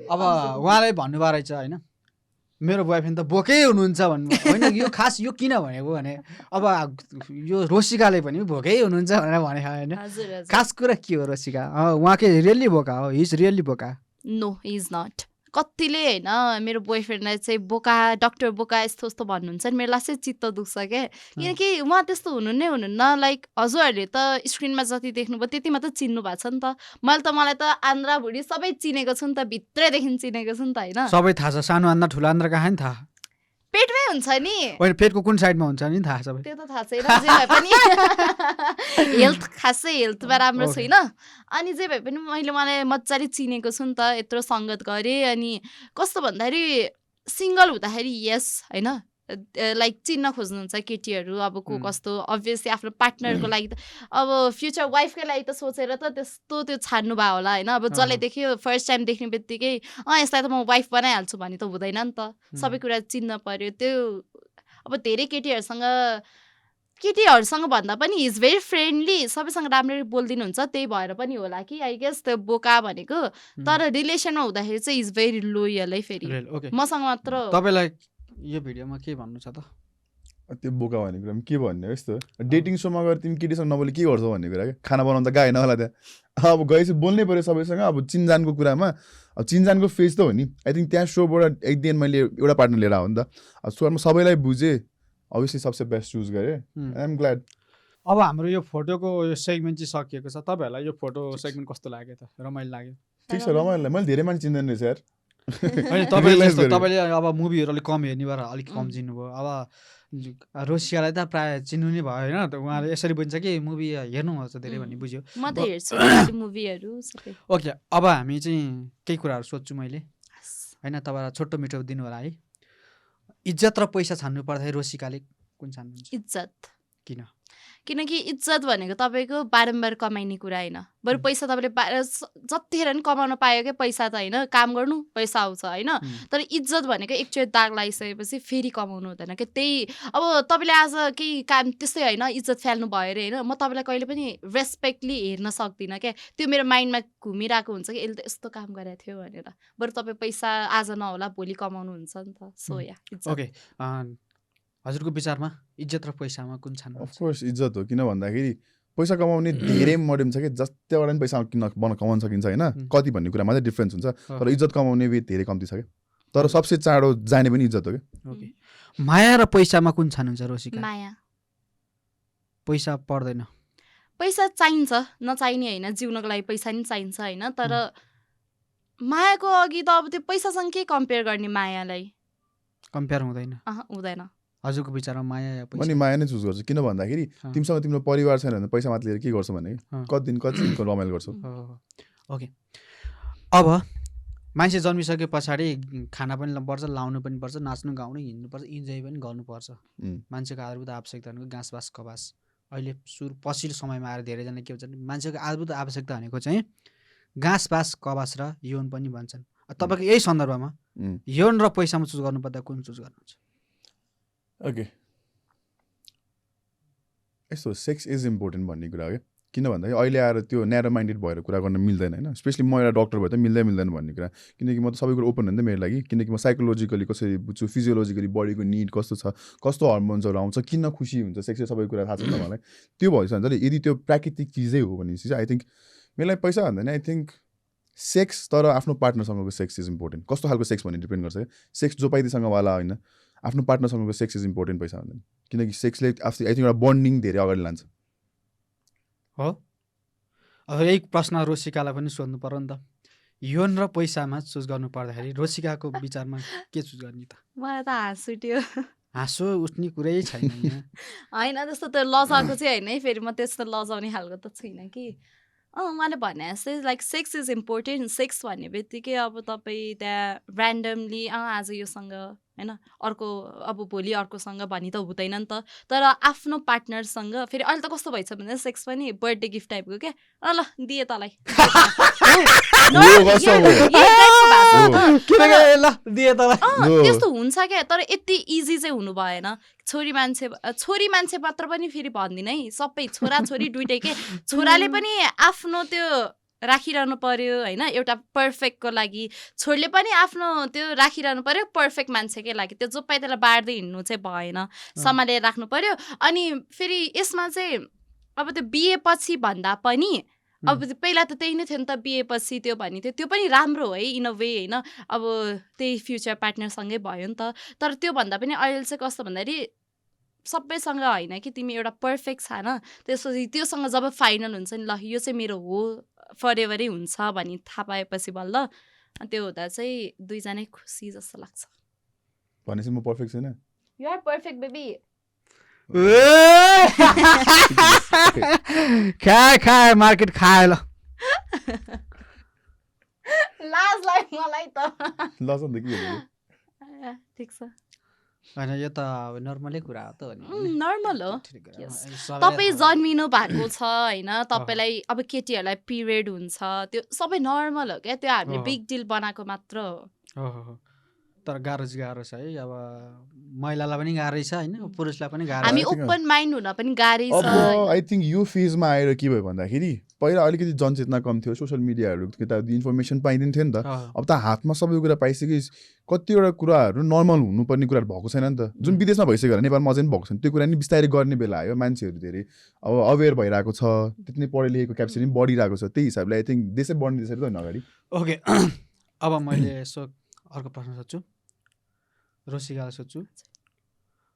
अब उहाँलाई भन्नुभएको रहेछ होइन मेरो बोयफ्रेन्ड त बोकै हुनुहुन्छ भन्नु होइन यो खास यो किन भनेको भने अब यो रोसिकाले पनि भोकै हुनुहुन्छ भनेर भनेको होइन खास कुरा के हो रोसिका उहाँकै रियल्ली बोका हो हिज रियल्ली बोका नो हि इज नट कतिले होइन मेरो बोयफ्रेन्डलाई चाहिँ बोका डक्टर बोका यस्तो यस्तो भन्नुहुन्छ नि मेरो लास्टै चित्त दुख्छ क्या किनकि उहाँ त्यस्तो हुनु नै हुनुहुन्न लाइक हजुरहरूले त स्क्रिनमा जति देख्नुभयो त्यति मात्रै चिन्नु भएको छ नि त मलाई त आन्द्रा भुडी सबै चिनेको छु नि त भित्रैदेखि चिनेको छु नि त होइन सबै थाहा छ सानो आन्द्रा ठुलो आन्द्रा कहाँ नि थाहा पेटमै हुन्छ नि होइन पेटको कुन साइडमा हुन्छ नि थाहा सबै त्यो त थाहा छैन जे भए पनि हेल्थ खासै हेल्थमा राम्रो छैन अनि जे भए पनि मैले मलाई मजाले चिनेको छु नि त यत्रो सङ्गत गरेँ अनि कस्तो भन्दाखेरि सिङ्गल हुँदाखेरि यस होइन लाइक चिन्न खोज्नुहुन्छ केटीहरू अब को कस्तो अभियसली आफ्नो पार्टनरको लागि त अब फ्युचर वाइफकै लागि त सोचेर त त्यस्तो त्यो छान्नु भयो होला होइन अब जसले देख्यो फर्स्ट टाइम देख्ने बित्तिकै यसलाई त म वाइफ बनाइहाल्छु भन्ने त हुँदैन नि त सबै कुरा चिन्न पर्यो त्यो अब धेरै केटीहरूसँग भन्दा पनि इज भेरी फ्रेन्डली सबैसँग राम्ररी बोलिदिनुहुन्छ त्यही भएर पनि होला कि आई गेस त्यो बोका भनेको तर रिलेसनमा हुँदाखेरि चाहिँ इज भेरी लोयल है फेरि मसँग मात्र तपाईँलाई यो भिडियोमा के भन्नु छ त त्यो बोका भन्ने कुरा के भन्ने हो यस्तो डेटिङ सोमा गएर तिमी केटीसँग नबोली के गर्छौ भन्ने कुरा क्या खाना बनाउनु त गएन होला त्यहाँ अब गएपछि बोल्नै पऱ्यो सबैसँग अब चिनजानको कुरामा अब चिनजानको फेज त हो नि आई थिङ्क त्यहाँ सोबाट एक दिन मैले एउटा पार्टनर लिएर आयो नि त अब सोमा सबैलाई बुझेँ अभियसली सबसे बेस्ट चुज गरेँ आई एम ग्ल्याड अब हाम्रो यो फोटोको यो सेगमेन्ट चाहिँ सकिएको छ तपाईँहरूलाई यो फोटो सेगमेन्ट कस्तो लाग्यो त रमाइलो लाग्यो ठिक छ रमाइलो मैले धेरै मान्छे चिन्दैन रहेछ यार होइन तपाईँले अब मुभीहरू अलिक कम हेर्ने भएर अलिक कम चिन्नुभयो अब रोसियालाई त प्रायः चिन्नु नै भयो होइन त उहाँले यसरी बुझ्छ कि मुभी हेर्नुहुन्छ धेरै भन्ने बुझ्यो म त हेर्छु मुभीहरू सबै ओके अब हामी चाहिँ केही कुराहरू सोध्छु मैले होइन तपाईँलाई छोटो मिठो दिनु होला है इज्जत र पैसा छान्नु पर्दाखेरि रोसिकाले कुन छान्नुहुन्छ इज्जत किनकि इज्जत भनेको तपाईँको बारम्बार कमाइने कुरा होइन बरु पैसा तपाईँले जतिखेर नि कमाउन पायो क्या पैसा त होइन काम गर्नु पैसा आउँछ होइन तर इज्जत भनेको एकचोटि दाग लगाइसकेपछि फेरि कमाउनु हुँदैन कि त्यही अब तपाईँले आज केही काम त्यस्तै होइन इज्जत फाल्नु भयो अरे होइन म तपाईँलाई कहिले पनि रेस्पेक्टली हेर्न सक्दिनँ क्या त्यो मेरो माइन्डमा घुमिरहेको हुन्छ कि यसले त यस्तो काम गरेको थियो भनेर बरु तपाईँ पैसा आज नहोला भोलि कमाउनुहुन्छ नि त सो या ओके हजुरको विचारमा इज्जत र पैसामा कुन छान अफकोर्स इज्जत हो किन भन्दाखेरि पैसा कमाउने धेरै मोडियम छ कि जतिबाट पनि पैसा कमाउन सकिन्छ होइन कति भन्ने कुरामा चाहिँ डिफ्रेन्स हुन्छ तर इज्जत कमाउने वे धेरै कम्ती छ क्या तर सबसे चाँडो जाने पनि इज्जत हो क्या माया र पैसामा कुन छान हुन्छ रोसिका माया पैसा पर्दैन पैसा चाहिन्छ नचाहिने होइन जिउनको लागि पैसा नि चाहिन्छ होइन तर मायाको अघि त अब त्यो पैसासँग के कम्पेयर गर्ने मायालाई कम्पेयर हुँदैन हुँदैन हजुरको विचारमा माया या म नि पैसा माया नै चुज गर्छु किन भन्दाखेरि तिमीसँग तिम्रो परिवार छैन भने पैसा मात्र लिएर के गर्छौ भने कति दिनको रमाइलो गर्छौ ओके अब मान्छे जन्मिसके पछाडि खाना पनि पर्छ लाउनु पनि पर्छ नाच्नु गाउनु हिँड्नुपर्छ इन्जोय पनि गर्नुपर्छ मान्छेको आधारभूत आवश्यकता भनेको घाँस बास कबास अहिले पछिल्लो समयमा आएर धेरैजना के भन्छ मान्छेको आधारभूत आवश्यकता भनेको चाहिँ घाँस बास कबास र यौन पनि भन्छन् तपाईँको यही सन्दर्भमा यौन र पैसामा चुज गर्नुपर्दा कुन चुज गर्नुहुन्छ ओके यस्तो सेक्स इज इम्पोर्टेन्ट भन्ने कुरा हो क्या किन भन्दाखेरि अहिले आएर त्यो न्यारो माइन्डेड भएर कुरा गर्न मिल्दैन होइन स्पेसली म एउटा डक्टर भए त मिल्दैन भन्ने कुरा किनकि म त सबै कुरो ओपन हुन्छ मेरो लागि किनकि म साइकोलोजिकली कसरी बुझ्छु फिजियोलोजिकली बडीको निड कस्तो छ कस्तो हर्मोन्सहरू आउँछ किन खुसी हुन्छ सेक्सले सबै कुरा थाहा छ मलाई त्यो भइसक्यो भने यदि त्यो प्राकृतिक चिजै हो भनेपछि चाहिँ आई थिङ्क मेरो लागि पैसा भन्दैन आई थिङ्क सेक्स तर आफ्नो पार्टनरसँगको सेक्स इज इम्पोर्टेन्ट कस्तो खालको सेक्स भन्ने डिपेन्ड गर्छ सेक्स जो पाइदिसँगवाला होइन आफ्नो पार्टनरसँगको सेक्स इज इम्पोर्टेन्ट पैसा भन्दैन किनकि सेक्सले आफ्नो आई थिङ्क एउटा बन्डिङ धेरै अगाडि लान्छ हो अब यही प्रश्न रोसिकालाई पनि सोध्नु पर्यो नि त यौन र पैसामा चुज गर्नु पर्दाखेरि रोसिकाको विचारमा के चुज गर्ने त मलाई त हाँस उठ्यो हाँसो उठ्ने कुरै छैन होइन त्यस्तो त लजाएको चाहिँ होइन है फेरि म त्यस्तो लजाउने खालको त छुइनँ कि मैले भने जस्तै like sex is important sex भन्ने बित्तिकै अब तपाईँ त्यहाँ ऱ्यान्डमली आज योसँग होइन अर्को अब भोलि अर्कोसँग भनी त हुँदैन नि त तर आफ्नो पार्टनरसँग फेरि अहिले त कस्तो भइछ भने सेक्स पनि बर्थडे गिफ्ट टाइपको क्या ल दिए तँलाई त्यस्तो हुन्छ क्या तर यति इजी चाहिँ हुनु भएन छोरी मान्छे मात्र पनि फेरि भन्दिनँ है सबै छोराछोरी दुइटै के छोराले पनि आफ्नो त्यो राखिरहनु पर्यो होइन एउटा पर्फेक्टको लागि छोरीले पनि आफ्नो त्यो राखिरहनु पर्यो पर्फेक्ट मान्छेकै लागि त्यो जो पाइ त्यसलाई बाँड्दै हिँड्नु चाहिँ भएन सम्हालेर राख्नु पर्यो अनि फेरि यसमा चाहिँ अब त्यो बिहेपछि भन्दा पनि अब पहिला त त्यही नै थियो नि त बिहेपछि त्यो भन्ने थियो त्यो पनि राम्रो हो है इन अ वे होइन अब त्यही फ्युचर पार्टनरसँगै भयो नि त तर त्यो भन्दा पनि अहिले चाहिँ कस्तो भन्दाखेरि सबैसँग होइन कि तिमी एउटा पर्फेक्ट छैन त्यसपछि त्योसँग जब फाइनल हुन्छ नि ल यो चाहिँ मेरो हो फरएभरै हुन्छ भनी थाहा पाएपछि बल्ल त्यो हुँदा चाहिँ दुईजनै खुसी जस्तो लाग्छ भनेपछि म पर्फेक्ट छैन यु आर पर्फेक्ट बेबी खाए मार्केट खाए ल लाज लाग्यो मलाई त लस अन्त के ठिक छ होइन यो त अब नर्मलै कुरा हो त नर्मल हो तपाईँ जन्मिनु भएको छ होइन तपाईँलाई अब केटीहरूलाई पिरियड हुन्छ त्यो सबै नर्मल हो क्या त्यो हामीले बिग डिल बनाएको मात्र हो तर गाह्रो छ है अब महिलालाई पनि गाह्रै छ होइन पुरुषलाई पनि गाह्रो हामी ओपन माइन्ड हुन पनि गाह्रै छ आई थिङ्क यो फेजमा आएर के भयो भन्दाखेरि पहिला अलिकति जनचेतना कम थियो सोसियल मिडियाहरू इन्फर्मेसन पाइदिन्थ्यो नि त अब त हातमा सबै कुरा पाइसक्यो कतिवटा कुराहरू नर्मल हुनुपर्ने कुराहरू भएको छैन नि त जुन विदेशमा भइसक्यो होला नेपालमा अझै पनि भएको छैन त्यो कुरा नि बिस्तारै गर्ने बेला आयो मान्छेहरू धेरै अब अवेर भइरहेको छ त्यति नै पढे लेखेको क्यापेसिटी पनि बढिरहेको छ त्यही हिसाबले आई थिङ्क देशै बढ्ने त्यसरी त होइन अगाडि ओके अब मैले यसो अर्को प्रश्न सोध्छु रोसिकालाई सोध्छु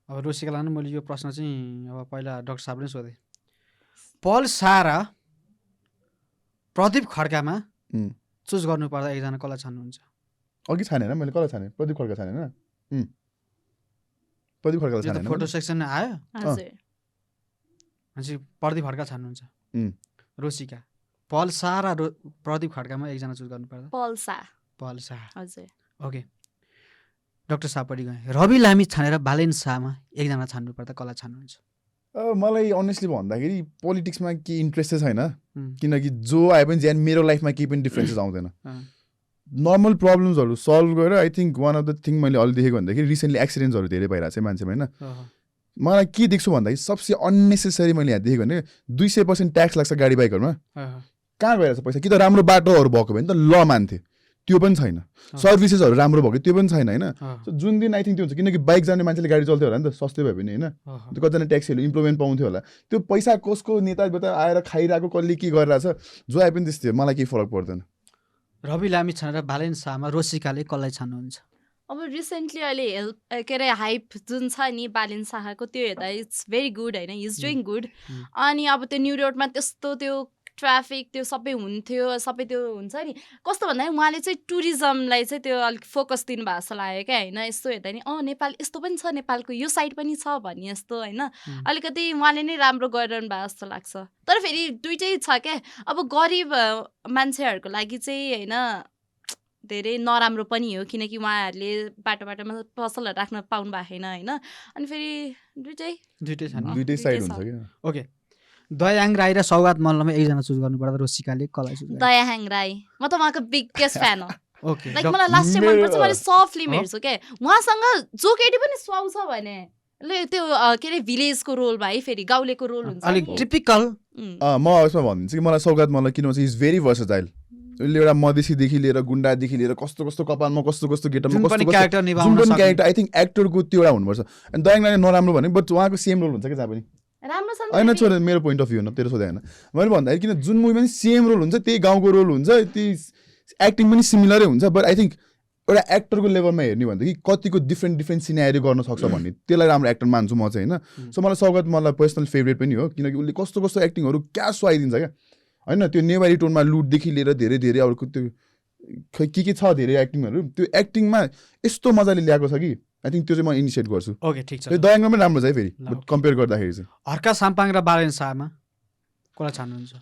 अब रोसिकालाई नै मैले यो प्रश्न चाहिँ अब पहिला डाक्टर साहबले सोधेँ पल शाह प्रदीप खड्कामा चुज गर्नुपर्दा एकजना कसलाई छान्नुहुन्छ अघि छानेन मैले कसलाई छाने प्रदीप खड्का छानेन प्रदीप खड्का छानेन फोटो सेक्सन आयो हजुर प्रदीप खड्का छान्नुहुन्छ रोसिका पल शाह र प्रदीप खड्कामा एकजना चुज गर्नुपर्दा पल शाह हजुर ओके डाक्टर साहब पढि गएँ रवि लामी छानेर बालेन शाहमा एकजना छान्नुपर्दा कसलाई छान्नुहुन्छ मलाई अनेस्टली भन्दाखेरि पोलिटिक्समा केही इन्ट्रेस्ट चाहिँ छैन किनकि जो आए पनि ज्यान मेरो लाइफमा केही पनि डिफ्रेन्सेस आउँदैन नर्मल प्रब्लम्सहरू सल्भ गरेर I think one of the thing मैले अलि देखेको भन्दाखेरि रिसेन्टली एक्सिडेन्ट्सहरू धेरै भइरहेको छ मान्छेमा होइन मलाई के देख्छु भन्दाखेरि सबसे अननेसेसरी मैले यहाँ देखेको भने 200% ट्याक्स लाग्छ गाडी बाइकहरूमा कहाँ गइरहेको छ पैसा कि त राम्रो बाटोहरू भएको भने त ल मान्थे त्यो पनि छैन सर्भिसेसहरू राम्रो भएको त्यो पनि छैन होइन जुन दिन आई थिङ्क त्यो हुन्छ किनकि बाइक जाने मान्छेले गाडी चल्थ्यो होला नि त सस्तै भयो भने होइन त्यो कतिजना ट्याक्सीहरू इम्प्लोइमेन्ट पाउँथ्यो होला त्यो पैसा कसको नेता आएर खाइरहेको कसले के गरिरहेछ जो आए पनि त्यस्तै मलाई केही फरक पर्दैन रवि लामी छानेर बालेन शाहमा रोसिकाले कसलाई छान्नुहुन्छ अब रिसेन्टली अहिले के अरे हाइप जुन छ नि बालेन शाहको त्यो हेर्दा इट्स भेरी गुड होइन इज डुइङ गुड अनि अब त्यो न्यु रोडमा त्यस्तो त्यो ट्राफिक त्यो सबै हुन्थ्यो सबै त्यो हुन्छ नि कस्तो भन्दाखेरि उहाँले चाहिँ टुरिज्मलाई चाहिँ त्यो अलिक फोकस दिनुभएको जस्तो लाग्यो क्या होइन यस्तो हेर्दा नि नेपाल यस्तो पनि छ नेपालको यो साइड पनि छ भन्ने जस्तो होइन अलिकति उहाँले नै राम्रो गरिरहनु भएको जस्तो लाग्छ तर फेरि दुइटै छ क्या अब गरिब मान्छेहरूको लागि चाहिँ होइन धेरै नराम्रो पनि हो किनकि उहाँहरूले बाटोमा पसलहरू राख्न पाउनु भएको छैन होइन अनि फेरि दुइटै साइड हुन्छ क्या ओके दयाहाङ राई र सौगात मल्लमा एकजना चुज गर्नु पर्दा रोसिकाले कसलाई चुज दयाहाङ राई म त उहाँको बिगेस्ट फ्यान हो ओके लाइक मलाई लास्ट टाइम मनपर्छ मैले सर्ट फिल्म हेर्छु क्या उहाँसँग जो केटी पनि सुहाउँछ भने त्यो के अरे भिलेजको रोलमा है फेरि गाउँलेको रोल हुन्छ अलिक टिपिकल म यसमा भनिदिन्छु कि मलाई सौगात मल्ल किन भन्छ इज भेरी भर्सटाइल उसले एउटा मधेसीदेखि लिएर गुन्डादेखि लिएर कस्तो कस्तो कपालमा कस्तो कस्तो गेटमा कस्तो क्यारेक्टर आई थिङ्क एक्टरको त्यो एउटा हुनुपर्छ अनि दयाहाङ राई नराम्रो भने बट उहाँको सेम रोल हुन्छ क्या जहाँ पनि होइन छोडेर मेरो पोइन्ट अफ भ्यू हो तेरो सोधे होइन मैले भन्दाखेरि किन जुन मुभीमा पनि सेम रोल हुन्छ त्यही गाउँको रोल हुन्छ त्यही एक्टिङ पनि सिमिलरै हुन्छ बट आई थिङ्क एउटा एक्टरको लेभलमा हेर्ने भनेदेखि कतिको डिफ्रेन्ट सिनेरियो गर्न सक्छ भन्ने त्यसलाई राम्रो एक्टर मान्छु म चाहिँ होइन सो मलाई सौगात मलाई पर्सनल फेभरेट पनि हो किनकि उसले कस्तो कस्तो एक्टिङहरू क्या सुहाइदिन्छ क्या होइन त्यो नेवारी टोनमा लुटदेखि लिएर धेरै अब त्यो खै के छ धेरै एक्टिङहरू त्यो एक्टिङमा यस्तो मजाले ल्याएको छ कि आई थिङ्क त्यो चाहिँ म इनिसिएट गर्छु ओके ठिक छ त्यो दयाङमा पनि राम्रो छ है फेरि कम्पेयर गर्दाखेरि चाहिँ हर्का साम्पाङ र बालेन शाहमा कसलाई छान्नुहुन्छ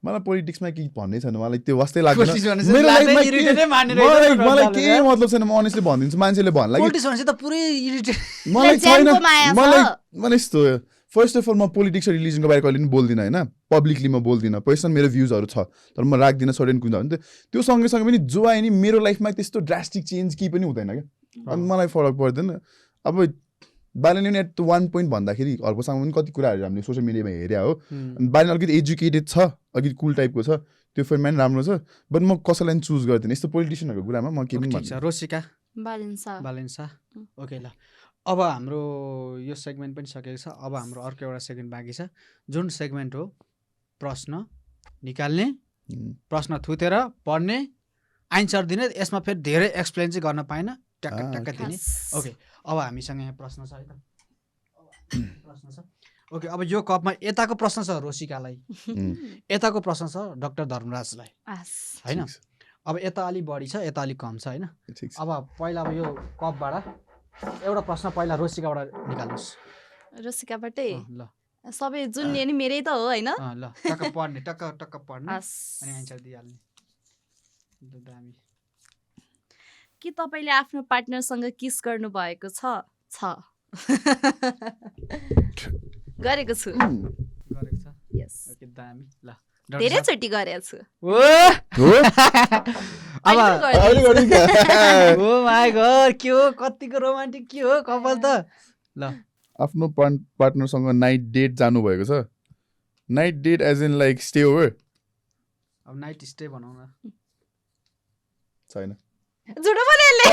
मलाई पोलिटिक्समा केही भन्नै छैन मलाई त्यो वास्तै लाग्दैन मलाई केही मतलब छैन म अनेस्टली भनिदिन्छु मान्छेले भन्ला मलाई छैन मलाई यस्तो फर्स्ट अफ अल म पोलिटिक्स र रिलिजनको बारे कहिले पनि बोल्दिनँ होइन पब्लिकली म बोल्दिनँ पर्सनल मेरो भ्युजहरू छ तर म राख्दिनँ सर्टेन कुन भने त्यो सँगसँगै पनि जो आयो नि मेरो लाइफमा त्यस्तो ड्रास्टिक चेन्ज केही पनि हुँदैन क्या अनि मलाई फरक पर्दैन अब बालेन एट वान पोइन्ट भन्दाखेरि हर्कोसँग पनि कति कुराहरू हामीले सोसियल मिडियामा हेरे हो अनि बालेन अलिकति एजुकेटेड छ अलिकति कुल टाइपको छ त्यो फिल्ममा पनि राम्रो छ बट म कसैलाई पनि चुज गर्दिनँ यस्तो पोलिटिसियनहरूको कुरामा म के पनि भन्छु रोसिका बालेन शाह ओके ल अब हाम्रो यो सेगमेन्ट पनि सकेको छ अब हाम्रो अर्को एउटा सेगमेन्ट बाँकी छ जुन सेगमेन्ट हो प्रश्न निकाल्ने प्रश्न थुतेर पढ्ने आन्सर दिने यसमा फेरि धेरै एक्सप्लेन चाहिँ गर्न पाएन ट्याक्क दिने ओके अब हामीसँग यहाँ प्रश्न छ है त प्रश्न छ ओके अब यो कपमा यताको प्रश्न छ रोसिकालाई यताको प्रश्न छ डाक्टर धर्मराजलाई होइन अब यता अलिक बढी छ यता अलिक कम छ होइन अब पहिला अब यो कपबाट एउटा प्रश्न पहिला रोसिकाबाट निकाल्नुहोस् रोसिकाबाटै ल सबै जुन नि मेरै त हो होइन ल टक्क पढ्ने टक्क पढ्ने अनि आन्सर दिइहाल्ने दामी के तपाईँले आफ्नो पार्टनरसँग किस गर्नु भएको छ गरेको छु गरेको छ यस ओके दामी ल धेरै चोटि गरेको छु अब ओ माय गॉड के हो कतिको रोमान्टिक के हो कपाल त ल आफ्नो पार्टनरसँग नाइट डेट जानुभएको छ night date as in like stay over अब नाइट स्टे भनौँ न छैन झुटो बोले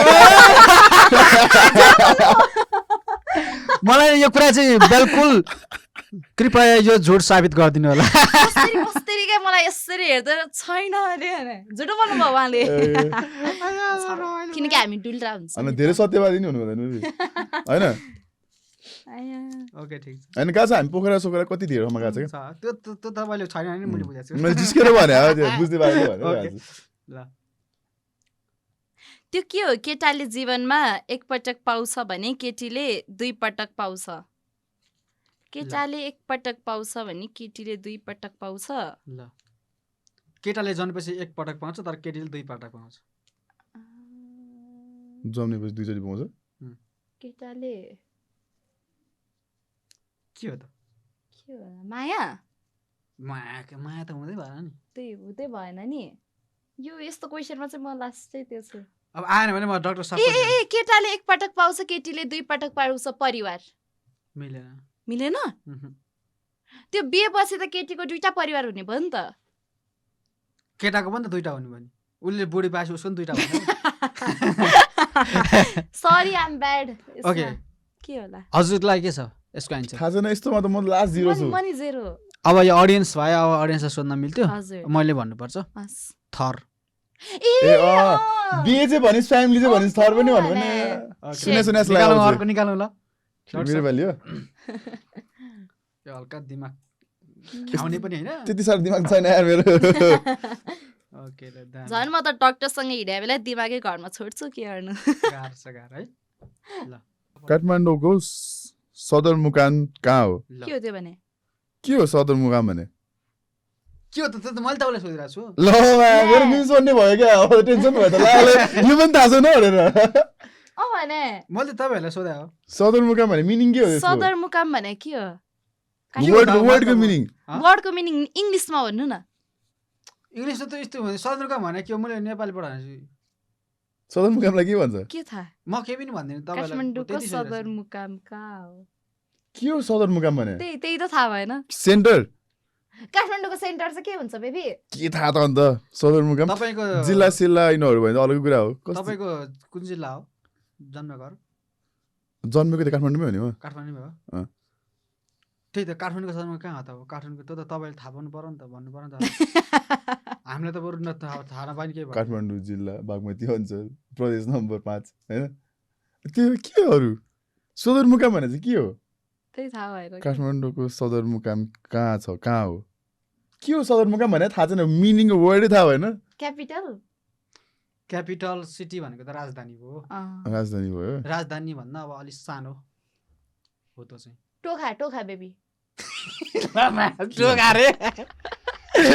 मलाई यो कुरा चाहिँ बिल्कुल कृपया यो झुट साबित गरिदिनु होला कस्तरी क्या मलाई यसरी हेर्दा छैन अरे झुटो बोल्नु भयो उहाँले किनकि हामी डुल्रा हुन्छ अनि धेरै सत्यवादी नि हुनु हुँदैन होइन ओके ठीक छ हैन कहाँ छ हामी पोखरा सोखरा कति धेरै ठाउँमा गएको छ त्यो तपाईले छैन भने मैले बुझेको छु मैले जिस्केर भने हो बुझ्दै पाएको भने ल त्यो के हो केटाले जीवनमा एकपटक पाउँछ भने केटीले दुई पटक पाउँछ केटाले एकपटक पाउँछ भने केटीले दुई पटक पाउँछ ल केटाले जन्मेपछि एक पटक पाउँछ तर केटीले दुई पटक पाउँछ जन्मेपछि दुईचोटि पाउँछ केटाले के हो त के होला माया माया त हुँदै भएन नि त्यही हुँदै भएन नि यो यस्तो क्वेसनमा चाहिँ म लास्टै त्यो छु अब आएन भने म डाक्टर ए सपोर्ट ए ए केटाले एक पटक पाउँछ केटीले 2 पटक पाउँछ परिवार मिलेन मिलेन त्यो बिहेपछि त केटीको 2टा परिवार हुने भयो नि त केटाको पनि त 2टा हुने भयो नि उसले बुढी पाएपछि उसको पनि 2टा हुन्छ sorry I am bad okay के होला हजुरलाई के छ यसको आन्सर थाहा छैन यस्तोमा त म लास्ट 0 छु मनी 0 अब यो अडियन्स भयो अब अडियन्सलाई सोध्न मिल्थ्यो हजुर मैले भन्नुपर्छ हस् थर ए बिहे चाहिँ भनेस् फ्यामिली चाहिँ भनेस् थर पनि भन्नु भने सुने सुने जस्तो निकालौँ लाग्यो अर्को निकालौँ ल मेरो भाइ हो यो हल्का दिमाग खाउने पनि हैन त्यति साह्रो दिमाग छैन यार मेरो ओके ल दा झन् म त डाक्टरसँग हिँडे बेला दिमागै घरमा छोड्छु के गर्नु गार है ल काठमाडौँको सदरमुकाम कहाँ हो ल के हो त्यो भने के हो सदरमुकाम भने के हो त मैले तपाईँलाई सोधिरहेको छु ल मेरो मिस भन्ने भयो क्या अब टेन्सन भयो त ल यो पनि थाहा छैन भनेर अ भने मैले तपाईँहरूलाई सोधे हो सदरमुकाम भने मिनिङ के हो यसको सदरमुकाम भने के हो वर्डको मिनिङ वर्डको मिनिङ इङ्ग्लिसमा भन्नु न इङ्ग्लिसमा त यस्तो भने सदरमुकाम भने के हो मैले नेपाली पढाएको छु सदरमुकामलाई के भन्छ के थाहा म केही पनि भन्दिनँ तपाईँलाई काठमाडौँको त्यति सोधिरहेको छु। सदरमुकाम कहाँ हो के हो सदरमुकाम भने त्यही त थाहा भएन सेन्टर काठमाडौँको सेन्टर चाहिँ के हुन्छ बेबी के थाहा त अन्त सदरमुकाम तपाईँको जिल्ला सिल्ला यिनीहरू भयो भने त अलगै कुरा हो तपाईँको कुन जिल्ला हो जन्मघर जन्मेको त काठमाडौँमै हो नि म काठमाडौँ अँ। भयो त्यही त काठमाडौँको सदरमा कहाँ हो त अब काठमाडौँको त्यो त तपाईँले थाहा पाउनु पर्यो नि त भन्नु पर्यो नि त हामीलाई त बरु न थाहा नपाइ नि केही भयो काठमाडौँ जिल्ला बागमती अञ्चल प्रदेश नम्बर 5 होइन त्यो केहरू सदरमुकाम भने चाहिँ के हो त्यही थाहा भएर काठमाडौँको सदरमुकाम कहाँ छ कहाँ हो के हो सदरमुकाम भने थाहा छैन मिनिङको वर्डै थाहा भएन क्यापिटल क्यापिटल सिटी भनेको त राजधानी हो राजधानी भयो राजधानी भन्दा अब अलिक सानो हो त्यो चाहिँ टोखा टोखा बेबी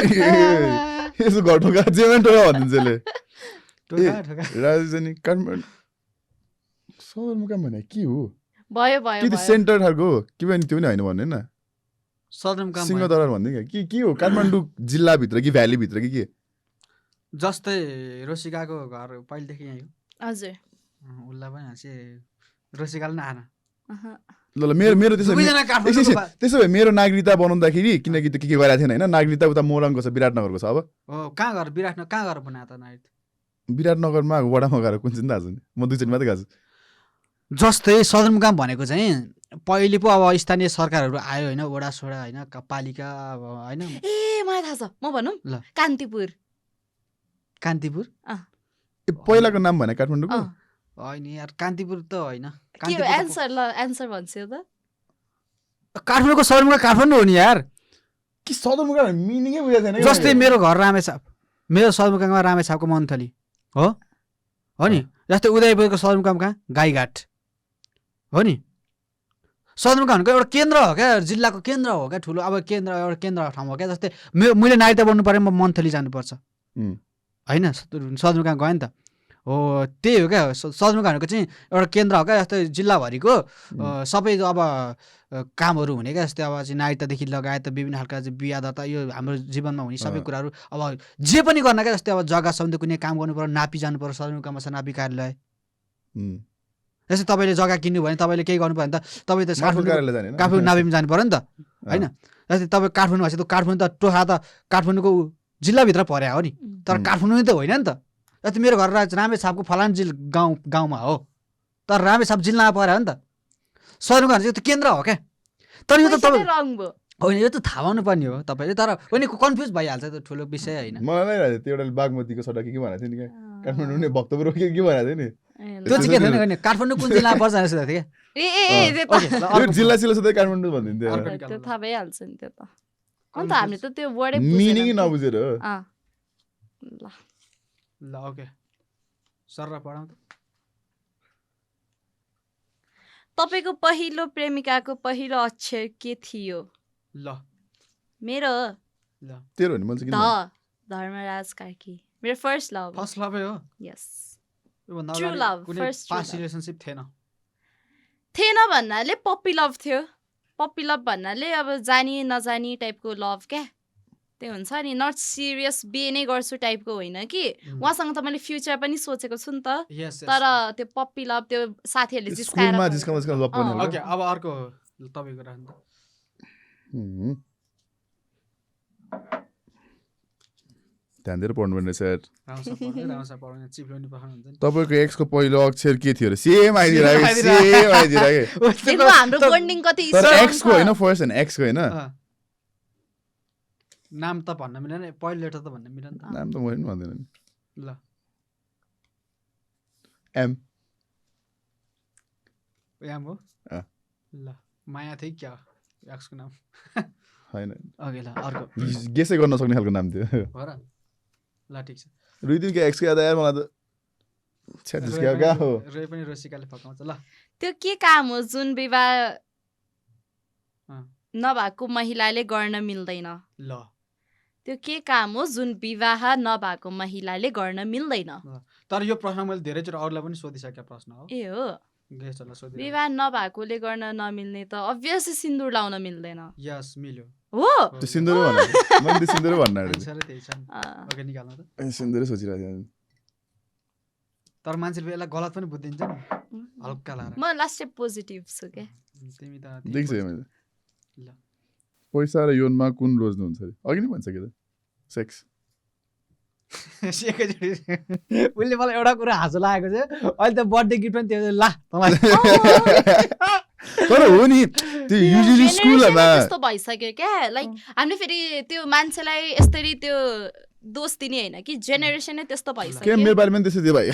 यसो घटोका जेमा टोका भनिदिन्छ यसले टोका ठोका राजधानी काठमाडौँ सदरमुकाम भने के हो भयो कि भयो त्यो भयो सेन्टर खालको हो कि पनि त्यो पनि होइन भन्ने न सदरमुकाम भयो। सिंहदरबार भन्दै क्या के हो काठमाडौँ जिल्लाभित्र कि भ्यालीभित्र कि के जस्तै रोसिकाको घर पहिलेदेखि यहीँ हो हजुर उसलाई पनि हाँसे रोसिकाले पनि आएन अहँ। ल ल मेरो त्यसो भए दुवैजना काठमाडौँको भए- त्यसो भए मेरो नागरिकता बनाउँदाखेरि किनकि त्यो के गरेको थिएन होइन नागरिकता उता मोरङको छ विराटनगरको छ अब हो कहाँ घर विराटनगर कहाँ घर बनाएको त नाइट विराटनगरमा वडामा गएर कुन चाहिँ थाहा छैन म दुईचोटि मात्रै गएको छु जस्तै सदरमुकाम भनेको चाहिँ पहिले पो अब स्थानीय सरकारहरू आयो होइन वडा सोडा होइन पालिका अब होइन ए मलाई थाहा छ म भनौँ ल। कान्तिपुर कान्तिपुर ए पहिलाको नाम भने काठमाडौँको अँ। होइन यार कान्तिपुर त होइन के हो कान्तिपुर त- एन्सर ल एन्सर भन्छु त काठमाडौँको सदरमुकाम काठमाडौँ हो नि यार कि सदरमुकाम मिनिङै बुझाएको छैन क्या जस्तै मैले। मेरो घर रामेछाप मेरो सदरमुकाममा रामेछापको मन्थली हो नि जस्तै उदयपुरको सदरमुकाम कहाँ गाईघाट हो नि सदरमुकाम भनेको एउटा केन्द्र हो क्या जिल्लाको केन्द्र हो क्या ठुलो अब केन्द्र एउटा केन्द्र ठाउँ हो क्या जस्तै मैले नागरिकता बन्नु पऱ्यो म मन्थली जानुपर्छ उम्, होइन सदरमुकाम गयो नि त हो त्यही हो क्या सदरमुकाम भनेको चाहिँ एउटा केन्द्र हो क्या जस्तै जिल्लाभरिको सबै अब कामहरू हुने क्या जस्तै अब चाहिँ नागरिकतादेखि लगायत विभिन्न खालका चाहिँ बिहा दर्ता यो हाम्रो जीवनमा हुने सबै कुराहरू अब जे पनि गर्न क्या जस्तै अब जग्गा सम्बन्धी कुनै काम गर्नु पर्यो नापी जानु पर्यो सदरमुकाममा छ नापी कार्यालय उम्, जस्तै तपाईँले जग्गा किन्नु भने तपाईँले केही गर्नु पर्यो भने त तपाईँ त माफी कार्यालय जाने होइन? काठमाडौँ नापीमा जानु पर्यो नि त होइन जस्तै तपाईँ काठमाडौँ भनेपछि त काठमाडौँ त टोखा त काठमाडौँको जिल्लाभित्र पर्या हो नि तर काठमाडौँ त होइन नि त जस्तै मेरो घर रामेछापको फलान गाउँमा हो तर रामेछाप जिल्लामा पर्यो हो नि त सदरमुकाम चाहिँ त्यो केन्द्र हो क्या तर यो त तपाईँ रङ भयो होइन यो त थाहा पाउनु पर्ने हो तपाईँले तर पनि कन्फ्युज भइहाल्छ त्यो ठुलो विषय होइन मलाई नै त्यो एउटा बागमतीको सडक के भनेको थियो नि क्या काठमाडौँ नै भक्तपुर के भनेको थियो नि त्यो चाहिँ के थिएन काठमाडौँ कुन जिल्लामा पर्छ भनेर सोधेको थिएँ ए त्यो क्या त ओके, ल, यो अर्को जिल्ला सिल्ला सधैँ काठमाडौँ भनिदिन्थ्यो अर्को त्यो थाहा भइहाल्छ नि त्यो त अन्त Confused. हामीले त त्यो वर्डै मिनिङै नबुझेर हो ल ल ओके सर पढाउँ त तपाईँको पहिलो प्रेमिकाको पहिलो अक्षर के थियो ल मेरो ल तेरो हो नि मैले चाहिँ किन ध धर्मराज कार्की मेरो फर्स्ट लभ फर्स्ट लभै हो यस योभन्दा True अगाडि love, कुनै first true past love. Relationship थिएन थिएन भन्नाले पप्पी लभ थियो पप्पी लभ भन्नाले अब जानी नजानी टाइपको लभ क्या त्यो हुन्छ नि नट सिरियस बिहे नै गर्छु टाइपको होइन कि उहाँसँग त मैले फ्युचर पनि सोचेको छु नि त तर त्यो पप्पी लभ त्यो साथीहरूले जिस्काएर स्कुलमा जिस्काउँदा लभ पनि होला। ओके अब अर्को तपाईँको राख्नु ध्यान दिएर पढ्नुपर्ने सर। चिप्लाउने तपाईँको एक्सको पहिलो अक्षर के थियो अरे? सेम आइदिरहेको देख्नु हाम्रो बन्डिङ कति तर strong एक्सको छ। होइन फर्स्ट होइन एक्सको होइन नाम त भन्न मिलेन पहिलो लेटर त भन्न मिलेन नाम त मैले पनि भन्दैन नि। ल एम याम हो अँ। ल माया थियो क्या एक्सको नाम होइन ओके ल अर्को गेसै गर्न सक्ने खालको नाम थियो। हो र ल ठिक छ रुइदिनको एक्सको याद आयो मलाई त छ्याटिस क्या हो। रोय पनि रोसिकाले फकाउँछ ल त्यो के काम हो जुन विवाह अँ। नभएको महिलाले गर्न मिल्दैन ल त्यो के काम हो जुन विवाह नभएको महिलाले गर्न मिल्दैन तर यो प्रश्न मैले धेरैचोटि अरूलाई पनि सोधिसकेको प्रश्न हो ए हो गेस्टहरूलाई सोधि विवाह नभएकोले गर्न नमिल्ने त अभियसली सिन्दुर लाउन मिल्दैन यस मिल्यो हो त्यो सिन्दुरै भन्नु मैले त्यो सिन्दुरै भन्नु आँटेको आन्सरै त्यही छ ओके निकाल्नु त थिएँ। सिन्दुरै सोचिरहेको थिएँ। तर मान्छेले यसलाई गलत पनि बुझिदिन्छ नि हल्का लाएर म लास्ट पोजिटिभ छु क्या तिमी त देख्छु मैले। ल पैसा र यौनमा कुन रोज्नुहुन्छ अरे? अघि नै भनिसक्यो त सेक्स। एकैचोटि उसले मलाई एउटा कुरा हाँसो लागेको छ अहिले त बर्थडे गिफ्ट पनि त्यो ला तपाईँ तर हो नि त्यो युजली स्कुलमा त्यस्तो भइसक्यो क्या लाइक हामीले फेरि त्यो मान्छेलाई यसरी त्यो दोष दिने होइन कि जेनेरेसनै त्यस्तो के भइसक्यो मेरो बारेमा पनि त्यस्तै थियो भाइ।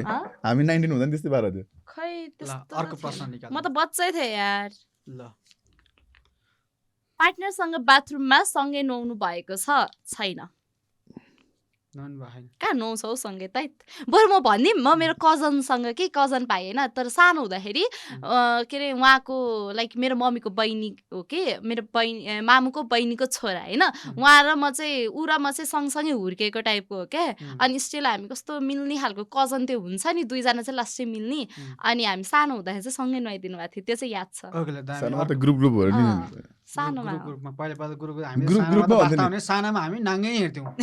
हाँ? हामी 19 हुँदा नि त्यस्तै पारा थियो। खै ल त्यस्तो अर्को त प्रश्न थिएन। निकाल म त बच्चै थिएँ यार ल पार्टनरसँग बाथरुममा सँगै नुहाउनु भएको छ छैन नन भएन कहाँ नुहाउँछौ सँगै त बरु म भनिदिउँ म मेरो कजनसँग कि कजन भाइ होइन तर सानो हुँदाखेरि के अरे उहाँको लाइक मेरो मम्मीको बहिनी हो कि मेरो बहिनी मामुको बहिनीको छोरा होइन उहाँ र म चाहिँ ऊ र म चाहिँ सँगसँगै हुर्केको टाइपको हो क्या अनि स्टिल हामी कस्तो मिल्ने खालको कजन त्यो हुन्छ नि दुईजना चाहिँ लास्टै मिल्ने अनि हामी सानो हुँदाखेरि चाहिँ सँगै नुहाइदिनु भएको थियो त्यो चाहिँ याद छ ओके ल दामी सानोमा त ग्रुप ग्रुप भएर नि सानोमा ग्रुपमा पहिला पहिला ग्रुप हामी ग्रुप सानोमा त ग्रुपमा वास्ता भन्थ्यो हुने सानामा हामी नाङ्गै हिँड्थ्यौँ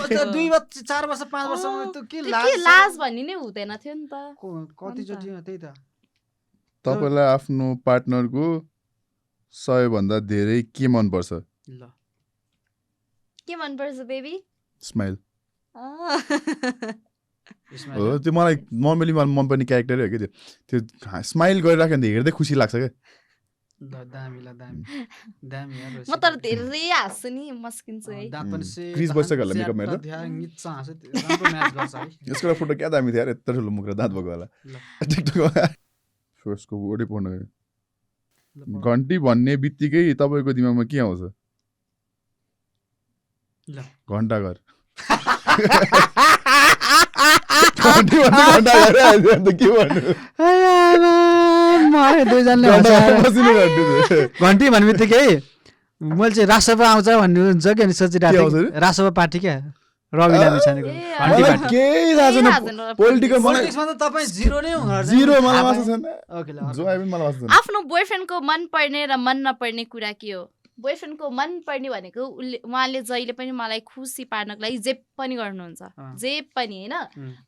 त्यो 2 वर्ष 4 वर्ष 5 वर्षमा त के के लाज लाज भन्ने नै हुँदैन थियो नि त कतिचोटि त्यही त तपाईँलाई आफ्नो पार्टनरको सबैभन्दा धेरै के मनपर्छ? ल के मनपर्छ बेबी स्माइल यसमा हो। त्यो मलाई नर्मली मलाई मनपर्ने क्यारेक्टरै हो कि त्यो स्माइल गरिराख्यो भने हेर्दै खुसी लाग्छ क्या। ल दामी दामी यार म तर धेरै हाँस्छु नि मस्किन्छु है दाँत पनि सेतो क्रिस बसिसक्यो होला makeup मा त? निच्च हाँसो राम्रो म्याच गर्छ है यसको फोटो क्या दामी थियो यार यत्रो ठुलो मुख र दाँत भएको होला ल टिकटकमा। फर्स्टको वर्डै पढ्नु घन्टी भन्ने बित्तिकै तपाईँको दिमागमा के आउँछ? ल घन्टाघर। घन्टी भन्ने घन्टाघर आयो अन्त के भन्नु? दुईजनाले घन्टाघर बसिनु घन्टी थियो। घन्टी भन्ने बित्तिकै मैले चाहिँ राजसभा आउँछ भन्ने हुन्छ कि अनि के सोचिरहेको आउँछ थिएँ अरे? राजसभा पार्टी क्या रवि लामिछानेको ए, घन्टी मलाई पार्टी केही थाहा छैन पोलिटिकल मलाई पोलिटिक्समा त तपाईँ जिरो नै हुनु जिरो मलाई वास्ता छैन। ओके ल जो आए पनि मलाई वास्ता छैन। आफ्नो बोयफ्रेन्डको मन पर्ने र मन नपर्ने कुरा के हो? बोयफ्रेन्डको मन पर्ने भनेको उहाँले जहिले पनि मलाई खुसी पार्नको लागि जे पनि गर्नुहुन्छ जे पनि होइन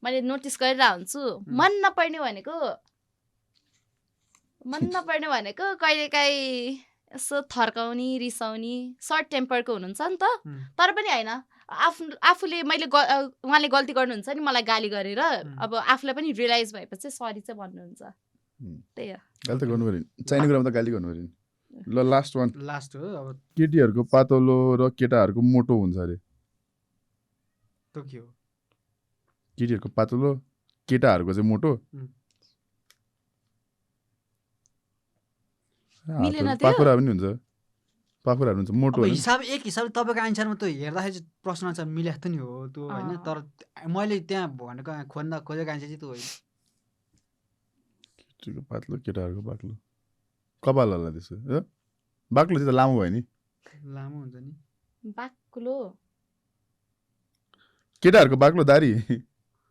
मैले नोटिस गरिरहेको हुन्छु। मन नपर्ने भनेको कहिलेकाहीँ यसो थर्काउने रिसाउने सर्ट टेम्परको हुनुहुन्छ नि त तर पनि होइन आफूले उहाँले गल्ती गर्नुहुन्छ नि मलाई गाली गरेर अब आफूलाई पनि रियलाइज भएपछि सरी चाहिँ भन्नुहुन्छ त्यही हो। गाली त गर्नु पऱ्यो चाहिने कुरामा त गाली गर्नु पऱ्यो। ल लास्ट वान। लास्ट हो अब केटीहरूको पातलो र केटाहरूको मोटो हुन्छ अरे। त्यो के हो केटीहरूको पातलो केटाहरूको चाहिँ मोटो। मिलेन त्यो? पाखुरा पनि हुन्छ पाखुराहरू हुन्छ मोटो अब होइन। एक हिसाबले तपाईँको आन्सरमा त हेर्दाखेरि चाहिँ प्रश्न आन्सर मिलेको त नि हो त्यो होइन तर मैले त्यहाँ भनेको खोजेको आन्सर चाहिँ त्यो होइन केटीको पातलो केटाहरूको बाक्लो कपाल होला त्यसो हो? बाक्लो चाहिँ त लामो भयो नि। लामो हुन्छ नि बाक्लो केटाहरूको बाक्लो दारी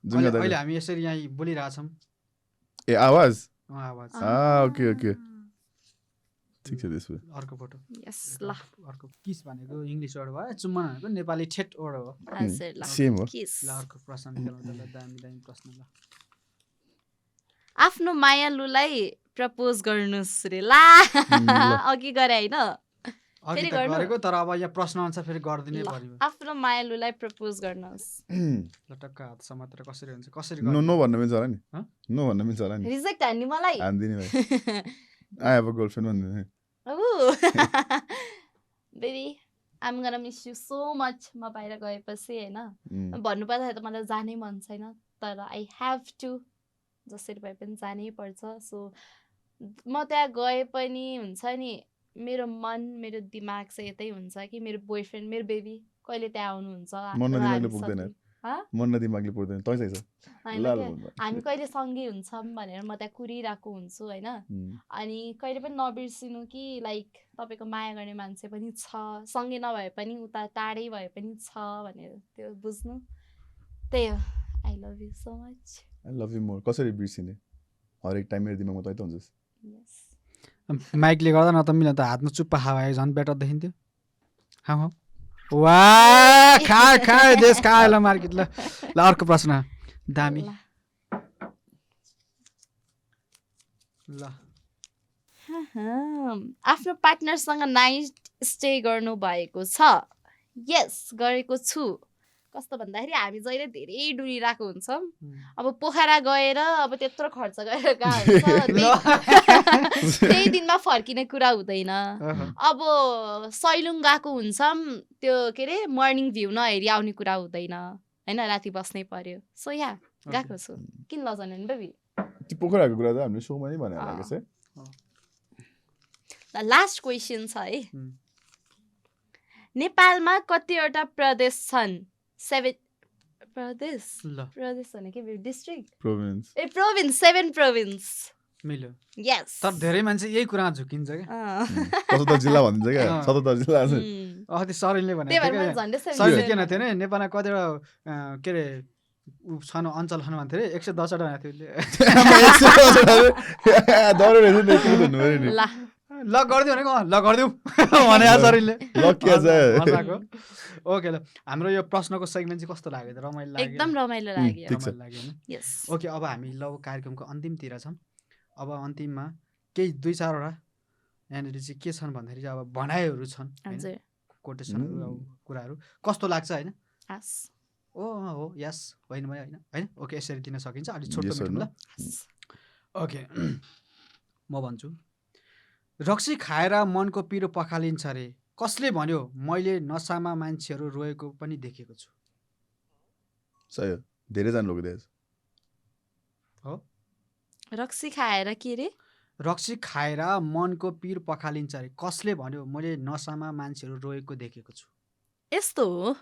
जुङ्गा दारी। अहिले हामी यसरी यहाँ बोलिरहेछौँ ए आवाज आवाज ओके ओके ठिक छ त्यसो भए। अर्को फोटो यस ल अर्को किस भनेको इङ्ग्लिस वर्ड भयो चुम्बन भनेको नेपाली ठेट वर्ड हो हजुर ल सेम हो। किस ल अर्को प्रश्न निकालौँ त ल दामी प्रश्न ल आफ्नो मायालुलाई प्रपोज गर्नुस् रे ला अघि गरे होइन अघि फेरि त गर्नु? गरेको तर अब यहाँ प्रश्न अनुसार फेरि गरिदिनै ल, पर्यो आफ्नो मायालुलाई प्रपोज गर्नुहोस् ल टक्क हात समातेर कसरी हुन्छ कसरी नो नो भन्न मिल्छ होला नि हँ? नो भन्न मिल्छ होला नि रिजेक्ट हान्ने मलाई हान्दिने भाइ आई हेभ अ गर्लफ्रेन्ड भन्दिने baby I'm gonna miss you so much म बाहिर गएपछि होइन भन्नुपर्दाखेरि त मलाई जानै मन छैन तर आई हेभ टु जसरी भए पनि जानै पर्छ सो म त्यहाँ गए पनि हुन्छ नि मेरो मन मेरो दिमाग चाहिँ यतै हुन्छ कि मेरो बोयफ्रेन्ड मेरो बेबी कहिले त्यहाँ आउनुहुन्छ मन र र दिमागले हामी पुग्दैन। सँगै- हँ? मन र दिमागले पुग्दैन तै चाहिँ छ होइन ल क्या, ल हामी कहिले सँगै हुन्छौँ भनेर म त्यहाँ कुरिरहेको हुन्छु होइन अनि कहिले पनि नबिर्सिनु कि लाइक तपाईँको माया गर्ने मान्छे पनि छ सँगै नभए पनि उता टाढै भए पनि छ भनेर त्यो बुझ्नु त्यही हो I love you so much I love you more कसरी बिर्सिने हरेक टाइम मेरो दिमागमा तै त हुन्छस् यस माइकले गर्दा न त मिल्न त हातमा चुप्पा हावा आयो झन् बेटर देखिन्थ्यो वा खा खा देश खा ल मार्केट ल ल अर्को प्रश्न दामी ल। ल आफ्नो पार्टनरसँग नाइट स्टे गर्नु भएको छ यस गरेको छु कस्तो भन्दाखेरि हामी जहिले धेरै डुलिरहेको हुन्छौँ अब पोखरा गएर अब त्यत्रो खर्च गरेर गएको हुन्छ त्यही दिनमा फर्किने कुरा हुँदैन अब सैलुङ गएको हुन्छौँ त्यो के अरे मर्निङ भ्यू नहेरी आउने कुरा हुँदैन होइन राति बस्नै पर्यो सो यहाँ गएको छु किन लजाने नि बेबी त्यो पोखराको कुरा त हामीले सोमा नै भनेर लागेको छ लास्ट क्वेसन छ है नेपालमा कतिवटा प्रदेश छन् 7 प्रदेश ल प्रदेश भनेको डिस्ट्रिक्ट प्रोभिन्स ए प्रोभिन्स 7 प्रोभिन्स मिल्यो यस तर धेरै मान्छे यही कुरामा झुकिन्छ क्या 77 जिल्ला भनिन्छ क्या 77 जिल्ला छ त्यो सरिनले त्यही भएर भने मैले झन्डै सरिले के भन्थ्यो भने नेपालमा कतिवटा के अरे छन् अञ्चल छन् भन्थ्यो अरे 110 वटा भन्थ्यो दौडे रहेछ नि के भन्नु पऱ्यो नि ल ल गरिदिउँ भनेको ल गरिदिउँ भने सरिले लकिया छ ओके ल हाम्रो यो प्रश्नको सेगमेन्ट चाहिँ कस्तो लाग्यो त रमाइलो लाग्यो एकदम रमाइलो लाग्यो ठिक छ। रमाइलो लाग्यो होइन यस ओके अब हामी ल कार्यक्रमको अन्तिमतिर छौँ अब अन्तिममा केही 2-4 वटा यहाँनिर चाहिँ के छन् भन्दाखेरि चाहिँ अब भनाइहरू छन् हजुर कोटेसनहरू अब कुराहरू कस्तो लाग्छ होइन हस् ओ हो यस होइन भयो होइन होइन ओके यसरी दिन सकिन्छ अलिक छोटो Yes or मिठो no? ल ओके म भन्छु रक्सी खाएर मनको पिरो पखालिन्छ अरे कसले भन्यो मैले नसामा मान्छेहरू रोएको पनि देखेको छु सही हो धेरैजना रोकिदिएछ हो रक्सी खाएर के रे रक्सी खाएर मनको पिर पखालिन्छ अरे कसले भन्यो मैले नसामा मान्छेहरू रोएको देखेको छु यस्तो हो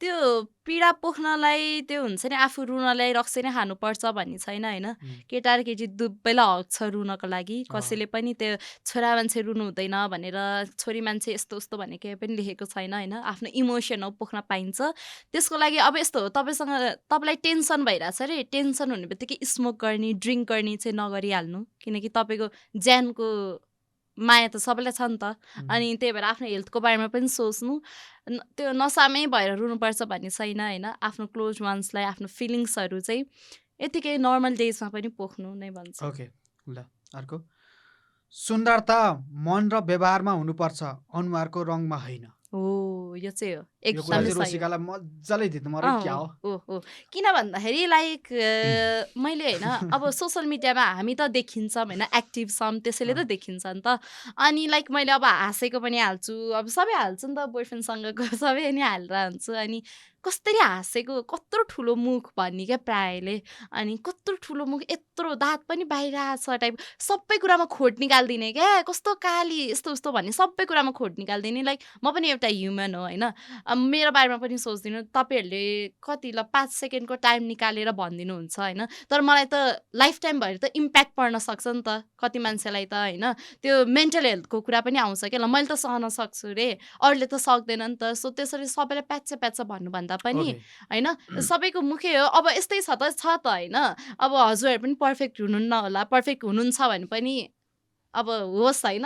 त्यो पीडा पोख्नलाई त्यो हुन्छ नि आफू रुनलाई रक्सी नै खानुपर्छ भन्ने छैन होइन केटा र केटी दुवैलाई हक छ रुनको लागि कसैले पनि त्यो छोरा मान्छे रुनु हुँदैन भनेर छोरी मान्छे यस्तो उस्तो भन्ने केही पनि लेखेको छैन होइन आफ्नो इमोसन हो पोख्न पाइन्छ त्यसको लागि अब यस्तो हो तपाईँलाई टेन्सन भइरहेछ अरे टेन्सन हुने बित्तिकै स्मोक गर्ने ड्रिङ्क गर्ने चाहिँ नगरिहाल्नु किनकि तपाईँको ज्यानको माया त सबैलाई छ नि त अनि त्यही भएर आफ्नो हेल्थको बारेमा पनि सोच्नु त्यो नसामै भएर रुनुपर्छ भन्ने छैन होइन आफ्नो क्लोज वान्सलाई आफ्नो फिलिङ्सहरू चाहिँ यतिकै नर्मल डेजमा पनि पोख्नु नै भन्छ ओके ल अर्को सुन्दरता मन र व्यवहारमा हुनुपर्छ अनुहारको रङमा होइन हो यो चाहिँ हो यो कुरा एकदमै चाहिँ सही हो। रोसिकालाई मजाले दिनु म क्या हो हो किन भन्दाखेरि लाइक मैले होइन अब सोसियल मिडियामा हामी त देखिन्छौँ होइन एक्टिभ छौँ त्यसैले त देखिन्छ नि त अनि लाइक मैले अब हाँसेको पनि हाल्छु अब सबै हाल्छु नि त बोयफ्रेन्डसँगको सबै नि हालेर हुन्छु अनि कसरी हाँसेको कत्रो ठुलो मुख भन्ने क्या प्रायःले अनि कत्रो ठुलो मुख यत्रो दाँत पनि बाहिर छ टाइप सबै कुरामा खोट निकालिदिने क्या कस्तो काली यस्तो उस्तो भन्ने सबै कुरामा खोट निकालिदिने लाइक म पनि एउटा ह्युमन हो होइन मेरो बारेमा पनि सोचिदिनु तपाईँहरूले कति ल 5 सेकेन्डको टाइम निकालेर भनिदिनुहुन्छ होइन तर मलाई त लाइफ टाइम भएर त इम्प्याक्ट पर्न सक्छ नि त कति मान्छेलाई त होइन त्यो मेन्टल हेल्थको कुरा पनि आउँछ क्या ल मैले त सहन सक्छु रे अरूले त सक्दैन नि त सो त्यसरी सबैलाई प्याच्च प्याच्च भन्नुभन्दा पनि होइन सबैको मुखै हो अब यस्तै छ त होइन अब हजुरहरू पनि पर्फेक्ट हुनुहुन्न होला पर्फेक्ट हुनुहुन्छ भने पनि अब होस् होइन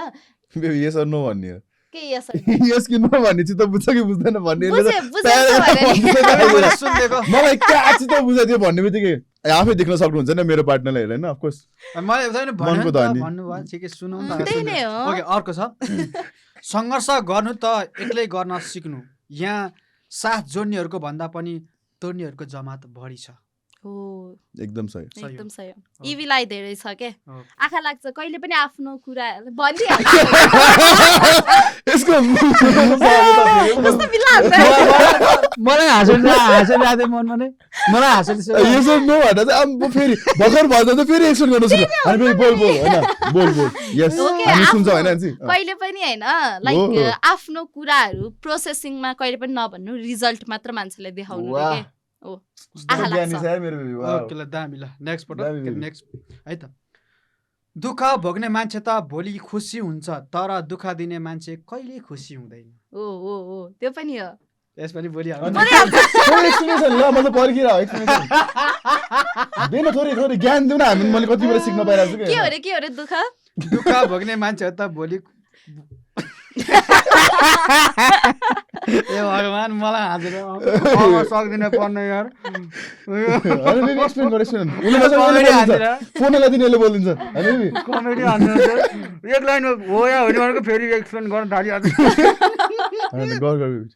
यस अर नो भन्ने हो के yes or यस कि नो भन्ने चाहिँ त बुझ्छ कि बुझ्दैन भन्ने मलाई क्या चाहिँ त बुझाइदियो भन्ने बित्तिकै आफै देख्न सक्नुहुन्छ नि मेरो पार्टनरलाई हेरेर होइन अफकोर्स मनको त नि भन्नुभयो ठिकै सुनौ न त्यही नै हो ओके अर्को छ सङ्घर्ष गर्नु त एक्लै गर्न सिक्नु यहाँ साथ जोड्नेहरूको भन्दा पनि तोड्नेहरूको जमात बढी छ हो एकदम सही एकदम सही हो इभीलाई धेरै छ के हो। आँखा लाग्छ कहिले पनि आफ्नो कुरा भनिहाल्छ यसको कस्तो मिलान्छ मलाई हाँसो लाग्यो मनमा नै मलाई हाँसो यसो नो भन्दा चाहिँ अब फेरि भर्खर भन्दा त फेरि एक्सन गर्नु सुरु अनि फेरि बोल बोल होइन बोल बोल यस ओके, हामी आफ्नो- सुन्छौँ होइन जी कहिले पनि होइन लाइक आफ्नो कुराहरू प्रोसेसिङमा कहिले पनि नभन्नु रिजल्ट मात्र मान्छेलाई देखाउनु रे वाह। के हो आँखा ज्ञानी लाग्छ छ है मेरो बेबी वाह ओके ल दामी ल नेक्स्ट दामी पटक बेबी। नेक्स्ट है त दुःख भोग्ने मान्छे त भोलि खुसी हुन्छ तर दुःख दिने मान्छे कहिले खुसी हुँदैन हो हो हो त्यो पनि हो यसपालि भोलि थोरै एक्सप्लेनेसन ल म त पर्खिरह एक्सप्लेनेसन देन थोरै थोरै ज्ञान देऊ न हामी मैले कति बेला सिक्न पाइरहेको छु के हो रे दुःख दुःख भोग्ने मान्छे त भोलि ए भगवान मलाई हाँसेर सक्दिन पढ्न यार होइन बेबी एक्सप्लेन गर एक्सप्लेन फोन लगाइदिने यसले बोलिदिन्छ होइन बेबी कमेडी हान्नु एक लाइनमा हो या होइन भनेको फेरि एक्सप्लेन गर्न थालिहाल्छ होइन गर गर बेबी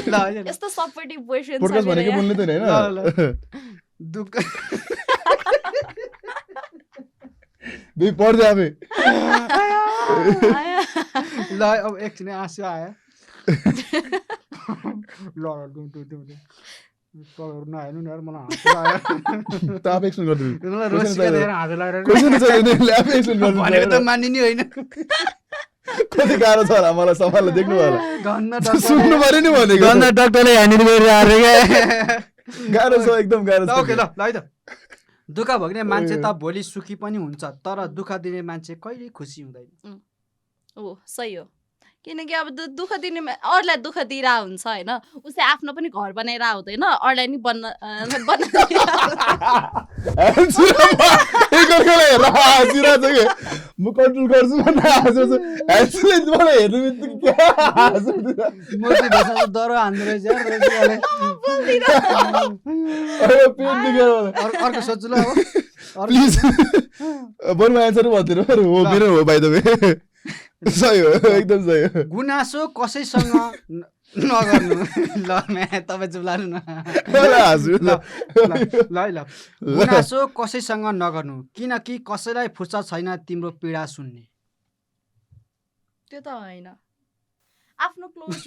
ल होइन यस्तो सपोर्टिभ बोयफ्रेन्ड पोडकास्ट भनेको बोल्ने त होइन दुःख बेबी पढ्दै आफै ल अब एकछिन आँसु आयो ल तपाईँहरू नहेर्नु नि यार मलाई हाँसु आयो त आफै एक्सप्लेन गर्दै मलाई रोसिका देखेर हाँसो लागेर क्वेसन छैन यसले आफै एक्सप्लेन भनेको त गर्दै मानिने होइन कति गाह्रो छ होला मलाई सम्हाल्न देख्नु होला गन्न सुन्नु पर्यो नि भनेको डाक्टरले ह्यान्डल गरेर हारे गाह्रो छ एकदम गाह्रो छ ओके ल है त दुःख भोग्ने मान्छे त भोलि सुखी पनि हुन्छ तर दुःख दिने मान्छे कहिले खुसी हुँदैन हो सही हो किनकि अब दुःख दिने अरूलाई दुःख दिइरहेको हुन्छ होइन उसले आफ्नो पनि घर बनाएर हुँदैन अरूलाई नि बन्न म कन्ट्रोल गर्छु भनेर हाँसेको छु ह्यान्सले मलाई हेर्नु बित्तिकै क्या हाँसिदिन्छ। मोटिभेसन डर हान्दो रहेछ यार रोसिकाले। अरे पेट दुखेर मलाई। अर्को सोध्छु ल अब प्लिज बरु म एन्सर भन्दिनँ हो मेरो हो बाइ द वे सही हो एकदम सही हो गुनासो कसैसँग नगर्नु ल तपाईँ चुप लाग्नु न मलाई हाँस्नु ल ल है ल गुनासो कसैसँग नगर्नु किनकि कसैलाई फुर्सद छैन तिम्रो पीडा सुन्ने त्यो त होइन आफ्नो क्लोज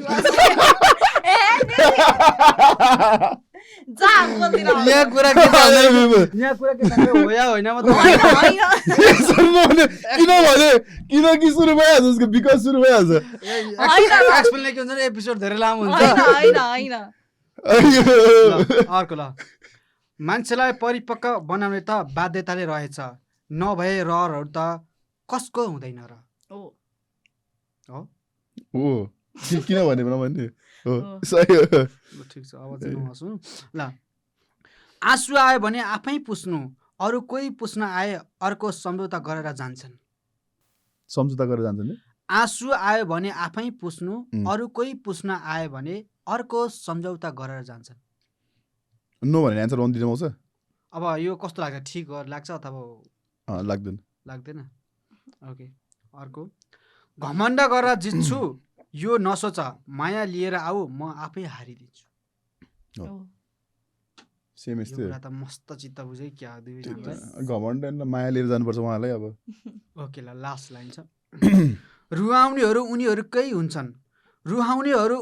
यहाँ कुरा के यहाँ कुरा के हो या होइन म त किन भने किनकि सुरु भइहाल्छ उसको विकास सुरु भइहाल्छ एक्सप्लेन के हुन्छ एपिसोड धेरै लामो हुन्छ अर्को ल मान्छेलाई परिपक्व बनाउने त बाध्यताले रहेछ नभए रहरहरू त कसको हुँदैन र हो किन भने भन्ने हो सही हो ठिक छ अब चाहिँ नहाँसु ल आँसु आयो भने आफै पुस्नु अरू कोही पुस्न आए अर्को सम्झौता गरेर जान्छन् सम्झौता गरेर जान्छ नि आँसु आयो भने आफै पुस्नु अरू कोही पुस्न आयो भने अर्को सम्झौता गरेर जान्छन् नो भने एन्सर आउँदिन आउँछ अब यो कस्तो लाग्छ ठिक लाग्छ अथवा लाग्दैन लाग्दैन ओके अर्को घमण्ड गरेर जित्छु यो नसोच माया लिएर आऊ म आफै हारिदिन्छु सेम यो यस्तै कुरा त मस्त चित्त बुझै क्या घमण्ड माया लिएर जानुपर्छ उहाँलाई अब ओके ल लास्ट लाइन छ रुहाउनेहरू उनीहरूकै हुन्छन् रुहाउनेहरू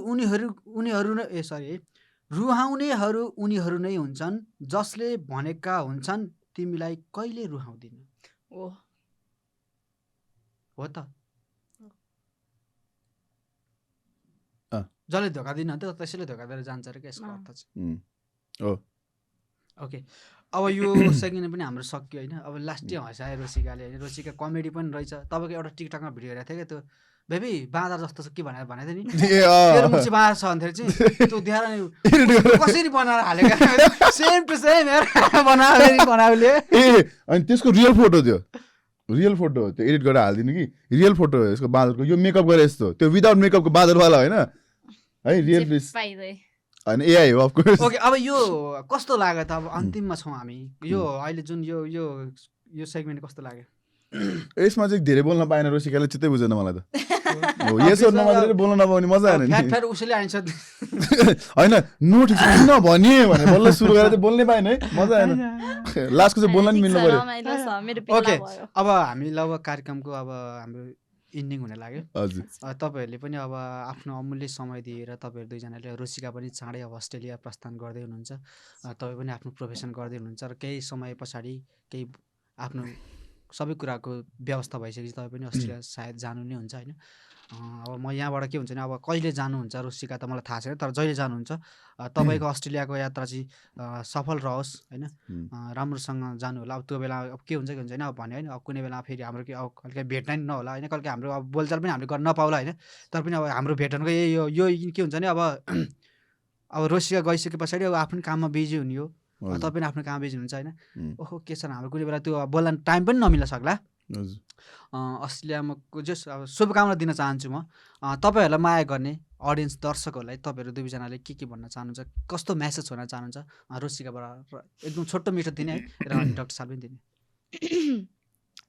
उनीहरू नै हुन्छन् जसले भनेका हुन्छन् तिमीलाई कहिले रुहाउँदिन हो त जसले धोका दिन त त्यसैले धोका दिएर जान्छ अरे क्या यसको अर्थ चाहिँ ओके अब यो सेकेन्ड पनि हाम्रो सक्यो होइन अब लास्टै हँसायो रोसिकाले होइन रोसिका कमेडी पनि रहेछ तपाईँको एउटा टिकटकमा भिडियो हेरेको थियो क्या त्यो बेबी बाँदर जस्तो छ के भनेको थियो नि मेरो मुख चाहिँ बाँदर छ भन्दाखेरि चाहिँ त्यो देखाएर कसरी बनाएर हालेको सेम टु सेम बनायो ए अनि त्यसको रियल फोटो थियो रियल फोटो हो त्यो एडिट गरेर हालिदिनु कि रियल फोटो हो यसको बाँदरको यो मेकअप गरेर यस्तो त्यो विदाउट मेकअपको बाँदरवाला होइन है रियल फेस पाइँदै होइन एआई हो अफकोर्स ओके अब यो कस्तो लाग्यो त अब अन्तिममा छौँ हामी यो अहिले जुन यो यो यो सेगमेन्ट कस्तो लाग्यो यसमा चाहिँ धेरै बोल्न पाएन रोसिकाले चित्तै बुझेन मलाई त हो यसो नमात्रै बोल्न नपाउने मजा आएन फ्याट नि फ्याट उसैले आइन्छ होइन नोट किन भने भने बल्ल सुरु गरेर चाहिँ बोल्नै पाएन है मजा आएन लास्टको चाहिँ बोल्न नि मिल्नु पर्यो रमाइलो छ मेरो ओके बेला भयो अब हामी अब कार्यक्रमको अब हाम्रो इन्डिङ हुन लाग्यो हजुर तपाईँहरूले पनि अब आफ्नो अमूल्य समय दिएर तपाईँहरू दुईजनाले रोसिका पनि चाँडै अब अस्ट्रेलिया प्रस्थान गर्दै हुनुहुन्छ तपाईँ पनि आफ्नो प्रोफेसन गर्दै हुनुहुन्छ र केही समय पछाडि केही आफ्नो सबै कुराको व्यवस्था भइसकेपछि तपाईँ पनि अस्ट्रेलिया सायद जानु नै हुन्छ होइन अब म यहाँबाट के हुन्छ भने अब कहिले जानुहुन्छ रोसिका त मलाई थाहा छैन तर जहिले जानुहुन्छ तपाईँको अस्ट्रेलियाको यात्रा चाहिँ सफल रहोस् होइन राम्रोसँग जानु होला अब त्यो बेला अब के हुन्छ होइन अब भने होइन अब कुनै बेला फेरि हाम्रो के अब कहिले भेट्नै नहोला होइन कहिले हाम्रो अब बोलचाल पनि हामीले गर्न नपाउला होइन तर पनि अब हाम्रो भेट्नको यो के हुन्छ भने अब रोसिका गइसके पछाडि अब आफ्नो काममा बिजी हुने हो तपाईँ पनि आफ्नो काम बिजी हुनुहुन्छ होइन ओहो के छ हाम्रो कुनै बेला त्यो बोल्न टाइम पनि नमिल्न सक्ला अस्ट्रेलियामा जस अब शुभकामना दिन चाहन्छु म तपाईँहरूलाई माया गर्ने अडियन्स दर्शकहरूलाई तपाईँहरू दुईजनाले के भन्न चाहनुहुन्छ कस्तो म्यासेज भन्न चाहनुहुन्छ रोसिकाबाट एकदम छोटो मिठो दिने है र अनि डाक्टर साल पनि दिने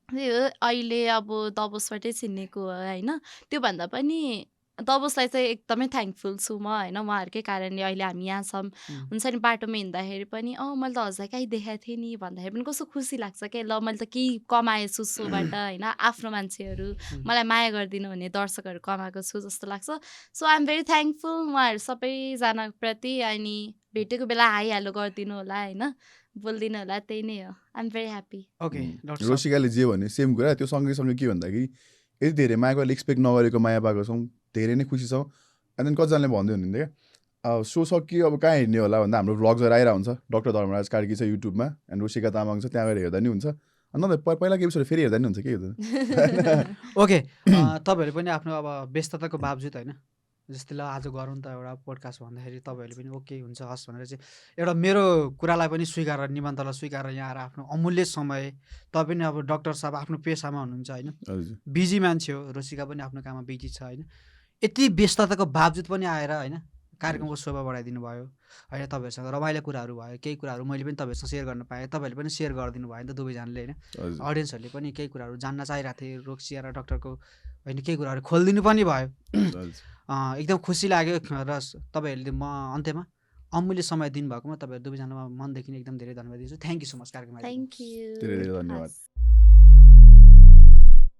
त्यही हो अहिले अब दबोसबाटै चिनेको हो होइन त्योभन्दा पनि दबोसलाई चाहिँ एकदमै थ्याङ्कफुल छु म होइन उहाँहरूकै कारणले अहिले हामी यहाँ छौँ हुन्छ नि बाटोमा हिँड्दाखेरि पनि मैले त हजुरलाई कहीँ देखाएको थिएँ नि भन्दाखेरि पनि कस्तो खुसी लाग्छ क्या ल मैले त केही कमाएछु सोबाट होइन आफ्नो मान्छेहरू मलाई माया गरिदिनु हुने दर्शकहरू कमाएको छु जस्तो लाग्छ so I am very thankful उहाँहरू सबैजनाप्रति अनि भेटेको बेला हाई हेलो गरिदिनु होला होइन बोलिदिनु होला त्यही नै हो I am very happy okay रोसिकाले जे भने सेम कुरा त्यो सँगै के भन्दाखेरि यति धेरै मायाको एक्सपेक्ट नगरेको माया पाएको छौँ धेरै नै खुसी छौँ एन्ड देन कतिजनाले भन्दै हुनुहुन्थ्यो क्या सो सकियो अब कहाँ हिँड्ने होला भन्दा हाम्रो भ्लग्सहरू आइरहेको हुन्छ डक्टर धर्मराज कार्की छ युट्युबमा एन्ड रोसिका तामाङ छ त्यहाँ गएर हेर्दा नि हुन्छ अन्त पहिलाको एपिसोड फेरि हेर्दा नि हुन्छ के हुँदैन ओके तपाईँहरू पनि आफ्नो अब व्यस्तताको बावजुद होइन जस्तै ल आज गरौँ त एउटा पोडकास्ट भन्दाखेरि तपाईँहरूले पनि ओके हुन्छ हस् भनेर चाहिँ एउटा मेरो कुरालाई पनि स्वीकार निमन्त्रलाई स्वीकार यहाँ आएर आफ्नो अमूल्य समय तपाईँ पनि अब डाक्टर साहब आफ्नो पेसामा हुनुहुन्छ होइन बिजी मान्छे हो रोसिका पनि आफ्नो काममा बिजी छ होइन यति व्यस्तताको बावजुद पनि आएर होइन कार्यक्रमको शोभा बढाइदिनु भयो होइन तपाईँहरूसँग रमाइलो कुराहरू भयो केही कुराहरू मैले पनि तपाईँहरूसँग सेयर गर्न पाएँ तपाईँहरूले पनि सेयर गरिदिनु भयो नि त दुवैजनाले होइन अडियन्सहरूले पनि केही कुराहरू जान्न चाहिरहेको थिएँ रोक्सिया र डक्टरको होइन केही कुराहरू खोलिदिनु पनि भयो एकदम खुसी लाग्यो र तपाईँहरूले म अन्त्यमा अमूल्य समय दिनुभएकोमा तपाईँहरू दुवैजनामा मनदेखि एकदम धेरै धन्यवाद दिन्छु थ्याङ्क यू सो मच कार्यक्रममा थ्याङ्क यू धेरै धेरै धन्यवाद